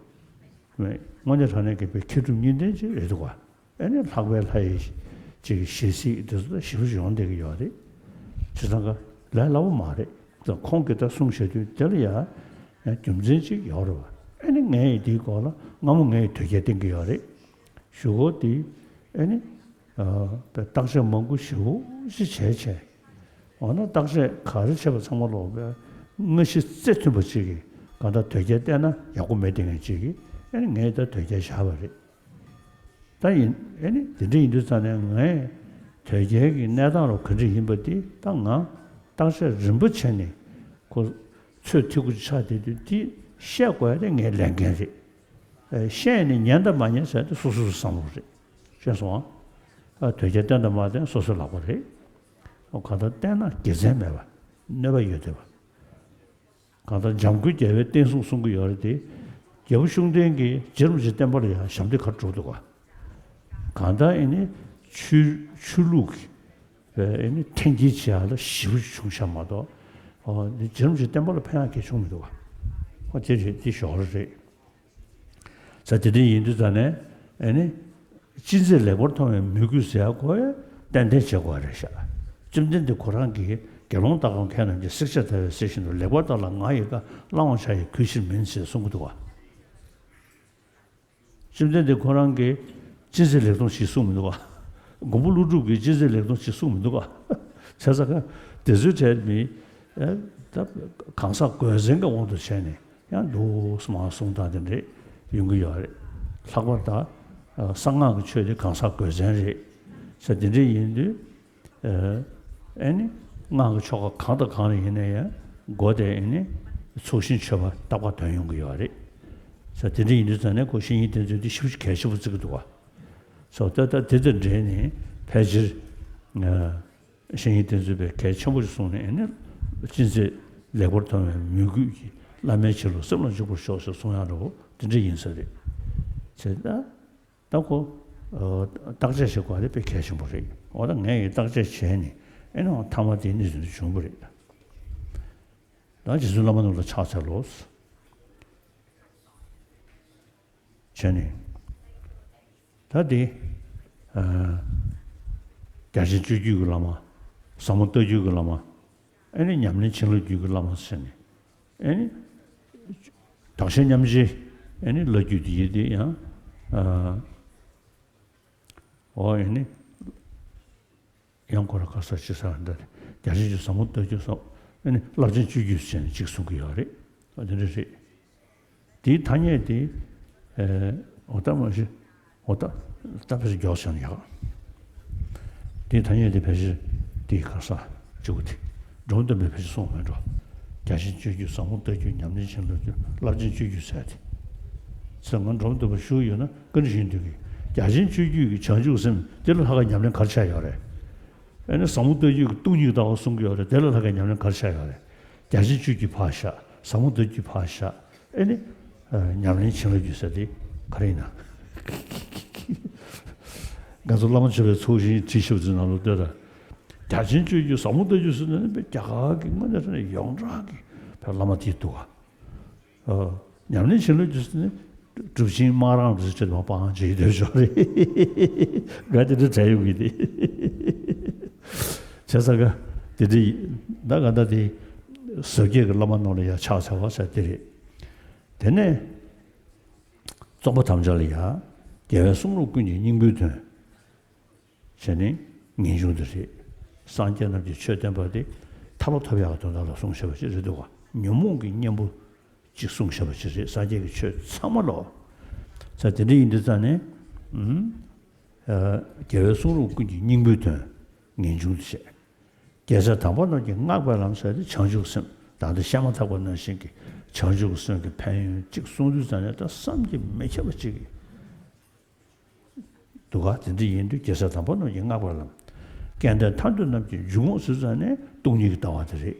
དངོས་གནས་དྲང་གནས་ཀྱི་དཔེ་མཁས་གྲུབ་གཉིས་ལྡན་ཅིག་རེད་འདུག་ག་ཨ་ནི་ལྷག་པའི་ལྷ་ཡི་ཅིག་ཞལ་གཟིགས་དེ་ཚོ་ཞེ་པོ་ཅིག་ཡོང་བསྡད་ཀྱི་ཡོད་རེད། བྱས་ཙང་ཀ་ལས་སླ་པོ་མ་རེད། ད་ཁོང་གིས་ད་གསུང་བྱས་དུས་དེ་ལ་ཡ་རྒྱུ་མཚན་ཅིག་ཡོད་རེད་བ། ཨ་ནི་ངས་འདིའི་སྐོར་ལ་སྔ་མོ་ངས་དོལ་རྒྱལ་བསྟེན་གྱི་ཡོད་རེད། གཞུག་གུ་དེ་ཨ་ནི་བརྟག་དཔྱད་མང་པོ་ཞེ་པོ་ཅིག་བྱས་བྱས། འོ་ན་བརྟག་དཔྱད་ག་རེ་བྱས་པ་ཚང་མ་ལོག་པའི་སྔ་ཕྱི་རྩིས་མཐུན་པ་ཅིག་གིས་གང་ལྟར་དོལ་རྒྱལ་བསྟེན་ན་ཡག་པོ་མེད་བསྡད་མཁན་ཅིག་གིས་ཨ་ནི་ངས་ད་དོལ་རྒྱལ་བཞག་པ་རེད། ད་ཡིན་ཨེ་ནི་དེ་འདྲ་ཡིན་དུས་ཙང་ནས་ངས་དོལ་རྒྱལ་གྱི་གནས་སྟངས་རུ་ག་འདྲ་ཡིན་པ་དེ་ད་ང་བརྟག་དཔྱད་རིམ་པ་བྱས་ནས་ཁོ་ཚོད་ཐིག་གུ་ཆགས་བསྡད་དུས་དེ་བཤད་དགོས་ཡ་དེ་ངའི་ལས་འགན་རེད། ཨེ་བཤད་ནས་ཉན་དང་མ་ཉན་ཟེར་དེ་སོ་སོ་སོའི་བསམ་བློ་རེད། ཤེས་སོང་ཨ། ཨ་དོལ་རྒྱལ་བསྟེན་དང་མ་བསྟེན་སོ་སོའི་ལག་པ་རེད། ཨོ་གང་ལྟར་བསྟེན་ན་དགེ་མཚན་མེད་པ་གནོད་པ་ཡོད་བསྡད་པ། གང་ལྟར་འཇམ་མགོན་རྒྱལ་བའི་བསྟན་སྲུང་གསུང་གི་ཡོད་རེད་དེ། རྒྱལ་པོ་ཤུགས་ལྡན་གྱིས་རྗེ་རིན་པོ་ཆེ་བསྟན་པ་ལ་ཡང་ཞབས་འདེགས་ག་རེ་སྒྲུབ་འདུག་ག་གང་ལྟར་ཨེ་ནི་ཆོས་ཆོས་ལུགས་ཀྱི་ཨེ་ནི་འཐེན་འཁྱེར་བྱེད་ཡག་ལ་ཞེ་པོ་ཅིག་བྱུང་ཤག་མ་གཏོགས། ཨོ་འདི་རྗེ་རིན་པོ་ཆེ་བསྟན་པ་ལ་ཕན་ཡག་གང་ཡང་བྱུང་མི་འདུག་ག་ཨོ་དེ་རེད་དེ་ཞོར་རེད། ས་དེ་འདྲ་ཡིན་དུས་ཙང་ནས་ཨེ་ནི། ཅི་མཛད་ལེགས་པར་མཐོང་བའི་མོས་གུས་ཟེར་ཡག་ཁོ་ཡ་ཏན་ཏན་བྱེད་དགོས་རེད་ཤག་བཅོམ་ལྡན་འདས་ཁོ་རང་གིས་དགེ་སློང་དག་ཀྱང་མཁས་རྣམས་ཀྱིས། བསྲེགས་བཅད་བརྡར་བའི་གསེར་བཞིན་དུ། ལེགས་པར་བལྟ་ལ་ང་ཡི་བཀའ། བླང་བར་བྱ་ཡི་གུས་ཕྱིར་མིན་ཟེར་གསུང་གི་འདུག་བ། བཅོམ་ལྡན་འདས་ཁོ་རང་གིས་ཅི་མཛད་ལེགས་མཐོང་ཞིག་གསུངས་མི་འདུག་བ། མགོན་པོ་ཀླུ་སྒྲུབ་ཀྱིས་ཅི་མཛད་ལེགས་མཐོང་ཞིག་གསུངས་མི་འདུག་བ། བྱས་ཙང་ཀ་དེ་ཚོའི་གྲས་མི། ཨེ། ད་གང་ཟག་དགོས་མཚན་གྱི་དབང་དུ་བྱས་ནས་ཡང་འདུག་སེ་མར་གསུང་སྟངས་དེ་འདྲས་ཡོང་གི་ཡོད་རེད། ལྷག་པར་ད་གསང་སྔགས་ཀྱི་ཆོས་དེ་གང་ཟག་དགོས་མཚན་རེད་ཟེར་དེ་འདྲས་ཡིན་དུས། ཨེ་ནི་སྔགས་ཀྱི་ཆོ་ག་གང་དང་གང་ལ་ཡིན་ན་ཡང་སྒོ་དེ་ཨེ་ནི་ཚོགས་ཞིང་མཆོད་པ་རྟག་པར་འདོན་ཡོང་གི་ཡོད་རེད་ཟེར་དེ་འདྲས་ཡིན་དུས་ཙང་ནས་ཁོ་བཤེས་གཉེན་བསྟེན་ཚུལ་དེ་ཞེ་པོ་ཅིག་གལ་ཆེན་པོ་བརྩི་གི་འདུག་བ། སོ་ད་ལྟ་དེ་དང་འབྲེལ་ནས་ཕལ་ཆེར། བཤེས་གཉེན་བསྟེན་ཚུལ་དཔེ་གལ་ཆེན་པོ་ཞིག་གསུངས་ནས་ཨེ་ནི། ཅི་མཛད་ལེགས་པར་མཐོང་བའི་མོས་གུས་ཀྱིས། བླ་མའི་ཆོས་ལུགས་སེམས་ལ་འཇུག་པར་ཤོག་ཟེར་གསུང་ཡག་འདྲ་བོ་དེ་འདྲ་ཡིན་ས་རེད། བྱས་ཙང་ད་ཁོ་བརྟག་དཔྱད་བྱེད་དགོས་པ་དེ་དཔེ་གལ་ཆེན་པོ་རེད། འོ་ད་ངས་ཡི་བརྟག་དཔྱད་བྱས་ནས་ཨེ་ནི་ཐ་མ་དེ་གནས་ཚུལ་འདི་བྱུང་བ་རེད། ད་རྗེ་བཙུན་བླ་མ་རྣམས་ལ་ཕྱག་འཚལ་ལོ། བྱས་ནས། ད་དེ། ཨ། རྒྱ་ཆེན་སྤྱོད་བརྒྱུད་ཀྱི་བླ་མ། ཟབ་མོ་ལྟ་བརྒྱུད་ཀྱི་བླ་མ། ཨེ་ནི་ཉམས་ལེན་བྱིན་རླབས་བརྒྱུད་ཀྱི་བླ་མ་ཟེར་ནས། ཨེ་ནི། དག་ཆེན་མཉམ་རྗེ། ཨེ་ནི་བླ་བརྒྱུད་དེ་ཡི་དེ་ཡང་། ཨ། འོ་ཨེ་ནི། ཡང་ཁོ་རང་ག་ས་ཅི་ས་འདྲ་རེད། རྒྱ་ཆེན་གྱི་ཟབ་མོ་ལྟ་བརྒྱུད་སོགས་ཨེ་ནི་རླབས་ཆེན་སྤྱོད་བརྒྱུད་ཟེར་ནས་གཅིག་གསུང་གི་ཡོད་རེད། འོ་དེ་འདྲ་རེད། དེའི་ཐ་སྙད་དེ། ཨེ། འོ་ད་མ་གཞི། འོ་ད། ད་ཕལ་ཆེར་མགྱོགས་ཤིང་ཡག་དེའི་ཐ་སྙད་དེ་ཕལ་ཆེར་དེའི་ག་ས་ཅི་གོ་དེ། འབྲོམ་སྟོན་པས་ཕལ་ཆེར་གསུངས་མེད་འགྲོ། རྒྱ་ཆེན་སྤྱོད་བརྒྱུད་ཟབ་མོ་ལྟ་བརྒྱུད་ཉམས་ལེན་བྱིན་རླབས་བརྒྱུད་རླབས་ཆེན་སྤྱོད་བརྒྱུད་ཟེར་ཏེ། ཚེ་སྔོན་འབྲོམ་སྟོན་པ་བཞུགས་ཡོད་ན་བཀའ་འདྲི་ཞུ་འདོད་ཀྱི། རྒྱ་ཆེན་སྤྱོད་བརྒྱུད་ཀྱི་བྱང་ཆུབ་སེམས་དེ་ལ་ལྷག་དཀར་ཉམས་ལེན་ག་རེ་བྱས་ཡོད་རེད། ཨེ་ནི་ཟབ་མོ་ལྟ་བརྒྱུད་ཀྱི་སྟོང་ཉིད་ཀྱི་ལྟ་བ་གསུང་གི་ཡོད་རེད། དེ་ལ་ལྷག་དཀར་ཉམས་ལེན་ག་རེ་བྱས་ཡོད་རེད། རྒྱ་ཆེན་སྤྱོད་བརྒྱུད་ཕར་བཞག་ཟབ་མོ་ལྟ་བརྒྱུད་ཕར་བཞག་ཨེ་ནི། ཨ། ཉམས་ལེན་བྱིན་རླབས་བརྒྱུད་ཟེར་དེ་ག་རེ་ཡིན་ན། ང་ཚོ་བླ་མ་མཆོད་པའི་ཚོགས་ཞིང་བྲིས་ཤོག་ཅིག་ནང་ལ་ལྟོས་དང་། རྒྱ་ཆེན་སྤྱོད་བརྒྱུད་ཟབ་མོ་ལྟ་བརྒྱུད་ཟེར་ནས་ནི་དཔེ་རྒྱ་གར་གྱི་དངོས་གནས་དྲང་གནས་ཡོངས་གྲགས་ཀྱི་བླ་མ་དེ་འདུག་ག་ཨ། ཉམས་ལེན་བྱིན་རླབས་བརྒྱུད་ཟེར་ནས་གྲུབ་ཆེན་སྨག་རམས་རེད་ཟེར་ནས་མ་སྤང་བྱེད་འདོད་ཆོག་རེད། ང་དེ་འདྲ་དྲན་ཡོང་གི་དེ། བྱས་ཙང་ག་དེ་འདྲ་ཡིན་ད་ག་ད་དེ་ཟབ་རྒྱས་ཀྱི་བླ་མ་རྣམས་ལ་ཡང་ཕྱག་འཚལ་བ་ཟེར་དེ་རེད། དེ་ནས། རྩོམ་པ་དམ་བཅའ་ལ་ཡང་། རྒྱལ་བའི་གསུང་རབ་ཀུན་གྱི་སྙིང་པོའི་དོན། བྱས་ནས་ངེས་འབྱུང་དེ་རེད། སངས་རྒྱས་རྣམས་ཀྱིས་ཆོས་བསྟན་པ་དེ་ཐར་པ་ཐོབ་ཡག་གི་དོན་དག་ལ་གསུངས་བཞག་པ་ཞིག་རེད་འདུག་ག་ཉོན་མོངས་ཀྱི་གཉེན་པོ་ཅིག་གསུངས་བཞག་པ་ཞིག་རེད། སངས་རྒྱས་ཀྱི་ཆོས་ཚང་མ་ལོ། ས་དེ་འདྲ་ཡིན་དུས་ཙང་ནས། ཨུམ། ཨ། རྒྱལ་བའི་གསུང་རབ་ཀུན་གྱི་སྙིང་པོའི་དོན། ངེས་འབྱུང་དུ་བྱས། རྒྱལ་སྲས་དམ་པ་རྣམས་ཀྱིས་བསྔགས་པའི་ལམ་ཟེར་ཏེ་བྱང་ཆུབ་སེམས་ད་ལྟ་བཤད་མ་ཐག་པ་ནང་བཞིན་གྱི་བྱང་ཆུབ་སེམས་ཀྱི་ཕན་ཡོན་གཅིག་གསུང་དུས་ཙང་ནས་ད་བསམ་གྱིས་མི་ཁྱབ་པ་གཅིག་འདུག་ག་དེ་འདྲ་ཡིན་དུས་རྒྱལ་སྲས་དམ་པ་རྣམས་ཀྱིས་བསྔགས་པའི་ལམ། སྐལ་ལྡན་ཐར་འདོད་རྣམས་ཀྱི་འཇུག་ངོགས་ཟེར་ཙང་ནས་སྟོང་ཉིད་ཀྱི་ལྟ་བ་དེ་རེད།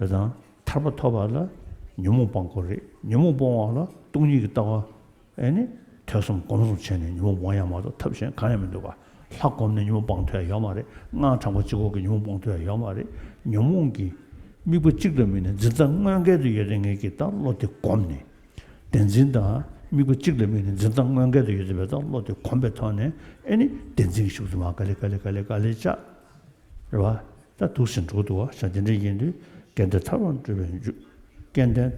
རེད་དང་། ཐར་པ་ཐོབ་པ་ལ་ཉོན་མོངས་སྤང་དགོས་རེད། ཉོན་མོངས་སྤོང་བ་ལ་སྟོང་ཉིད་ཀྱི་ལྟ་བ། ཨེ་ནི། ཐོས་བསམ་སྒོམ་གསུམ་བྱས་ནས་ཉོན་མོངས་སྤོང་ཡག་མ་གཏོགས་ཐབས་གཞན་གང་ཡང་མི་འདུག་ག་ལྷ་བསྒོམས་ནས་ཉོན་མོངས་སྤང་ཐུབ་ཡག་ཡོད་མ་རེད། སྔགས་བགྲང་བ་གཅིག་པོ་གིས་ཉོན་མོངས་སྤང་ཐུབ་ཡག་ཡོད་མ་རེད། ཉོན་མོངས་ཀྱི་དམིགས་པ་གཅིག་ལ་དམིགས་ནས་འཛིན་སྟངས་དངོས་འགལ་དུ་ཡོད་པའི་ངེས་ཀྱི་ད་བློ་དེ་བསྒོམས་ནས། བདེན་འཛིན་དང་དམིགས་པ་གཅིག་ལ་དམིགས་ནས་འཛིན་སྟངས་དངོས་འགལ་དུ་ཡོད་པའི་ད་བློ་དེ་བསྒོམས་པའི་ཐོག་ནས་ཨེ་ནི་བདེན་འཛིན་གྱི་ཤུགས་དེ་མར་ག་ལེ་ག་ལེ་ག་ལེ་ག་ལེ་བཅག་རེད་བ། ད་འདུག་སེ་འགྲོ་འདུག་བ་ཤ་དེ་འདྲ་ཡིན་དུས་སྐལ་ལྡན་ཐར་པར་འགྲོ་བའི་འཇུག་སྐལ་ལྡན།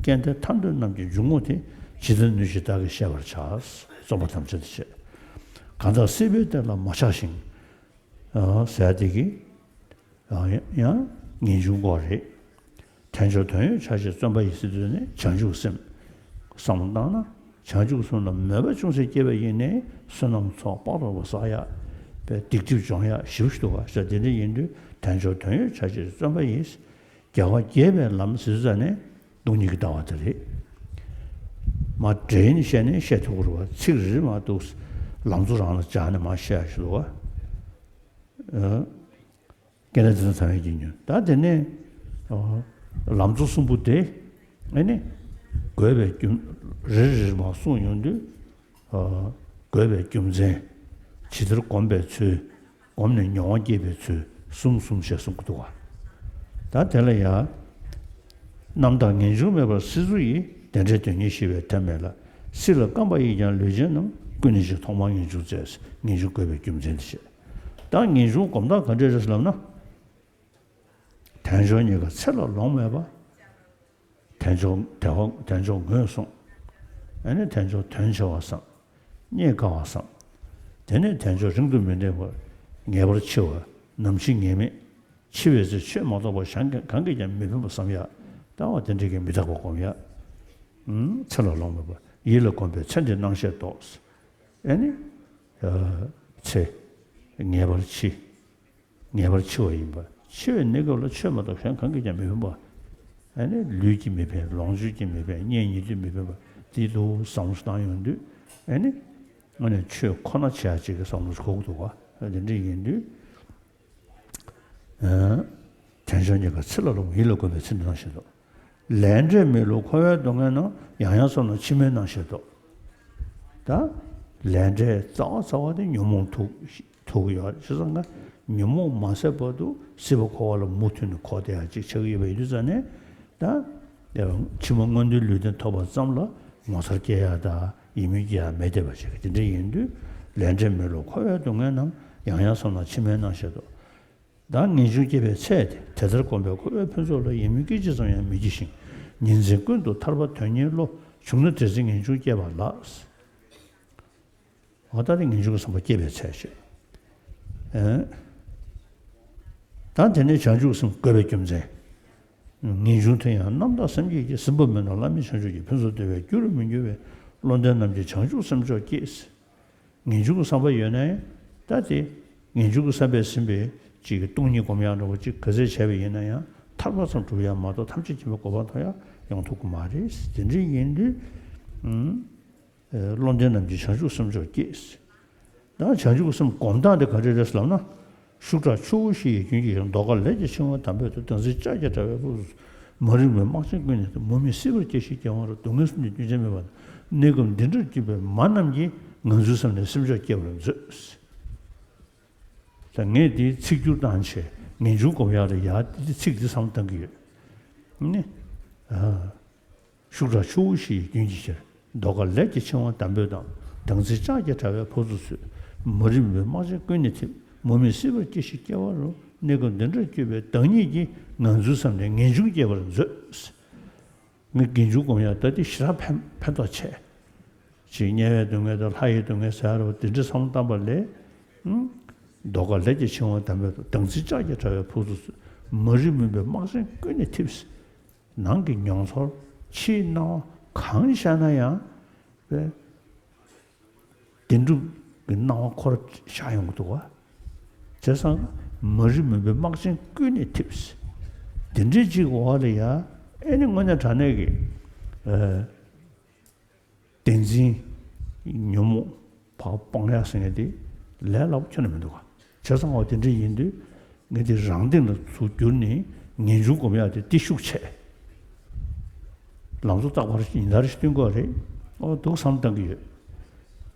སྐལ་ལྡན་ཐར་འདོད་རྣམས་ཀྱི་འཇུག་ངོགས་དེ། ཇི་ལྟར་ནུས་ཤེས་བདག་གིས་ཤེས་པར་བྱ། རྩོམ་པ་དམ་བཅའ་དེ་བྱས། གང་དག་སྲིད་པའི་གཏེར་ལ་མ་ཆགས་ཤིང་། ཨ། ཟེར་དེ་གི་ཡང་ངེས་འབྱུང་དགོས་རེད། དལ་འབྱོར་དོན་ཡོད་ཆ་ཤས་བརྩོན་པ་ཡིས་ཟེར་དུས་ནས་བྱང་ཆུབ་སེམས། བསམ་བློ་བཏང་ན་བྱང་ཆུབ་སེམས་ལ་མོས་པ་ཅུང་ཟད་སྐྱེས་པ་ཡིན་ནའི་བསོད་ནམས་ཚོགས་དཔག་ཏུ་མེད་པ་བསགས་ཡག་པའི་སྡིག་སྒྲིབ་སྦྱོང་ཡག་ཞེ་པོ་ཞིག་འདུག་ག་ཤ་དེ་འདྲ་ཡིན་དུས་དལ་འབྱོར་དོན་ཡོད་ཆ་ཤས་བརྩོན་པ་ཡིས། རྒྱལ་བ་དགྱེས་པའི་ལམ་ཟེར་ཙ་ནས་སྟོང་ཉིད་ཀྱི་ལྟ་བ་དེ་རེད། མ་འདྲེས་ནས་བཤད་ནས་བཤད་ཐུབ་ཀྱི་རེད་བ། ཚིག་རེ་རེ་མ་གཏོགས་ལམ་གཙོ་རང་ལ་སྦྱར་ནས་མ་བཤད་ཞུ་བ། ཨ། སྐད་ན་དེ་ཚོ་ཚང་བའི་ཀྱི་ཉོན་ད་དེ་ནས་ཨ། ལམ་གཙོ་གསུམ་པོ་དེ་ཨེ་ནི་དགོས་པའི་རྒྱུ་རེ་རེ་རེ་མ་གསུངས་ཡོང་དུས་ཨ། དགོས་པའི་རྒྱུ་མཚན། ཇི་ལྟར་བསྒོམ་པའི་ཚུལ། བསྒོམས་ནས་མྱོང་བ་སྐྱེས་པའི་ཚུལ་གསུམ་གསུམ་ཞེས་གསུང་གི་འདུག་ག་ད་དེ་ལ་ཡང་། རྣམ་དག་ངེས་འབྱུང་མེད་པར་སྲིད་མཚོ་ཡི། བདེ་འབྲས་དོན་གཉེར་ཤེས་པའི་ཐབས་མེད་ལ། སྲིད་ལ་རྐང་པ་ཡིས་ཀྱང་ལུས་ཅན་རྣམས། ཀུན་ནས་ཤིག་ཐོག་མར་ངེས་འབྱུང་བཙལ། ངེས་འབྱུང་དགོས་པའི་རྒྱུ་མཚན་དེ་བཤད། ད་ངེས་འབྱུང་སྒོམ་ཐབས་ག་འདྲས་རེད་ལབ་ན། དལ་འབྱོར་རྙེད་དཀའ་ཚེ་ལ་ལོང་མེད་པ། དལ་འབྱོར་དལ་བ་དལ་འབྱོར་ངོས་བཟུང་། ཨ་ནི་དལ་འབྱོར་དོན་ཆེ་བ་བསམ། རྙེད་དཀའ་བ་བསམ། དེ་ནས་དལ་འབྱོར་རིང་དུ་མི་གནས་པར། ངེས་པར་འཆི་བ་ནམ་འཆི་ངེས་མེད། འཆི་བའི་ཚེ་ཆོས་མ་གཏོགས་པ་གཞན་གང་གིས་ཀྱང་མི་ཕན་པ་བསམ་ཡག་ལྟ་བ་དེ་འདྲ་གིས་མི་རྟག་པ་སྒོམ་ཡག་ཚེ་ལ་ལོང་མེད་པ། ཡིད་ལ་གོམས་པའི་ཚེ་འདིའི་སྣང་ཤས་རྟོགས། ཨ་ནི། ཚེ། ངེས་པར་འཆི། ངེས་པར་འཆི་བ་ཡིན་པ། འཆི་བའི་གནས་སྐབས་ལ་ཆོས་མ་གཏོགས་གཞན་གང་གིས་ཀྱང་མི་ཕན་པ། ཨ་ནི་ལུས་ཀྱིས་མི་ཕན། ལོངས་སྤྱོད་ཀྱིས་མི་ཕན། གཉེན་ཉེ་དུས་མི་ཕན་པ། དེ་ལུགས་བསམ་བློ་བཏང་ཡོང་དུས་ཨ་ནི་དངོས་གནས་ཆོས་ཁོ་ན་བྱེད་ཡག་ཅིག་གི་བསམ་བློ་ཞིག་འཁོར་གྱི་འདུག་ག་དེ་འདྲ་ཡིན་དུས། དལ་འབྱོར་རྙེད་དཀའ་ཚེ་ལ་ལོང་། ཡིད་ལ་གོམས་པའི་ཚེ་འདིའི་སྣང་ཤས་རྟོགས། ལས་འབྲས་མེད་ལུགས་འཁོར་བའི་སྡུག་བསྔལ་རྣམས། ཡང་ཡང་བསམས་ན་ཕྱི་མའི་སྣང་ཤས་སྟོབས། ད་ལས་འབྲས་རྩ་བ་རྩ་བ་དེ་ཉོན་མོངས་ཐུག་ཐུག་ཡོད་རེད། བྱས་ཙང་ང་ཉོན་མོངས་མ་ཟད་བར་དུ་སྲིད་པ་འཁོར་བ་ལ་མུ་མཐུད་ནས་འཁོར་བསྡད་ཡ་ཅིག་ཆགས་ཀྱི་ཡོད་པ་ཡིན་དུས་ཙང་ནས། ད་ཕྱི་མ་མངོན་མཐོའི་ལུས་རྟེན་ཐོབ་པ་ཙམ་ལ་ངོ་མཚར་སྐྱེ་ཡ་དང་ཡིད་སྨོན་སྐྱེ་ཡ་མེད་བསྡད་པ་ཅིག་དེ་འདྲ་ཡིན་དུས། ལས་འབྲས་མེད་ལུགས་འཁོར་བའི་སྡུག་བསྔལ་རྣམས། ཡང་ཡང་བསམས་ན་ཕྱི་མའི་སྣང་ཤས་སྟོབས། བདག་ངེས་འབྱུང་སྐྱེས་པའི་ཚེ་དེ། དེ་ལྟར་བསྒོམས་པས་འཁོར་བའི་ཕུན་ཚོགས་ལ། ཡིད་སྨོན་སྐད་ཅིག་ཙམ་ཡང་མི་སྐྱེ་ཞིང་། ཉིན་མཚན་ཀུན་ཏུ་ཐར་པ་དོན་གཉེར་བློ། བྱུང་ན་དེ་ཚེ་ངེས་འབྱུང་སྐྱེས་པ་ལགས། འོ་ད་དེ་ངེས་འབྱུང་གི་བསམ་པ་སྐྱེས་པའི་ཚེ་ཞེས། ཨེ། ད་དེ་ནས་བྱང་ཆུབ་སེམས་བསྐོས་པའི་རྒྱུ་མཚན། ངེས་འབྱུང་དེ་ཡང་རྣམ་དག་སེམས་བསྐྱེད་ཀྱིས། ཟིན་པ་མིན་ནོ་བླ་མེད་བྱང་ཆུབ་ཀྱི། ཕུན་སུམ་བདེ་བའི་རྒྱུ་རུ་མི་འགྱུར་བའི། བློ་ལྡན་རྣམས་ཀྱིས་བྱང་ཆུབ་སེམས་མཆོག་བསྐྱེད། ངེས་འབྱུང་གི་བསམ་པ་ཡོད་ན་ཡང་ད་དེ། ངེས་འབྱུང་གི་བསམ་པས་ཟིན་པའི་ཅིག་གི་སྟོང་ཉིད་སྒོམ་ཡག་འདྲ་བོ་ཅིག་ག་ཚད་བྱས་པ་ཡིན་ན་ཡང་ཐར་པ་ཙམ་སྒྲུབ་ཡག་མ་གཏོགས་ཐམས་ཅད་མཁྱེན་པའི་གོ་འཕང་ཐོབ་ཡག་ཡོང་ཐུབ་ཀྱི་མ་རེད། དེ་འདྲ་ཡིན་དུས། ཨུམ། ཨེ། བློ་ལྡན་རྣམས་ཀྱིས་བྱང་ཆུབ་སེམས་མཆོག་བསྐྱེད། ད་བྱང་ཆུབ་སེམས་སྒོམ་སྟངས་དེ་ག་རེ་རེད་ཟེར་ལབ་ན། ཤུགས་དྲག་ཆུ་བོ་བཞི་ཡི་རྒྱུན་གྱིས། མདོ་ཁ་ལས་ཀྱི་ཆེ་བ་དམ་པའི་དོན། བདག་འཛིན་ལྕགས་ཀྱི་དྲ་བས་འཕུར་དུ་སོང་། མ་རིག་པའི་རྨག་ཆེན་ཀུན་ནས་ཐེབས། མུ་མེད་སྲིད་པར་སྐྱེ་ཞིང་སྐྱེ་བ་རུ། སྡུག་བསྔལ་གསུམ་གྱི་རྒྱུན་ཆད་མེད་པ་དང་། གནས་སྐབས་འདི་འདྲར་གྱུར་པའི་མ་རྣམས་ཀྱིས། ངང་ཚུལ་བསམས་ནས་སེམས་མཆོག་བསྐྱེད་པར་མཛོད། ད་ངས་འདིའི་ཚིག་སྒྱུར་བཏང་བྱས་ངེས་འབྱུང་སྒོམ་ཡག་ལ་ཡ་འདི་ཚིག་འདི་བསམ་བཏང་གི་ཡོད། ནི། ཨ། ཤུགས་དྲག་ཆུ་བོ་བཞི་ཡི་རྒྱུན་གྱིས་ཁྱེར། མདོ་ཁ་ལས་ཀྱི་ཆེ་བ་དམ་པའི་དོན། བདག་འཛིན་ལྕགས་ཀྱི་དྲ་བས་འཕུར་དུ་སོང་། མ་རིག་པའི་རྨག་ཆེན་ཀུན་ནས་ཐེབས། མུ་མེད་སྲིད་པར་སྐྱེ་ཞིང་སྐྱེ་བ་རུ། གནས་སྐབས་འདི་འདྲར་གྱུར་པའི་བདག་ཉིད་ཀྱིས། ངང་ཚུལ་བསམས་ནས་ངེས་འབྱུང་སྐྱེད་པར་མཛོད། ངས་ངེས་འབྱུང་སྒོམ་ཡག་ད་འདི་ཞེ་དྲག་ཕན་ཕན་ཐོགས་ཆེ། ཅིག་དམྱལ་བའི་སྡུག་བསྔལ་དང་ལྷ་ཡི་སྡུག་བསྔལ་ཟེར་ཡག་རེད་པ། དེ་འདྲ་བསམ་བློ་བཏང་པ་ལས། ཨུམ། མདོ་ཁ་ལས་ཀྱི་ཆེ་བ་དམ་པའི་དོན། བདག་འཛིན་ལྕགས་ཀྱི་དྲ་བས་འཕུར་དུ་སོང་། མ་རིག་མུན་པའི་རྨག་ཆེན་ཀུན་ནས་ཐེབས། ནང་གི་མྱོང་ཚོར་ཕྱིའི་སྣང་བ་གང་ཤར་ན་ཡང་། བདེན་གྲུབ་ཀྱི་སྣང་བ་ཁོ་རང་ཤར་ཡོང་གི་འདུག་བ། བྱས་ཙང་མ་རིག་མུན་པའི་རྨག་ཆེན་ཀུན་ནས་ཐེབས། དེ་འདྲའི་ཅིག་འོག་ལ་ཡ། ཨེ་ནི་དངོས་གནས་དྲང་གནས་ཀྱི། ཨ། བདེན་འཛིན། ཉོན་མོངས་ཕར་སྤང་ཡག་ཟེར་མཁན་དེ་ལས་སླ་པོ་ཁྱོན་ནས་མི་འདུག་ག། བྱས་ཙང་འོ་དེ་འདྲ་ཡིན་དུས་ངས་དེ་རང་སྟེང་ལ་ཚུར་བསྒྱུར་ནས་ངེས་འབྱུང་སྒོམ་ཡག་དེ་དེ་ཤུགས་ཆེ། ལམ་གཙོ་རྟག་པར་ཉིན་ལྟར་ཞིག་སྟོན་དགོས་རེད། ཨོ་འདུག་བསམ་བཏང་གི་ཡོད།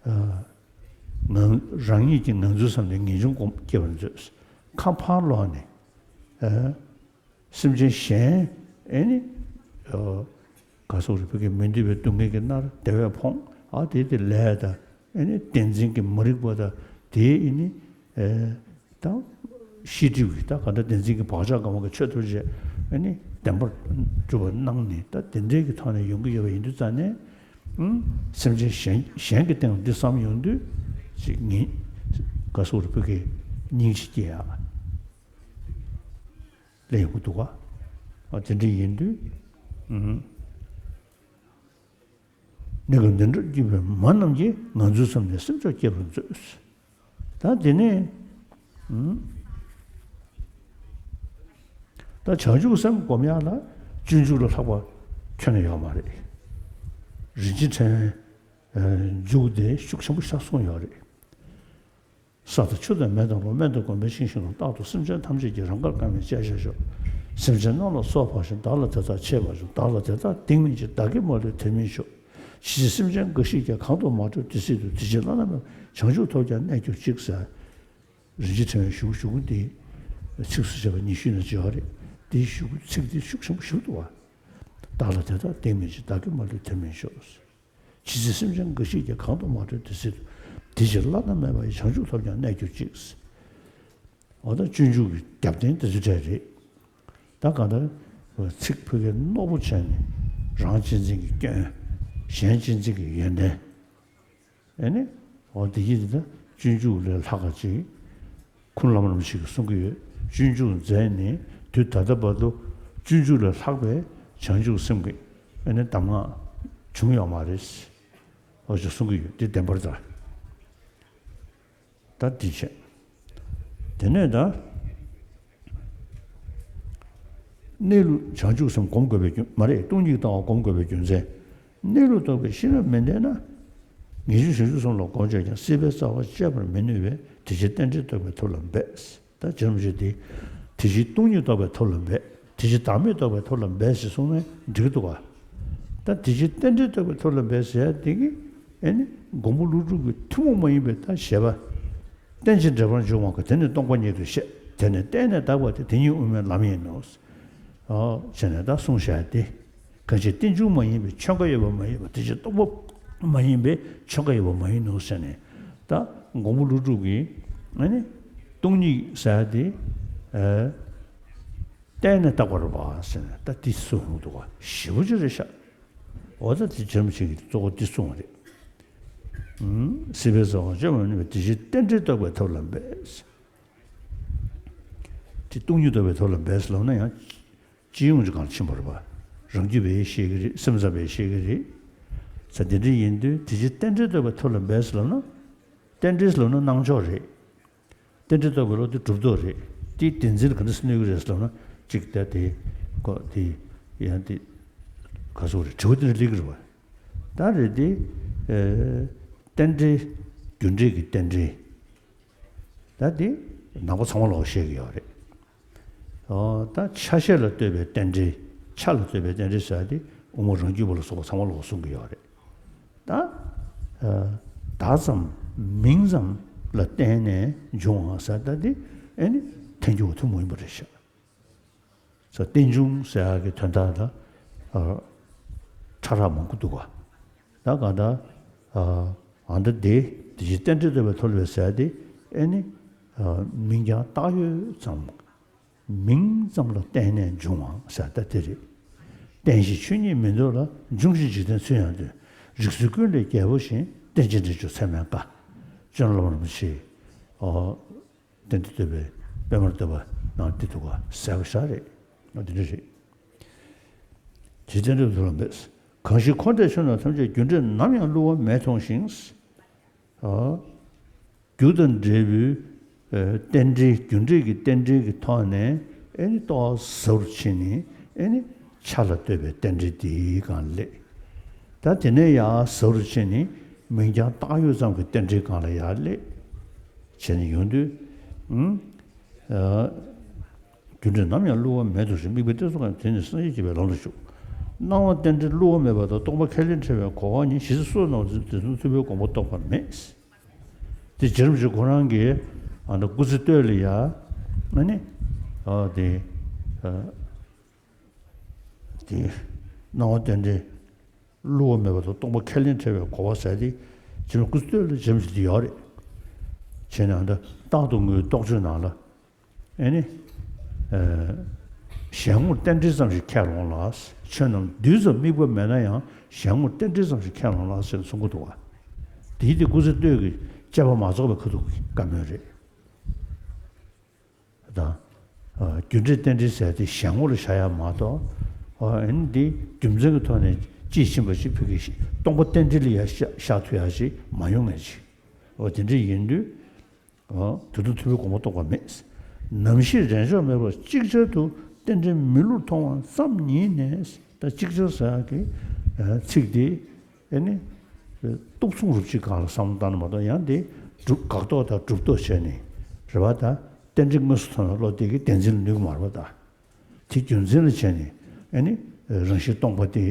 ཨ། ངང་། རང་ཉིད་ཀྱིས་ངང་ཚུལ་བསམས་ནས་ངེས་འབྱུང་སྒོམ་སྐྱེ་བར་མཛོད། ཁ་ཕར་ལོག་ནས། ཨ། སེམས་ཅན་གཞན། ཨེ་ནི། ཨ། ག་སོགས་རེ་ཕ་གི་མི་འདོད་པའི་སྡུག་བསྔལ་གྱིས་མནར་བདེ་བས་ཕོངས། ཨ་དེ་དེ་ལས་དང་། ཨེ་ནི་བདེན་འཛིན་གྱི་མ་རིག་པ་དང་དེ་ཨེ་ནི། ཨེ། ད་ཤེས་སྒྲིབ་ཀྱི་ད་ག་འདྲ་བདེན་འཛིན་གྱི་བག་ཆགས་གང་བ་གི་ཆོད་ཐུབ་བྱས། ཨེ་ནི་བདེན་པར་གྲུབ་པ་གནང་ནས་ད་དེ་འདྲའི་གི་ཐོག་ནས་ཡོང་གི་ཡོད་པ་ཡིན་དུས་ཙང་ནས། ཨུམ། སེམས་ཅན་གཞན་གཞན་གྱི་སྟེང་ལ་འདི་བསམ་ཡོང་དུས། ཅིག་ངེས། ག་སོགས་རེ་ཕ་གི་སྙིང་རྗེ་སྐྱེ་ཡག་ལས་ཡོང་གི་འདུག་ག། ཨ་དེ་འདྲ་ཡིན་དུས། ཨུམ། གནས་སྐབས་འདི་འདྲར་གྱུར་པའི་མ་རྣམས་ཀྱིས། ངང་ཚུལ་བསམས་ནས་སེམས་མཆོག་བསྐྱེད་པར་མཛོད། ད་དེ་ནས། ཨུམ། ད་བྱང་ཆུབ་སེམས་སྒོམ་ཡག་ལ་སྤྱོད་འཇུག་ལས་ལྷག་པ་ཁྱོན་ནས་ཡོད་མ་རེད། རིན་ཆེན་ཕྲེང་བའི་མཇུག་དེ་ཤུགས་ཆེན་པོ་ཞིག་གསུངས་ཡོད་རེད། ས་དང་ཆུ་དང་མེ་དང་རླུང་། སྨན་དང་གོམས་པའི་ཤིང་བཞིན་དུ། རྟག་ཏུ་སེམས་ཅན་ཐམས་ཅད་ཀྱི། རང་དགར་བཀའ་མའི་བཅད་ཤེས་ཤོག། སེམས་ཅན་རྣམས་ལ་སོགས་པ་བཞིན། བདག་ལ་དེ་དག་བྱེད་པ་བཞིན། བདག་ལ་དེ་དག་དེང་མིན་གྱི། བདག་གིས་མ་ལུས་དེ་མིན་ཤོག། ཇི་སྲིད་སེམས་ཅན་འགའ་ཞིག་ཀྱང་། གང་དུ་མ་གྲོལ་དེ་སྲིད་དུ། དེ་ཕྱིར་བླ་ན་མེད་པ་ཡི། བྱང་ཆུབ་ཐོབ་ཀྱང་གནས་གྱུར་ཅིག་ཟེར། རིན་ཆེན་ཕྲེང་བའི་གཞུག་གུ་གཞུག་གུ་འདི་ཚིགས་སུ་བཅད་པ་ཉི་ཤུ་ནང་བརྗོད་པ་རེད། འདིའི་གཞུག་གུ་ཚིག་འདི་ཤུགས་ཆེན་པོ་ཞིག་འདུག་བ། བདག་ལ་དེ་དག་དེང་མིན་གྱི། བདག་གིས་མ་ལུས་དེ་མིན་ཤོག། ཇི་སྲིད་སེམས་ཅན་འགའ་ཞིག་ཀྱང་། གང་དུ་མ་གྲོལ་དེ་སྲིད་དུ། དེ་ཕྱིར་བླ་ན་མེད་པ་ཡི། བྱང་ཆུབ་ཐོབ་ཀྱང་གནས་གྱུར་ཅིག། འོ་ད་སྤྱོད་འཇུག་གི་རྒྱབ་རྟེན་དེ་ཚོ་གྲས་རེད། ད་གང་ལྟར་ཚིག་ཕ་གིའི་རྣོ་པོ་བྱས་ནས་རང་གཅེས་འཛིན་གྱི་སྐྱོན། གཞན་གཅེས་འཛིན་གྱི་ཡོན་ཏན། ཨེ་ནི། འོ་དེ་གྱིས་དེ་ལྟར་སྤྱོད་འཇུག་ལས་ལྷག་ག་ཅིག། ཁུངས་ལམ་རིམ་ཞིག་གིས་གསུང་གི་ཡོད། སྤྱོད་འཇུག་མཛད་ནས་དུས་ད་ལྟ་བར་དུ་སྤྱོད་འཇུག་ལས་ལྷག་པའི་བྱང་ཆུབ་སེམས་ཀྱི་ཨེ་ནི་གདམས་ངག་བྱུང་ཡོད་མ་རེད། འོ་ཅིག་གསུང་གི་ཡོད། དེ་བདེན་པར་ད། ད་འདི་བྱས། དེ་ནས་ད། གནས་ལུགས་བྱང་ཆུབ་སེམས་སྒོམ་དགོས་པའི་རྒྱུ་མ་རེད། སྟོང་ཉིད་ལྟ་བ་སྒོམ་དགོས་པའི་རྒྱུ་མཚན། གནས་ལུགས་རྟོགས་པའི་ཤེས་རབ་མི་ལྡན་ན། ངེས་འབྱུང་བྱང་ཆུབ་སེམས་ལ་གོམས་བྱས་ཀྱང་། སྲིད་པའི་རྩ་བ་གཅོད་པར་མི་ནུས་པས། དེ་ཕྱིར་རྟེན་འབྲེལ་རྟོགས་པའི་ཐབས་ལ་འབད། ད་བྱམས་ཞེས་དེ། དེ་ཕྱིར་སྟོང་ཉིད་རྟོགས་པའི་ཐབས་ལ་འབད། དེ་ཕྱིར་བདག་མེད་རྟོགས་པའི་ཐབས་ལ་འབད་ཟེར་གསུངས་ནས་འགྲིག་འདུག་ག་ད་དེ་ཕྱིར་རྟེན་འབྲེལ་རྟོགས་པའི་ཐབས་ལ་འབད་ཟེར་ཡ་དེ་གི་ཨེ་ནི་མགོན་པོ་ཀླུ་སྒྲུབ་ཀྱི་ཐུན་མོང་མ་ཡིན་པའི་ད་བཞེད་པ། རྟེན་ཅིང་འབྲེལ་པར་འབྱུང་བ་ཀུན། དེ་ནི་སྟོང་པ་ཉིད་དུ་ཤེས། དེ་ནི་གཏན་ནས་དག་པ་སྟེ། དེ་ཉིད་དབུ་མའི་ལམ་ཡིན་ནོ། ཨོ། བྱས་ནས་ད་གསུངས་བཞག་སྟེ། གང་ཕྱིར་རྟེན་འབྱུང་མ་ཡིན་པའི། ཆོས་འགའ་ཡོད་པ་མ་ཡིན་པ། དེ་ཕྱིར་སྟོང་པ་མ་ཡིན་པའི། ཆོས་འགའ་ཡོད་པ་མ་ཡིན་ནོ་ཟེར་ནས། ད་མགོན་པོ་ཀླུ་སྒྲུབ་ཀྱིས་ཨ་ནི་སྟོང་ཉིད་ཟེར་དེ་ཨ་གཏན་ནས་དག་པ་རེད་པ་ཟེར་ནས་ད་འདི་གསུངས་འདུག་ག་ཞེ་པོ་ཅིག་རེད་ཤག་འོ་ད་དེ་རྗེ་རིན་པོ་ཆེ་གིས་གཙོ་བོ་འདི་གསུངས་པ་རེད། ཨུམ། སྲིད་པའི་རྩ་བ་བཅོམ་པར་ནུས་པའི། དེ་ཕྱིར་རྟེན་འབྲེལ་རྟོགས་པའི་ཐབས་ལ་འབད། དེ་སྟོང་ཉིད་རྟོགས་པའི་ཐབས་ལ་འབད་ཟེར་ལབ་ན་ཡང་། སྤྱི་ཡོངས་ཀྱི་སྒང་ལ་ཕྱིན་པ་རེད་པ། རང་རྒྱུད་པས་ཤེས་ཀྱི་རེད། སེམས་ཙམ་པས་ཤེས་ཀྱི་རེད། ས་དེ་འདྲ་ཡིན་དུས་དེ་ཕྱིར་རྟེན་འབྲེལ་རྟོགས་པའི་ཐབས་ལ་འབད་ཟེར་ལབ་ན། རྟེན་འབྲེལ་ལབ་ན་སྣང་ཕྱོགས་རེད། རྟེན་འབྲེལ་རྟོགས་པའི་བློ་དེ་གྲུབ་རྟོག་རེད། དེ་བདེན་འཛིན་ལ་ག་འདྲ་སེ་གནོད་ཀྱི་རེད་ཟེར་ལབ་ན། གཅིག་ད་དེ་ཀོ་དེ་ཡང་དེ་ག་སོགས་རེད། དྲི་བ་དེ་འདྲ་སླེབས་ཀྱི་རེད་པ། ད་རེད་དེ། ཨེ། རྟེན་འབྲེལ། རྒྱུ་འབྲས་ཀྱི་རྟེན་འབྲེལ། ད་དེ་ནང་པ་ཚང་མ་ལོག་བཤད་ཀྱི་ཡོད་རེད། ཨོ། ད་ཆ་ཤས་ལ་ལྟོས་པའི་རྟེན་འབྲེལ། ཆ་ལ་ལྟོས་པའི་རྟེན་འབྲེལ་ཟེར་ཡ་དེ་དབུ་མ་རང་རྒྱུད་པ་ལ་སོགས་པ་ཚང་མ་ལོག་གསུང་གི་ཡོད་རེད། ད་ཨ་བདག་ཙམ་མིང་ཙམ་ལ་བརྟེན་ནས་འབྱུང་བ་ཟེར་ད་དེ་ཨེ་ནི་ཐལ་འགྱུར་བ་ཐུན་མོང་ཡིན་པ་རེད་ཤག་ས་རྟེན་འབྱུང་ཟེར་ཡག་གི་དོན་དག་ལ་ཨ་ཕྲ་རགས་མང་པོ་འདུག་ག་ད་གང་ལྟར་ཨ་ཨ་འདི་དེ་དེ་བཞིན་རྟེན་འབྲེལ་རྟོགས་པའི་ཐོག་ལས་ཟེར་ཏེ་ཨེ་ནི་ཨ་མིང་རྐྱང་བཏགས་ཡོད་ཙམ། མིང་ཙམ་ལ་བརྟེན་ནས་འབྱུང་བ་ཟེར་ད་དེ་རེད། བརྟེན་ཞིང་ཆོས་ཉིད་མིན་འདོད་ལ། འབྱུང་ཞིང་འཇིག་རྟེན་ཚུལ་ཡང་སྟོན། རིགས་ཚུལ་ཀུན་ལས་རྒྱལ་པོ་བཞིན། རྟེན་ཅིང་འབྲེལ་འབྱུང་ཚད་མེད་དཀའ། བྱོན་བླ་མ་རིན་པོ་ཆེ། ཨོ། རྟེན་འབྲེལ་རྟོགས་པའི་པད་མར་བསྟོད་པ་ནང་དེ་འདུག་ག་ཟེར་བ་ཞིག་རེད། འོ་དེ་འདྲ་རེད། ཇི་ལྟར་འབྲེལ་བ་ཐུགས་ལ་འབད། གང་ཞིག་འཁོར་འདས་ཆོས་རྣམས་ཐམས་ཅད། རྒྱུ་འབྲས་ནམ་ཡང་བསླུ་བ་མེད་མཐོང་ཞིང་། ཨ། རྒྱུ་དང་འབྲས་བུའི་ཨ་རྟེན་འབྲེལ། རྒྱུ་འབྲས་ཀྱི་རྟེན་འབྲེལ་གྱི་ཐོག་ནས་ཨེ་ནི་རྟོགས་པ་ཟབ་རུ་ཕྱིན་ནས་ཨེ་ནི་ཆ་ལ་ལྟོས་པའི་རྟེན་འབྲེལ་དེའི་སྒང་སླེབས། ད་དེ་ནས་ཡར་ཟབ་རུ་ཕྱིན་ནས་མིང་རྐྱང་བཏགས་ཡོད་ཙམ་གྱི་རྟེན་འབྲེལ་སྒང་ལ་ཡར་སླེབས། བྱས་ནས་ཡོང་དུས། ཨུམ། ཨ། རྒྱུ་འབྲས་ནམ་ཡང་བསླུ་བ་མེད་མཐོང་ཞིང་། དམིགས་པའི་གཏད་སོ་གང་ཡིན་དེ་ནི། སངས་རྒྱས་བསྐྱེད་པའི་ལམ་ལ་ཞུགས། སྣང་བ་རྟེན་འབྲེལ་བསླུ་བ་མེད་པ་དང་། སྟོང་པ་ཁས་ལེན་བྲལ་བའི་གོ་བ་ཉིད། ཞེས་སོགས་སྣང་བ་དེ་དོན་ཐུབ་པའི་དགོངས་པ་རྟོགས་པ་མེད། དེ་རྗེ་རིན་པོ་ཆེ་ཁོ་རང་གིས་ཨ་ནི་སྐུ་ཚེ་སྟོད་ལ་ཡ་ཨ་ནི་ཨ་དེ་ཨ་དེ་སྣང་བ་རྟེན་འབྲེལ་བསླུ་བ་མེད་པ་དང་། སྟོང་པ་ཁས་ལེན་བྲལ་བའི་གོ་བ་ཟེར་དེ་རྗེ་རིན་པོ་ཆེ་སྐུ་ཚེ་སྟོད་ལ་རྗེ་རིན་པོ་ཆེ་དེ་ཡོད་རེད། བྱས་ནས་ཨ་ནི་རྟག་ཏུ་ངུའི་རྟོགས་བརྗོད་ནང་ལ། ཨེ་ནི། ཨ། གཞན་ངོར་རྟེན་འབྲེལ་ཙམ་ཞིག་ཁས་བླངས་ལ། ཆོས་རྣམས་རྡུལ་ཙམ་དམིགས་པ་མེད་ན་ཡང་། གཞན་ངོར་རྟེན་འབྲེལ་ཙམ་ཞིག་ཁས་བླངས་ལ་ཟེར་ནས་གསུང་གི་འདུག་བ། དེའི་དེ་སྐུ་ཚེ་སྟོད་ཀྱི་དཔྱད་པ་མ་རྫོགས་པའི་ཁ་ཐུག་གི་བཀའ་མོལ་རེད། དང་། ཨ། རྒྱུ་འབྲས་རྟེན་འབྲེལ་ཟེར་དེ་གཞན་ངོ་ལ་བཞག་ཡ་མ་གཏོགས། ཨ། ཨེ་ནི་འདི་རྒྱུ་མཚན་གྱི་ཐོག་ནས་དཔྱིས་ཕྱིན་པ་ཞིག་ཕ་གི་སྟོང་པ་རྟེན་འབྲེལ་ལ་ཡ་བཞག་བཞག་ཐུབ་ཡ་ཞིག་མ་ཡོང་ངེས་ཅིག་འོ་དེ་འདྲ་ཡིན་དུས། ཨ། དེ་དོན་ཐུབ་པའི་དགོངས་པ་རྟོགས་པ་མེད། ནམ་ཞིག་རེས་འཇོག་མེད་པར་ཅིག་ཅར་དུ། རྟེན་འབྲེལ་མི་བསླུར་མཐོང་བ་ཙམ་ཉིད་ནས། ད་ཅིག་ཅར་ཟེར་ཡག་གི་ཨ་ཚིག་དེ་ཨེ་ནི་སྟོབས་མཚུངས་རུ་གཅིག་སྒང་ལ་བསམ་བློ་བཏང་ན་མ་གཏོགས། ཡང་དེ་སྒྲུབ་དགག་རྟོག་དང་སྒྲུབ་རྟོག་བྱས་ནས་རེད་པ། ད་རྟེན་འབྲེལ་དངོས་སུ་མཐོང་བའི་བློ་དེ་གིས་བདེན་འཛིན་ལ་ནུས་ཀྱི་མ་རེད་པ། ད། དེ་རྒྱུ་མཚན་ལ་བྱས་ནས་ཨེ་ནི་རང་བཞིན་སྟོང་པ་དེ་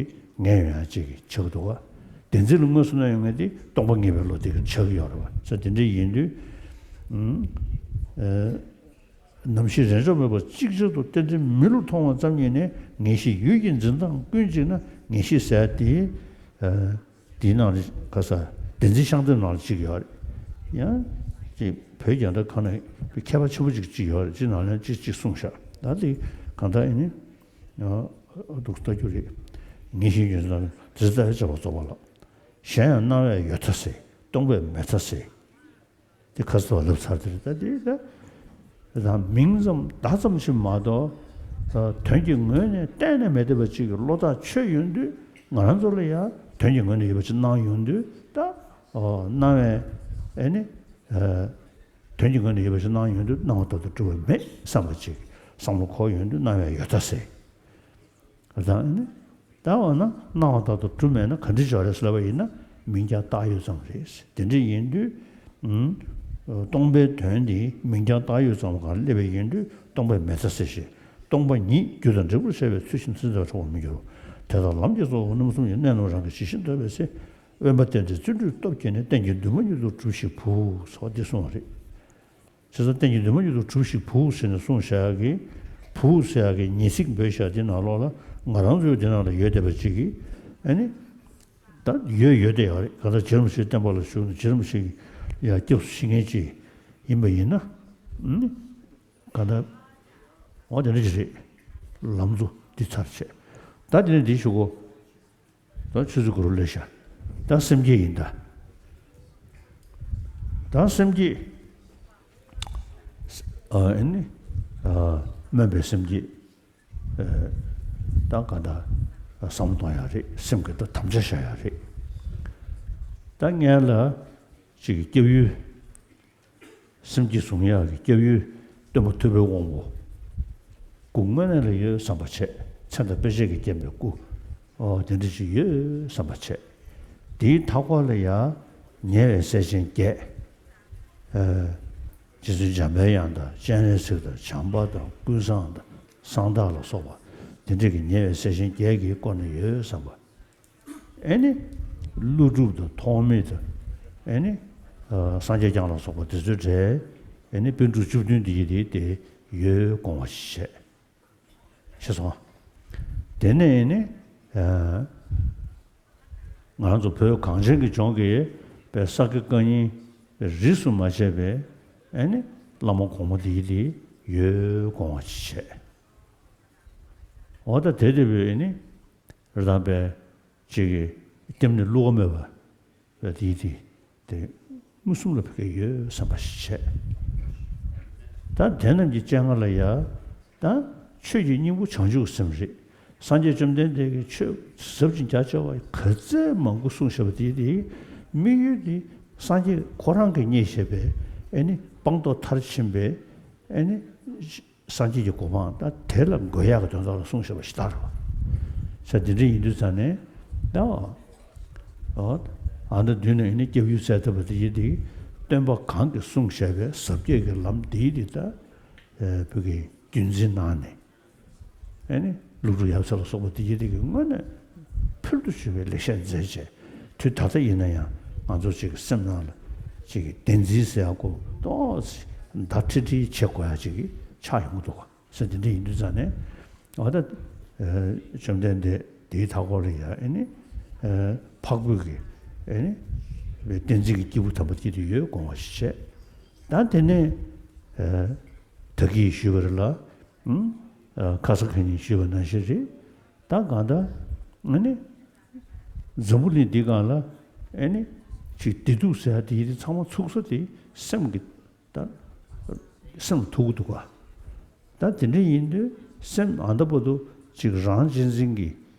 ངེས་ཡོང་ཡ་ཅིག་ཆགས་ཀྱི་འདུག་ག་བདེན་འཛིན་ལ་དངོས་སུ་གནས་ཡོང་མཁན་དེ་སྟོང་པ་ངེས་པའི་བློ་དེ་གིས་ཆགས་ཀྱི་ཡོད་རེད་པ། ས་དེ་འདྲ་ཡིན་དུས། ཨུམ། ཨ། ནམ་ཞིག་རེས་འཇོག་མེད་པར་ཅིག་ཅར་དུ། རྟེན་འབྲེལ་མི་བསླུར་མཐོང་བ་ཙམ་ཉིད་ནས། ངེས་ཤེས་ཡུལ་གྱི་འཛིན་སྟངས་ཀུན་གཅིག་ན། ངེས་ཤེས་ཟེར་དེ། ཨ། དེའི་ནང་ལ་ག་ས་བདེན་འཛིན་ཤིང་རྟ་ནང་ལ་གཅིག་ཡོད་རེད། ཡང་ཅིག་བོད་རྒྱ་འདྲ་གང་ན་ཁྱད་པར་ཆེན་པོ་ཅིག་ཅིག་ཡོད་རེད། ཅིག་ནང་ལ་ཅིག་ཅིག་གསུངས་ཤག་ད་དེ་གང་ལྟར་ཨེ་ནི་འདུག་ལྟ་རྒྱུ་རེད། ངེས་ཤེས་ཡུལ་འཛིན་སྟངས་དེ་ལྟ་བས་དཔྱད་པ་རྫོགས་པ་ལགས། གཞན་ཡང་སྣང་བས་ཡོད་མཐའ་གསལ། སྟོང་པས་མེད་མཐའ་གསལ། དེ་ཁ་སོ་ལབ་ཚར་དེ་རེད། ད་དེ་ད་ད་མིང་ཙམ་བརྡ་ཙམ་ཞིག་མ་གཏོགས། ཨ། དོན་གྱི་ངོས་ནས་གཏན་ནས་མེད་བསྡད་པ་ཅིག་གི་བློ་ཐག་ཆོད་ཡོང་དུས། ང་རང་ཚོ་ལ་ཡང་དོན་གྱི་ངོས་ནས་ཡོད་པ་ཅིག་སྣང་ཡོང་དུས། ད། ཨོ། སྣང་བས་ཨེ་ནི། ཨ། དོན་གྱི་ངོས་ནས་ཡོད་པ་ཅིག་སྣང་ཡོང་དུས། སྣང་བ་ལྟར་དུ་གྲུབ་པ་མེད་བསམ་པ་ཅིག་བསམ་བློ་འཁོར་ཡོང་དུས། སྣང་བས་ཡོད་མཐའ་གསལ། ད་ནི། ད་འོ་ན་སྣང་བ་ལྟར་དུ་གྲུབ་མེད་ན་ག་འདྲ་ཅིག་ཡོད་རེད་ཟེར་ལབ་པ་ཡིན་ན། མིང་རྐྱང་བཏགས་ཡོད་ཙམ་རེད། དེ་འདྲ་ཡིན་དུས། ཨུམ། སྟོང་པའི་དོན་འདི་མིང་རྐྱང་བཏགས་ཡོད་ཙམ་སྒང་སླེབས་པ་ཡིན་དུས། སྟོང་པས་མེད་མཐའ་གསལ་ཞེས། སྟོང་པ་ཉིད་རྒྱུ་དང་འབྲས་བུར་བཤད་པའི་ཚུལ་བཞིན་ཚུལ་འདི་ལ་གྲགས་པར་མི་འགྱུར་རོ། དེ་ལྟར་ལམ་གྱི་གཙོ་བོ་རྣམ་གསུམ་ཡང་གནད་རྣམས་རང་གིས་ཇི་བཞིན་འདོད་པའི་ཚེ། དབེན་པ་བསྟེན་ཏེ་བརྩོན་འགྲུས་སྟོབས་བསྐྱེད་ནས། རྟེན་གྱི་འདུན་མ་མྱུར་དུ་གྲུབ་ཤིག་བུ། ཟེར་བ་འདི་གསུངས་པ་རེད། བྱས་ཙང་རྟེན་གྱི་འདུན་མ་མྱུར་དུ་གྲུབ་ཤིག་བུ་ཟེར་ནས་གསུངས་བཞག་གི། བུ་ཟེར་ཡག་གི་ངེས་ཚིག་འབོད་བཞག་འདི་ནང་ལོགས་ལ་ང་རང་ཚོའི་འདི་ནང་ལ་ཡོད་བསྡད་པ་ཅིག་གིས་ཨ་ནི། ད་ཡོད་ཡོད་དེ་ཡོད་རེད། གང་ལྟར་རྗེ་རིན་པོ་ཆེའི་བསྟན་པ་ལ་ཞུགས་ནས་རྗེ་རིན་པོ་ཆེ་ཡ་སྐྱབས་སུ་མཆི་མཁན་ཅིག་ཡིན་པ་ཡིན་ན། ཨུམ། གང་ལྟར་འོ་དེ་འདྲ་ཅིག་རེད། ལམ་གཙོ་འདི་ཚར་བྱས། ད་དེ་ནས་འདི་ཞུ་གོ། ད་ཆུ་ཚོད་དགུ་རུ་སླེབས་ཤག་ད་སེམས་བསྐྱེད་ཡིན་ད། ད་སེམས་བསྐྱེད། ཨ་ཨེ་ནི། ཨ་སྨོན་པའི་སེམས་བསྐྱེད། ཨ་ད་ག་ད་བསམ་བློ་གཏོང་ཡག་རེད། སེམས་ཀྱི་ད་དམ་བཅའ་བཞག་ཡག་རེད། ད་ངས་ལ་ཅིག་སྐྱབས་ཡུལ། སེམས་བསྐྱེད་བཟུང་ཡག་གི་སྐྱབས་ཡུལ་སྟོན་པ་ཐུབ་པའི་དབང་པོ། སྐུ་དངོས་གནས་ལ་ཡོད་བསམ་པ་བྱས། མཚན་དང་དཔེ་བྱད་ཀྱིས་བརྒྱན་པའི་སྐུ། ཨོ་དེ་འདྲ་ཞིག་ཡོད་བསམ་པ་བྱས། དེའི་མཐའ་སྐོར་ལ་ཡང་ཉེ་བའི་སྲས་ཆེན་བརྒྱད། ཨ་རྗེ་བཙུན་འཇམ་པའི་དབྱངས་དང་སྤྱན་རས་གཟིགས་དང་བྱམས་པ་དང་ཀུན་བཟང་དང་གསང་བདག་ལ་སོགས་པ་དེ་འདྲ་གི་ཉེ་བའི་སྲས་ཆེན་བརྒྱད་ཀྱིས་བསྐོར་ནས་ཡོད་བསམ་པ། ཨེ་ནི། ཀླུ་སྒྲུབ་དང་ཐོགས་མེད་དང་། ཨེ་ནི། ཨ་སངས་རྒྱས་བསྐྱངས་ལ་སོགས་པ་དེ་ཚོའི་གྲས། ཨེ་ནི་པཎ་གྲུབ་བཅུ་བདུན་འདི་ཡི་དེ་དེ་ཡོད་དགོངས་པ་ཞིག་བྱས། ཤེས་སོང་། དེ་ནས་ཨེ་ནི། ཨ་ང་རང་ཚོ་བོད་གངས་ཅན་གྱི་ལྗོངས་ཀྱི་པའི་ས་དགེ་བཀའ་རྙིང་རིས་སུ་མ་ཆད་པའི་ཨེ་ནི་བླ་མ་གོང་མ་འདི་ཡི་དེ་ཡོད་དགོངས་པ་ཞིག་བྱས། འོ་ད་དེ་དེ་བས་ཨེ་ནི། རེད་དང་པས་ཅིག་གི་སྐྱབས་གནས་བསླུ་བ་མེད་པ་དེ་དེ་དེ་མངོན་སུམ་ལ་ཕ་གི་ཡོད་བསམ་པ་ཞིག་བྱས། ད་དེ་རྣམས་ཀྱི་སྤྱན་སྔ་ལ་ཡ་ད་ཆོས་ཀྱི་སྙིང་པོ་བྱང་ཆུབ་སེམས་རེད། སངས་རྒྱས་བཅོམ་ལྡན་འདས་ཀྱིས་ཆོས་ཟབ་ཅིང་རྒྱ་ཆེ་བ་ག་ཚད་མང་པོ་གསུངས་བཞག་པ་དེ་དེ་དམིགས་ཡུལ་དེ་སངས་རྒྱས་ཁོ་རང་གིས་བརྙེས་བཞག་པའི་ཨེ་ནི་སྤངས་རྟོགས་མཐར་ཕྱིན་པའི་ཨེ་ནི། སངས་རྒྱས་ཀྱི་གོ་འཕང་ད་དེ་ལ་འགོད་ཡག་གི་དོན་དག་ལ་གསུངས་བཞག་པ་ཞིག་ལྟར་བ། ས་འདི་འདྲ་ཡིན་དུས་ཙང་ནས་ད། ཨ་ད་མདུན་ནས་ཨེ་ནི་སྐྱབས་ཡུལ་བཙལ་ཐུབ་པ་དེ་ཡིན་དེ། སྟོན་པ་གང་གིས་གསུངས་བཞག་པའི་ཟབ་རྒྱས་ཀྱི་ལམ་འདིའི་དེ་ད། བོད་ཀྱི་རྒྱུན་འཛིན་གནང་ནས། ཨེ་ནི་ཀླུ་སྒྲུབ་ཡབ་སྲས་ལ་སོགས་པ་དེ་ཡི་དེ་གི་དངོས་གནས་ཕུལ་དུ་ཞུགས་པའི་ལེགས་བཤད་མཛད་བྱས། དུས་ད་ལྟ་ཡིན་ན་ཡང་ང་ཚོ་ཅིག་གི་སེམས་ནང་ལ་ཅིག་གི་བདེན་འཛིན་ཟེར་ཡག་གོ་ཏོག་ཙི་བརྡ་ཁྲི་ཁྲི་བྱེད་དགོས་ཡག་ཅིག་གི་ཆགས་ཡོང་གི་འདུག་ག་ཟེར་དེ་འདྲ་ཡིན་དུས་ཙང་ནས་འོ་ད་བཅོམ་ལྡན་འདས་དེའི་མཐའ་སྐོར་ལ་ཡ་ཨེ་ནི་འཕགས་བོད་ཀྱི་ཨེ་ནི་བསྟན་འཛིན་གྱི་སྐྱེས་བུ་དམ་པ་དེ་དུ་ཡོད་དགོངས་པ་ཞིག་བྱས། ད་དེ་ནས་ད་གིན་ཞུས་པ་རེད་ལ། ཁ་སང་ཁ་ཉིན་ཞུས་པ་ནང་བཞིན་རེད། ད་གང་ལྟར་ཨ་ནི་འཛམ་བུ་གླིང་འདི་སྒང་ལ་ཨ་ནི་ཅིག་བདེ་སྡུག་ཟེར་ཡ་དེ་ཡི་དེ་ཚང་མ་ཚུགས་ས་དེ་སེམས་ཀྱི་ད་སེམས་ལ་ཐུག་གི་འདུག་ག་ད་དེ་འདྲ་ཡིན་དུས་སེམས་ཨ་ད་བར་དུ་ཅིག་རང་གཅེས་འཛིན་གྱི་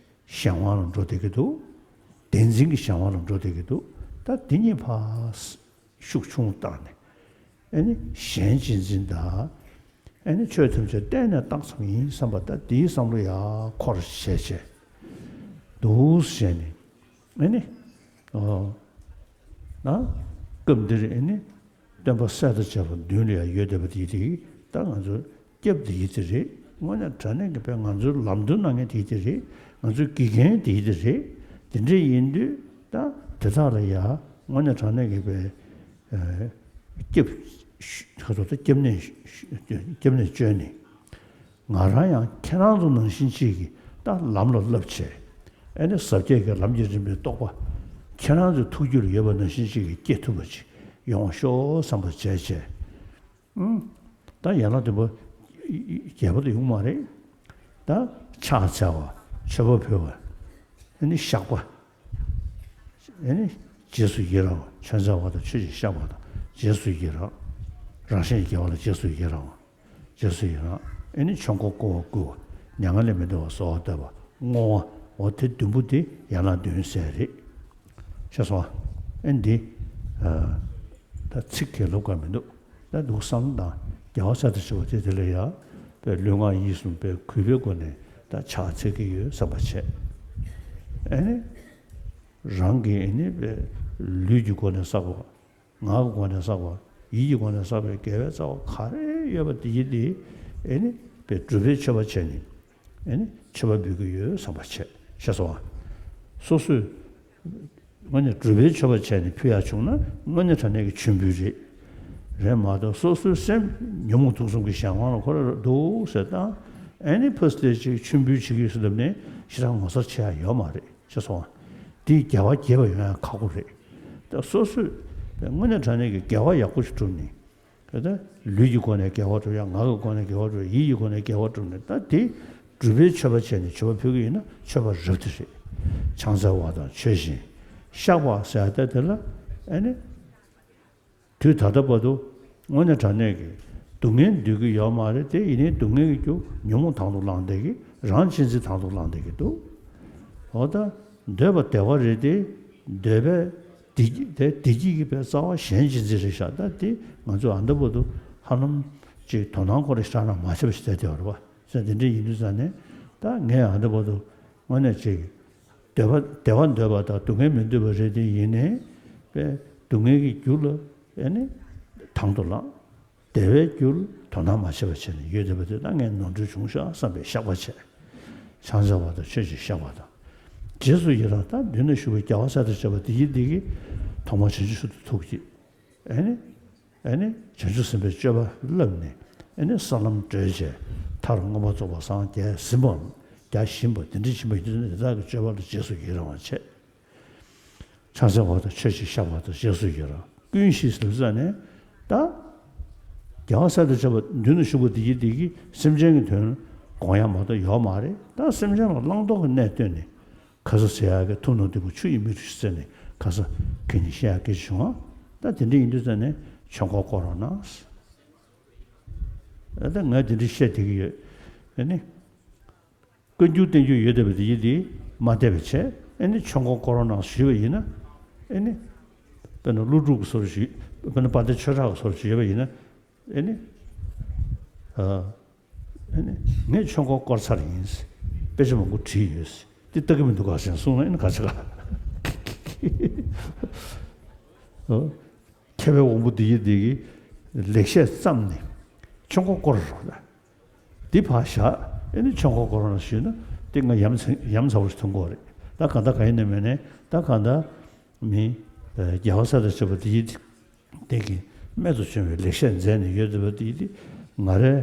གཞན་དབང་ལ་འགྲོ་བསྡད་ཀྱི་འདུག་བདེན་འཛིན་གྱི་གཞན་དབང་ལ་འགྲོ་བསྡད་ཀྱི་འདུག་ད་དེ་གཉིས་ཕར་ཤུགས་ཆུང་བཏང་ནས། ཨེ་ནི་གཞན་གཅེས་འཛིན་དང་། ཨེ་ནི་ཆོས་ཐམས་ཅད་གཏན་ནས་བཏང་ཙམ་ཡིན་བསམ་པ་ད་དེའི་བསམ་བློ་ཡག་འཁོར་བྱས་བྱས། འདུག་བྱས་ནས། ཨེ་ནི། ཨོ། ན། སྐབས་འདིར་ཨེ་ནི། སྟོན་པ་སྲས་དང་བཅས་པ་མདུན་ལ་ཡང་ཡོད་བསྡད་པ་དེ་དེ་ད་ང་ཚོ་སྐྱབས་དེ་ཡི་དེ་རེད། དངོས་གནས་དྲང་གནས་ཀྱི་དཔེ་ང་ཚོའི་ལམ་སྟོན་གནང་མཁན་དེ་ཡི་དེ་རེད། ང་ཚོའི་དགེ་རྒན་དེ་ཡི་དེ་རེད། དེ་འདྲ་ཡིན་དུས་ད་དེ་དག་ལ་ཡང་དངོས་གནས་དྲང་གནས་ཀྱི་དཔེ། སྐྱབས་ཁ་ཐོག་ཏུ་སྐྱབས་གནས་སྐྱབས་གནས་བཅོལ་ནས། ང་རང་ཡང་ཁྱེད་རང་ཚོ་ནང་བཞིན་གཅིག་གིས་ད་ལམ་ལ་བསླབ་བྱས། ཨེ་ནི་ཟབ་རྒྱས་ཀྱི་ལམ་གྱི་རིམ་པའི་རྟོགས་པ། ཁྱེད་རང་ཚོའི་ཐུགས་རྒྱུད་ལ་ཡོད་པ་ནང་བཞིན་གཅིག་གིས་སྐྱེ་ཐུབ་པ་ཅིག་ཡོང་བ་ཤོག་བསམ་པ་བྱས་བྱས། ཨང་། ད་ཡན་ལག་བདུན་པོ་རྒྱས་པ་དུ་ཡོང་མ་རེད། ད་ཕྱག་འཚལ་བ། མཆོད་པ་ཕུལ་བ། ཨེ་ནི་བཤགས་པ། ཨེ་ནི་རྗེས་སུ་ཡི་རང་བ། ཆོས་མཛད་པ་དང་ཆོས་ཀྱི་བཤགས་པ་དང་རྗེས་སུ་ཡི་རང་། རང་གཞན་དགེ་བ་ལ་རྗེས་སུ་ཡི་རང་བ། རྗེས་སུ་ཡི་རང་། ཨེ་ནི་ཆོས་འཁོར་བསྐོར་བ་བསྐུལ་བ། མྱ་ངན་ལས་མི་འདའ་བར་གསོལ་བ་བཏབ་པ། བསྔོ་བ། འོ་དེ་བདུན་པོ་དེ་ཡན་ལག་བདུན་ཟེར་རེད། ཤེས་སོང་ཨ། ཨེ་འདི། ད་ཚིག་གི་ལོབས་ཀ་མི་འདུག་ད་འདུག་བསམ་དང་རྒྱལ་བ་སྲས་དང་བཅས་པ་དེ་དེ་ལ་ཡ། པའི་ལུས་ངག་ཡིད་གསུམ་པའི་གུས་པའི་སྒོ་ནས་ད་ཕྱག་འཚལ་གྱི་ཡོད་བསམ་པ་བྱས། ཨེ་ནི། རང་གི་ཨེ་ནི་པའི་ལུས་ཀྱི་སྒོ་ནས་བསགས་པ། ངག་གི་སྒོ་ནས་བསགས་པ། ཡིད་ཀྱི་སྒོ་ནས་བསགས་པའི་དགེ་བའི་རྩ་བ་ག་རེ་ཡོད་པ་དེ་ཡི་དེ་ཨེ་ནི་ པའི་སྒྲུབ་པའི་མཆོད་པ་བྱས་ནས་ཨེ་ནི་མཆོད་པ་འབུལ་གྱི་ཡོད་བསམ་པ་བྱས། ཤེས་སོང་ང་། སོ་སོས་དངོས་གནས་སྒྲུབ་པའི་མཆོད་པ་བྱས་ནས་ཕུལ་ཡག་བྱུང་ན་དངོས་གནས་དྲང་གནས་ཀྱི་མཆོད་འབུལ་རེད། རེད་མ་གཏོགས་སོ་སོའི་སེམས་ཉོན་མོངས་དུག་གསུམ་གྱི་གཞན་དབང་ལ་ཁོ་ར་འདུག་ཟེར་བཏང་། ཨེ་ནི་ཕར་སྟེ་ཅིག་མཆོད་འབུལ་བྱེད་ཀྱི་ཡོད་ཟེར་ལབ་ནས་ཞེ་དྲག་ངོ་མཚར་ཆེ་ཡག་ཡོད་མ་རེད། ཤེས་སོང་ང་། དེས་དགེ་བ་རྒྱས་པ་ཡོང་ཡག་ཁག་པོ་རེད། ད་སོ་སོས་དངོས་གནས་དྲང་གནས་ཀྱི་དགེ་བ་ཡག་པོ་ཞིག་བསྒྲུབས་ནས། དེ་ལྟར་ལུས་ཀྱི་སྒོ་ནས་དགེ་བ་སྒྲུབ་ཡ། ངག་གི་སྒོ་ནས་དགེ་བ་སྒྲུབ་ཡ། ཡིད་ཀྱི་སྒོ་ནས་དགེ་བ་སྒྲུབ་ནས། ད་དེ་སྒྲུབ་པའི་མཆོད་པ་བྱས་ནས་མཆོད་པ་ཕུལ་གྱི་ཡིན་ན་མཆོད་པ་རབ་དེ་རེད། ཕྱག་འཚལ་བ་དང་མཆོད་ཅིང་བཤགས་པ་ཟེར་ཡ་ད་དེ་ལ་ཨེ་ནི་དུས་ད་ལྟ་བར་དུ་དངོས་གནས་དྲང་གནས་ཀྱི་སྡུག་བསྔལ་འདོད་ཀྱི་ཡོད་མ་རེད། དེ་ཡིན་ནའི་སྡུག་བསྔལ་གྱི་རྒྱུ་ཉོན་མོངས་དང་དུ་བླངས་བསྡད་ཀྱི། རང་གཅེས་འཛིན་དང་དུ་བླངས་བསྡད་ཀྱི་འདུག་འོ་ད་འདོད་པ་བདེ་བ་རེད་དེ། འདོད་པའི་བདེ་སྐྱིད་དེ། བདེ་སྐྱིད་ཀྱི་པའི་རྩ་བ་གཞན་གཅེས་འཛིན་རེད་ཤག་ད་དེ་ང་ཚོས་ཨ་འདི་བར་དུ་ཧ་ལམ་ཅིག་དོ་སྣང་ཁོ་རེ་ཤ་ན་མ་བྱས་པ་ཞིག་བསྡད་བསྡད་པ་རེད་པ། ཟེར་དེ་འདྲ་ཡིན་དུས་ཙང་ནས་ད་ངས་ཨ་འདི་བར་དུ་དངོས་གནས་ཅིག་བདེ་བ་བདེ་བ་འདོད་པ་དང་སྡུག་བསྔལ་མི་འདོད་པ་རེད་དེ། ཡིན་ནའི་པའི་སྡུག་བསྔལ་གྱི་རྒྱུ་ལ་ཨེ་ནི་དང་དུ་བླངས། བདེ་བའི་རྒྱུར་དོ་སྣང་མ་བྱས་པ་བྱས་ནས་ཡོད་བསྡད་པ་དེ་ད་ངས་ནོར་འཁྲུལ་བྱུང་ཤག་བསམ་པའི་བཤགས་པ་བྱས། ཕྱག་འཚལ་བ་དང་མཆོད་ཅིང་བཤགས་པ་དང་། རྗེས་སུ་ཡི་རང་། ད་མདུན་ན་བཞུགས་པའི་རྒྱལ་བ་སྲས་དང་བཅས་པ་འདི་ཡིས་འདི་གིས་ཐོག་མར་བྱང་ཆུབ་མཆོག་ཏུ་ཐུགས་བསྐྱེད། ཨེ་ནི། ཨེ་ནི་བྱང་ཆུབ་སེམས་དཔའི་སྤྱོད་པ་བསླབས་ནས། ཨེ་ནི་ས་ལམ་བགྲོད་བྱས་མཐར་མངོན་པར་རྫོགས་པར་སངས་རྒྱས་ཟིན་པའམ་རྒྱས་བཞིན་པ་འདི་འདྲ་ཕྱིན་པ་ཡིན་དུས་ན་དེ་དག་གི་སྤྱོད་པ་ལ་རྗེས་སུ་ཡི་རང་བ་བྱས། ཕྱག་འཚལ་བ་དང་མཆོད་ཅིང་བཤགས་པ་དང་། རྗེས་སུ་ཡི་རང་། ཀུན་ཤེས་ཟེར་ཙང་ནས་ད་རྒྱལ་བ་སྲས་དང་བཅས་པ་མདུན་དུ་བཞུགས་པ་འདི་ཡིས་འདི་གིས་སེམས་ཅན་གྱི་དོན་དགོངས་ཡ་མ་གཏོགས་ཡོད་མ་རེད། ད་སེམས་ཅན་ལ་བླང་དོར་གྱི་གནས་བསྟན་ནས་ག་ས་ཟེར་ཡག་གི་ཐུབ་རྣམས་བདུན་པོ་ཆུ་ཡི་མིག་ཏུ་ཞུགས་ཟེར་ནས་ག་ས་ག་ནས་བཤད་ཡག་གི་བྱུང་བ། ད་དེ་འདྲ་ཡིན་དུས་ཙང་ནས་ཆོས་འཁོར་བསྐོར་རོགས་གནང་། ད་ངས་དེ་འདྲ་བཤད་བསྡད་ཀྱི་ཡོད། ཨེ་ནི། བཀའ་འགྱུར་བསྟན་འགྱུར་ཡོད་བསྡད་པ་དེ་ཡིན་ཏེ་མ་བསྡད་པ་བྱས། ཨེ་ནི་ཆོས་འཁོར་བསྐོར་རོགས་གནང་ཞུས་པ་ཡིན་ན། ཨེ་ནི། དཔེར་ན་ཀླུ་སྒྲུབ་ཀྱི་ཟུར་ཞུས། དཔེར་ན་དཔལ་ལྡན་ཆོས་གྲགས་ཀྱི་ཟུར་ཞུས་པ་ཡིན་ན། ཨེ་ནི། ཨ། ཨེ་ནི། ངས་ཆོས་འཁོར་བསྐོར་ཚར་ཡིན། དཔེ་ཆ་མང་པོ་བྲིས་ཡོད། འདི་ལྟ་གི་མི་འདུག་ག་ཟེར་གསུངས་ན་ཨེ་ནི་ག་ཆ་ག་ཨོ། མཁས་པའི་དབང་པོ་འདི་ཡིས་འདི་གིས་ལེགས་བཤད་བརྩམས་ནས་ཆོས་འཁོར་བསྐོར་རོགས་གནང་། འདི་ཕར་བཞག་ཨེ་ནི་ཆོས་འཁོར་བསྐོར་རོགས་གནང་ཞུས་ན་དེ་ང་ཡ་མཚན་ཡ་མཚན་པོ་ཞིག་ཐོན་གྱི་ཡོད་རེད། ད་གང་ལྟར་གང་ཡིན་ནའི་མིན་ནའི་ད་གང་ལྟར་མི་རྒྱལ་བ་སྲས་དང་བཅས་པ་འདི་ཡིས་དེ་གིས་རྨད་དུ་བྱུང་བའི་ལེགས་བཤད་མཛད་ནས་ཡོད་བསྡད་པ་འདི་ཡིས་ང་རའི་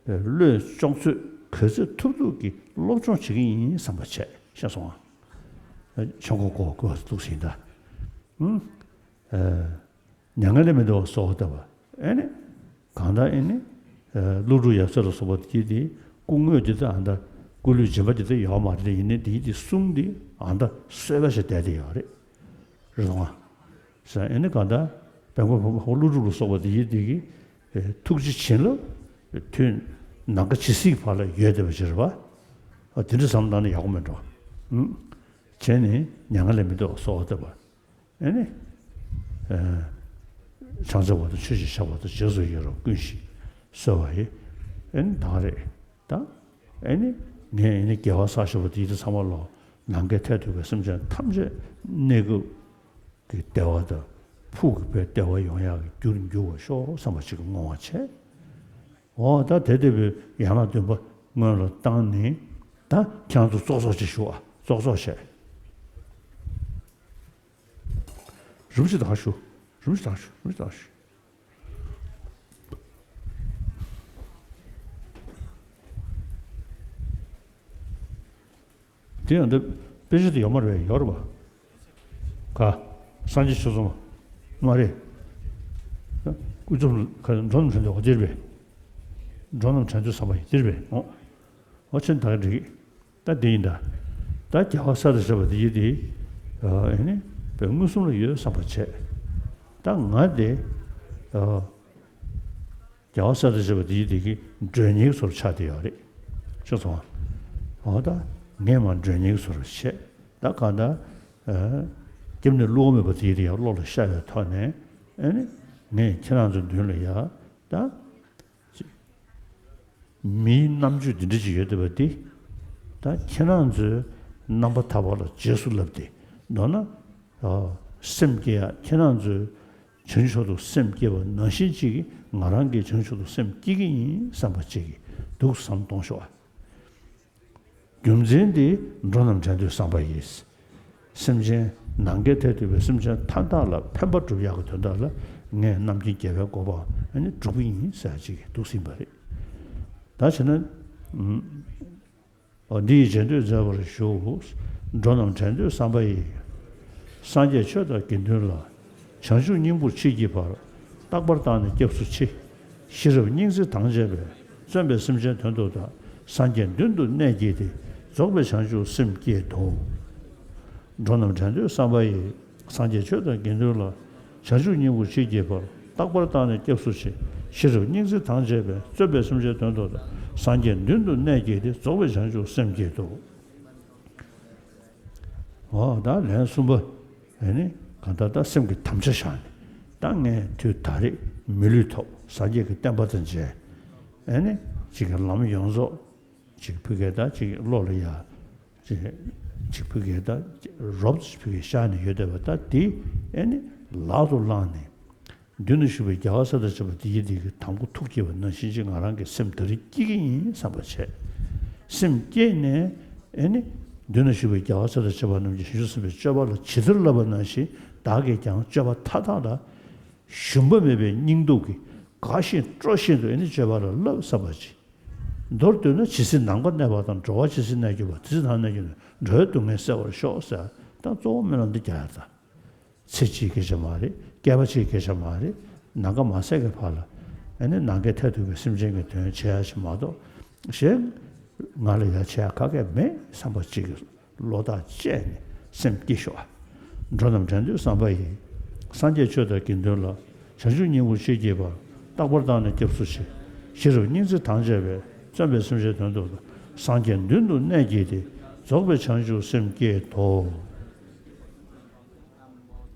བློས་ཅོག་ཙེ་ག་ཚོད་ཐུབ་ཐུབ་ཀྱིས་སློབ་སྦྱོང་བྱེད་ཀྱི་ཡིན་བསམ་པ་བྱས། ཤེས་སོང་ང་། ཆོས་འཁོར་བསྐོར་བསྐོར་འདུག་ཟིན་ད། ཨུམ། ཨ། མྱ་ངན་ལས་མི་འདའ་བར་གསོལ་བ་བཏབ་པ། ཨེ་ནི། གང་ལྟར་ཨེ་ནི། ཨ། ཀླུ་སྒྲུབ་ཡབ་སྲས་ལ་སོགས་པ་དེ་དེ་སྐུ་དངོས་དེ་ད་ཨ་ད་སྐུ་ལུས་སྦྱིན་པ་དེ་ད་ཡོད་མ་རེད། ཡིན་ནའི་དེ་དེ་གསུང་དེ་ཨ་ད་གསོལ་བ་ཞིག་བསྡད་དེ་ཡོད་རེད། རེད་དང་། ཟེར་ཨེ་ནི་གང་ལྟར་བོན་པོ་བོན་པོ་ཀླུ་སྒྲུབ་ལ་སོགས་པ་དེ་ཡིན་དེ་གི་ཐུགས་རྗེ་བྱིན་རླབས་དུས་ནམ་མཁའ་ཇི་སྲིད་བར་ལ་ཡོད་བསྡད་པ་ཅིག་རེད་པ། ཨ། དེ་འདྲ་བསམ་བློ་བཏང་ན་ཡག་པོ་མེད་འགྲོ། ཨུམ། བྱས་ནས་མྱ་ངན་ལས་མི་འདའ་བར་གསོལ་བ་བཏབ་པ། ཨེ་ནི། ཨ། ཕྱག་འཚལ་བ་དང་མཆོད་ཅིང་བཤགས་པ་དང་། རྗེས་སུ་ཡི་རང་ཀུན་ཤེས་གསོལ་བ་ཡི། ཨེ་ནི་ད་རེད་ད། ཨེ་ནི། ངས་ཨེ་ནི་རྒྱལ་བ་སྲས་ཞབས་པ་དེ་ཡི་དེ་ཚང་མ་ལོ་ནམ་མཁའི་མཐས་གཏུགས་པའི་སེམས་ཅན་ཐམས་ཅད་གནས་སྐབས་ཀྱི་བདེ་བ་དང་ཕུགས་ཀྱི་བདེ་བ་ཡོང་ཡག་གི་རྒྱུར་འགྱུར་བར་ཤོག་བསམ་པ་ཅིག་གི་བསྔོ་བ་བྱས། འོ་ད་དེ་ལྟ་བུའི་ཡན་ལག་བདུན་པ་སྔོན་ལ་བཏང་ནས་ད་ཁྱེད་རང་ཚོ་ཙོག་ཙོག་ཅིག་ཞུ་ཨ། ཙོག་ཙོག་བྱས། རིམ་བཞིན་ད་ཞུ། རིམ་བཞིན་ད་ཞུ། རིམ་བཞིན་ད་ཞུ། དེ་ཡང་འདི་དཔེ་ཆ་དེ་ཡོད་མ་རེད་པས། ཡོད་རེད་པ། ག་སངས་རྒྱས་ཆོས་ཚོགས་མ་རེད། དབུས་གཙང་ག་འགྲོ་རྣམས་དྲན་དུས་འོ་དེ་རེད་པས། འགྲོ་རྣམས་དྲན་དུས་བསམ་པ་ཡི་དེ་རེད་པས། འོ། འོ་ཆེན་ད་ག་འགྲིག་གི། ད་འདི་ཡིན་ད། ད་རྒྱལ་བ་སྲས་དང་བཅས་པ་འདི་ཡིན་ཏེ། ཨ་ནི། དཔེ་མངོན་སུམ་ལ་ཡོད་བསམ་པ་བྱས། ད་ང་དེ། ཨ། རྒྱལ་བ་སྲས་དང་བཅས་པ་འདི་ཡིན་འདི་གི་མགྲོན་གཉེར་ཚོར་ཆགས་བསྡད་ཡོད་རེད། ཤེས་སོང་ང་། འོ་ད་ངས་མ་མགྲོན་གཉེར་ཚོར་བྱས། ད་གང་ལྟར། ཨ། སྐྱབས་གནས་བསླུ་བ་མེད་པ་འདི་ཡིན་འདི་ཡང་བློ་ལ་ཤར་བའི་ཐོག་ནས། ཨ་ནི། ངས་ཁྱེད་རང་ཚོའི་མདུན་ལ་ཡ། ད། མིའི་རྣམ་དཔྱོད་འདི་འདྲ་ཅིག་ཡོད་བསྡད་པ་འདི། ད་ཁྱེད་རང་ཚོའི་རྣམ་པ་ཐར་པ་ལ་རྗེས་སུ་བསླབས་ཏེ། མདོར་ན། ཨ། སེམས་བསྐྱེད་ཡ། ཁྱེད་རང་ཚོའི་བྱང་ཆུབ་ཏུ་སེམས་བསྐྱེད་པ་ནང་བཞིན་ཅིག་གིས་ང་རང་གིས་བྱང་ཆུབ་ཏུ་སེམས་བསྐྱེད་ཀྱི་ཡིན་བསམ་པ་ཅིག་གིས་ འདུག་བསམ་གཏོང་ཤོག་རྒྱུ་མཚན་འདི་འགྲོ་རྣམས་བྲན་དུས་བསམ་པ་ཡིས། སེམས་ཅན་ནམ་མཁའི་མཐས་གཏུགས་པའི་སེམས་ཅན་མཐའ་དག་ལ་ཕན་པ་སྒྲུབ་ཡག་གི་དོན་དག་ལ་ངས་རྣམ་མཁྱེན་རྒྱལ་བའི་གོ་འཕང་ཨ་ནི་སྒྲུབ་ཀྱི་ཡིན་ཟེར་ཅིག་འདུག་ཟིན་པ་རེད། ད་བྱས་ན། འོ་འདི་ཡི་རྗེས་ཟློས་མཛད་པར་ཞུ། འགྲོ་རྣམས་བྲན་དུས་བསམ་པ་ཡིས། སངས་རྒྱས་ཆོས་དང་དགེ་འདུན་ལ། བྱང་ཆུབ་སྙིང་པོར་མཆིས་ཀྱི་བར། རྟག་པར་བརྟགས་ནས་སྐྱབས་སུ་མཆི། ཤེས་རབ་སྙིང་བརྩེ་དང་བཅས་པས། བརྩོན་པས་སེམས་ཅན་དོན་དུ་བདག་སངས་རྒྱས་མདུན་དུ་གནས་བསྐྱེད་དེ། རྫོགས་པའི་བྱང་ཆུབ་སེམས་བསྐྱེད་དོ། འགྲོ་རྣམས་བྲན་དུས་བསམ་པ་ཡིས། སངས་རྒྱས་ཆོས་དང་དགེ་འདུན་ལ། བྱང་ཆུབ་སྙིང་པོར་མཆིས་ཀྱི་བར། རྟག་པར་བརྟགས་ནས་སྐྱབས་སུ་མཆི། ཤེས་རབ་སྙིང་བརྩེ་དང་བཅས་པས། བརྩོན་པས་སེམས་ཅན་དོན་དུ་བདག་སངས་རྒྱས་མདུན་དུ་གནས་བསྐྱེད་དེ། རྫོགས་པའི་བྱང་ཆུབ་སེམས་བསྐྱེད་དོ། འོ་ད་ལན་གསུམ་པ། ཨེ་ནི་གང་ལྟར་ད་སེམས་ཀྱི་དམ་བཅའ་བཞག་ནས་ད་ངས་དུས་ད་རེས་མི་ལུས་ཐོབ་སངས་རྒྱས་ཀྱི་བསྟན་པ་དང་མཇལ། ཨེ་ནི་ཅིག་གི་ལམ་ཡོངས་རྫོགས་ཅིག་ཕ་གིར་ད་ཅིག་བློ་ལ་ཡ། ཅིག་ཅིག་ཕ་གིར་ད་རོབ་ཅིག་ཕ་གིར་ཤར་ནས་ཡོད་བསྡད་པ་ད་དེ་ཨེ་ནི་ལག་ཏུ་བླངས་ནས། མདུན་དུ་བཞུགས་པའི་རྒྱལ་བ་སྲས་དང་བཅས་པ་དེ་ཡི་དེ་གི་དམ་མགོ་ཐུག་བསྐྱེད་པ་ནང་བཞིན་ཅིག་ང་རང་གི་སེམས་ད་རེས་བསྐྱེད་ཀྱི་ཡིན་བསམ་པ་བྱས། སེམས་བསྐྱེད་ནས་ཨེ་ནི་མདུན་དུ་བཞུགས་པའི་རྒྱལ་བ་སྲས་དང་བཅས་པ་རྣམས་ཀྱིས་བྱང་ཆུབ་སེམས་དཔའི་སྤྱོད་པ་ལ་ཇི་ལྟར་བསླབ་པ་ནང་བཞིན་བདག་གིས་ཀྱང་སྤྱོད་པ་མཐའ་དག་ལ་ཞུམ་པ་མེད་པའི་སྙིང་སྟོབས་ཀྱིས་དགའ་བཞིན་སྤྲོ་བཞིན་དུ་ཨེ་ནི་སྤྱོད་པ་ལ་བསླབ་བསམ་པ་ཅིག་མདོར་བསྡུས་ན་ཇི་སྲིད་ནམ་མཁའ་གནས་པ་དང་། འགྲོ་བ་ཇི་སྲིད་གནས་གྱུར་པ། དེ་སྲིད་ནམ་མཁའ་གནས་གྱུར་ནས། འགྲོ་བའི་སྡུག་བསྔལ་སེལ་བར་ཤོག་ཟེར་ད་གཙོ་བོ་སྨོན་ལམ་འདི་རྒྱག་ཡ་ད། ཚེ་གཅིག་གི་སྐད་ཆ་མ་རེད། བསྐལ་པ་གཅིག་གི་སྐད་ཆ་མ་རེད། ནམ་མཁའ་མ་ཟད་ཀྱི་བར་ལ་ཨ་ནི་ནམ་མཁའི་མཐས་གཏུགས་པའི་སེམས་ཅན་གྱི་དོན་བྱེད་ཡ་ཞིག་མ་གཏོགས་གཞན་ང་ལ་ཡ་བྱེད་ཡ་ག་གེ་མེད་བསམ་པ་གཅིག་གི་བློ་ཐག་བཅད་ནས་སེམས་བསྐྱེད་ཤོག་འགྲོ་རྣམས་བྲན་དུས་བསམ་པ་ཡིས། སངས་རྒྱས་ཆོས་དང་དགེ་འདུན་ལ། བྱང་ཆུབ་སྙིང་པོར་མཆིས་ཀྱི་བར། རྟག་པར་བརྟགས་ནས་སྐྱབས་སུ་མཆི། ཤེས་རབ་སྙིང་བརྩེ་དང་བཅས་པས། བརྩོན་པས་སེམས་ཅན་དོན་དུ་བདག་སངས་རྒྱས་མདུན་དུ་གནས་བསྐྱེད་དེ། རྫོགས་པའི་བྱང་ཆུབ་སེམས་བསྐྱེད་དོ།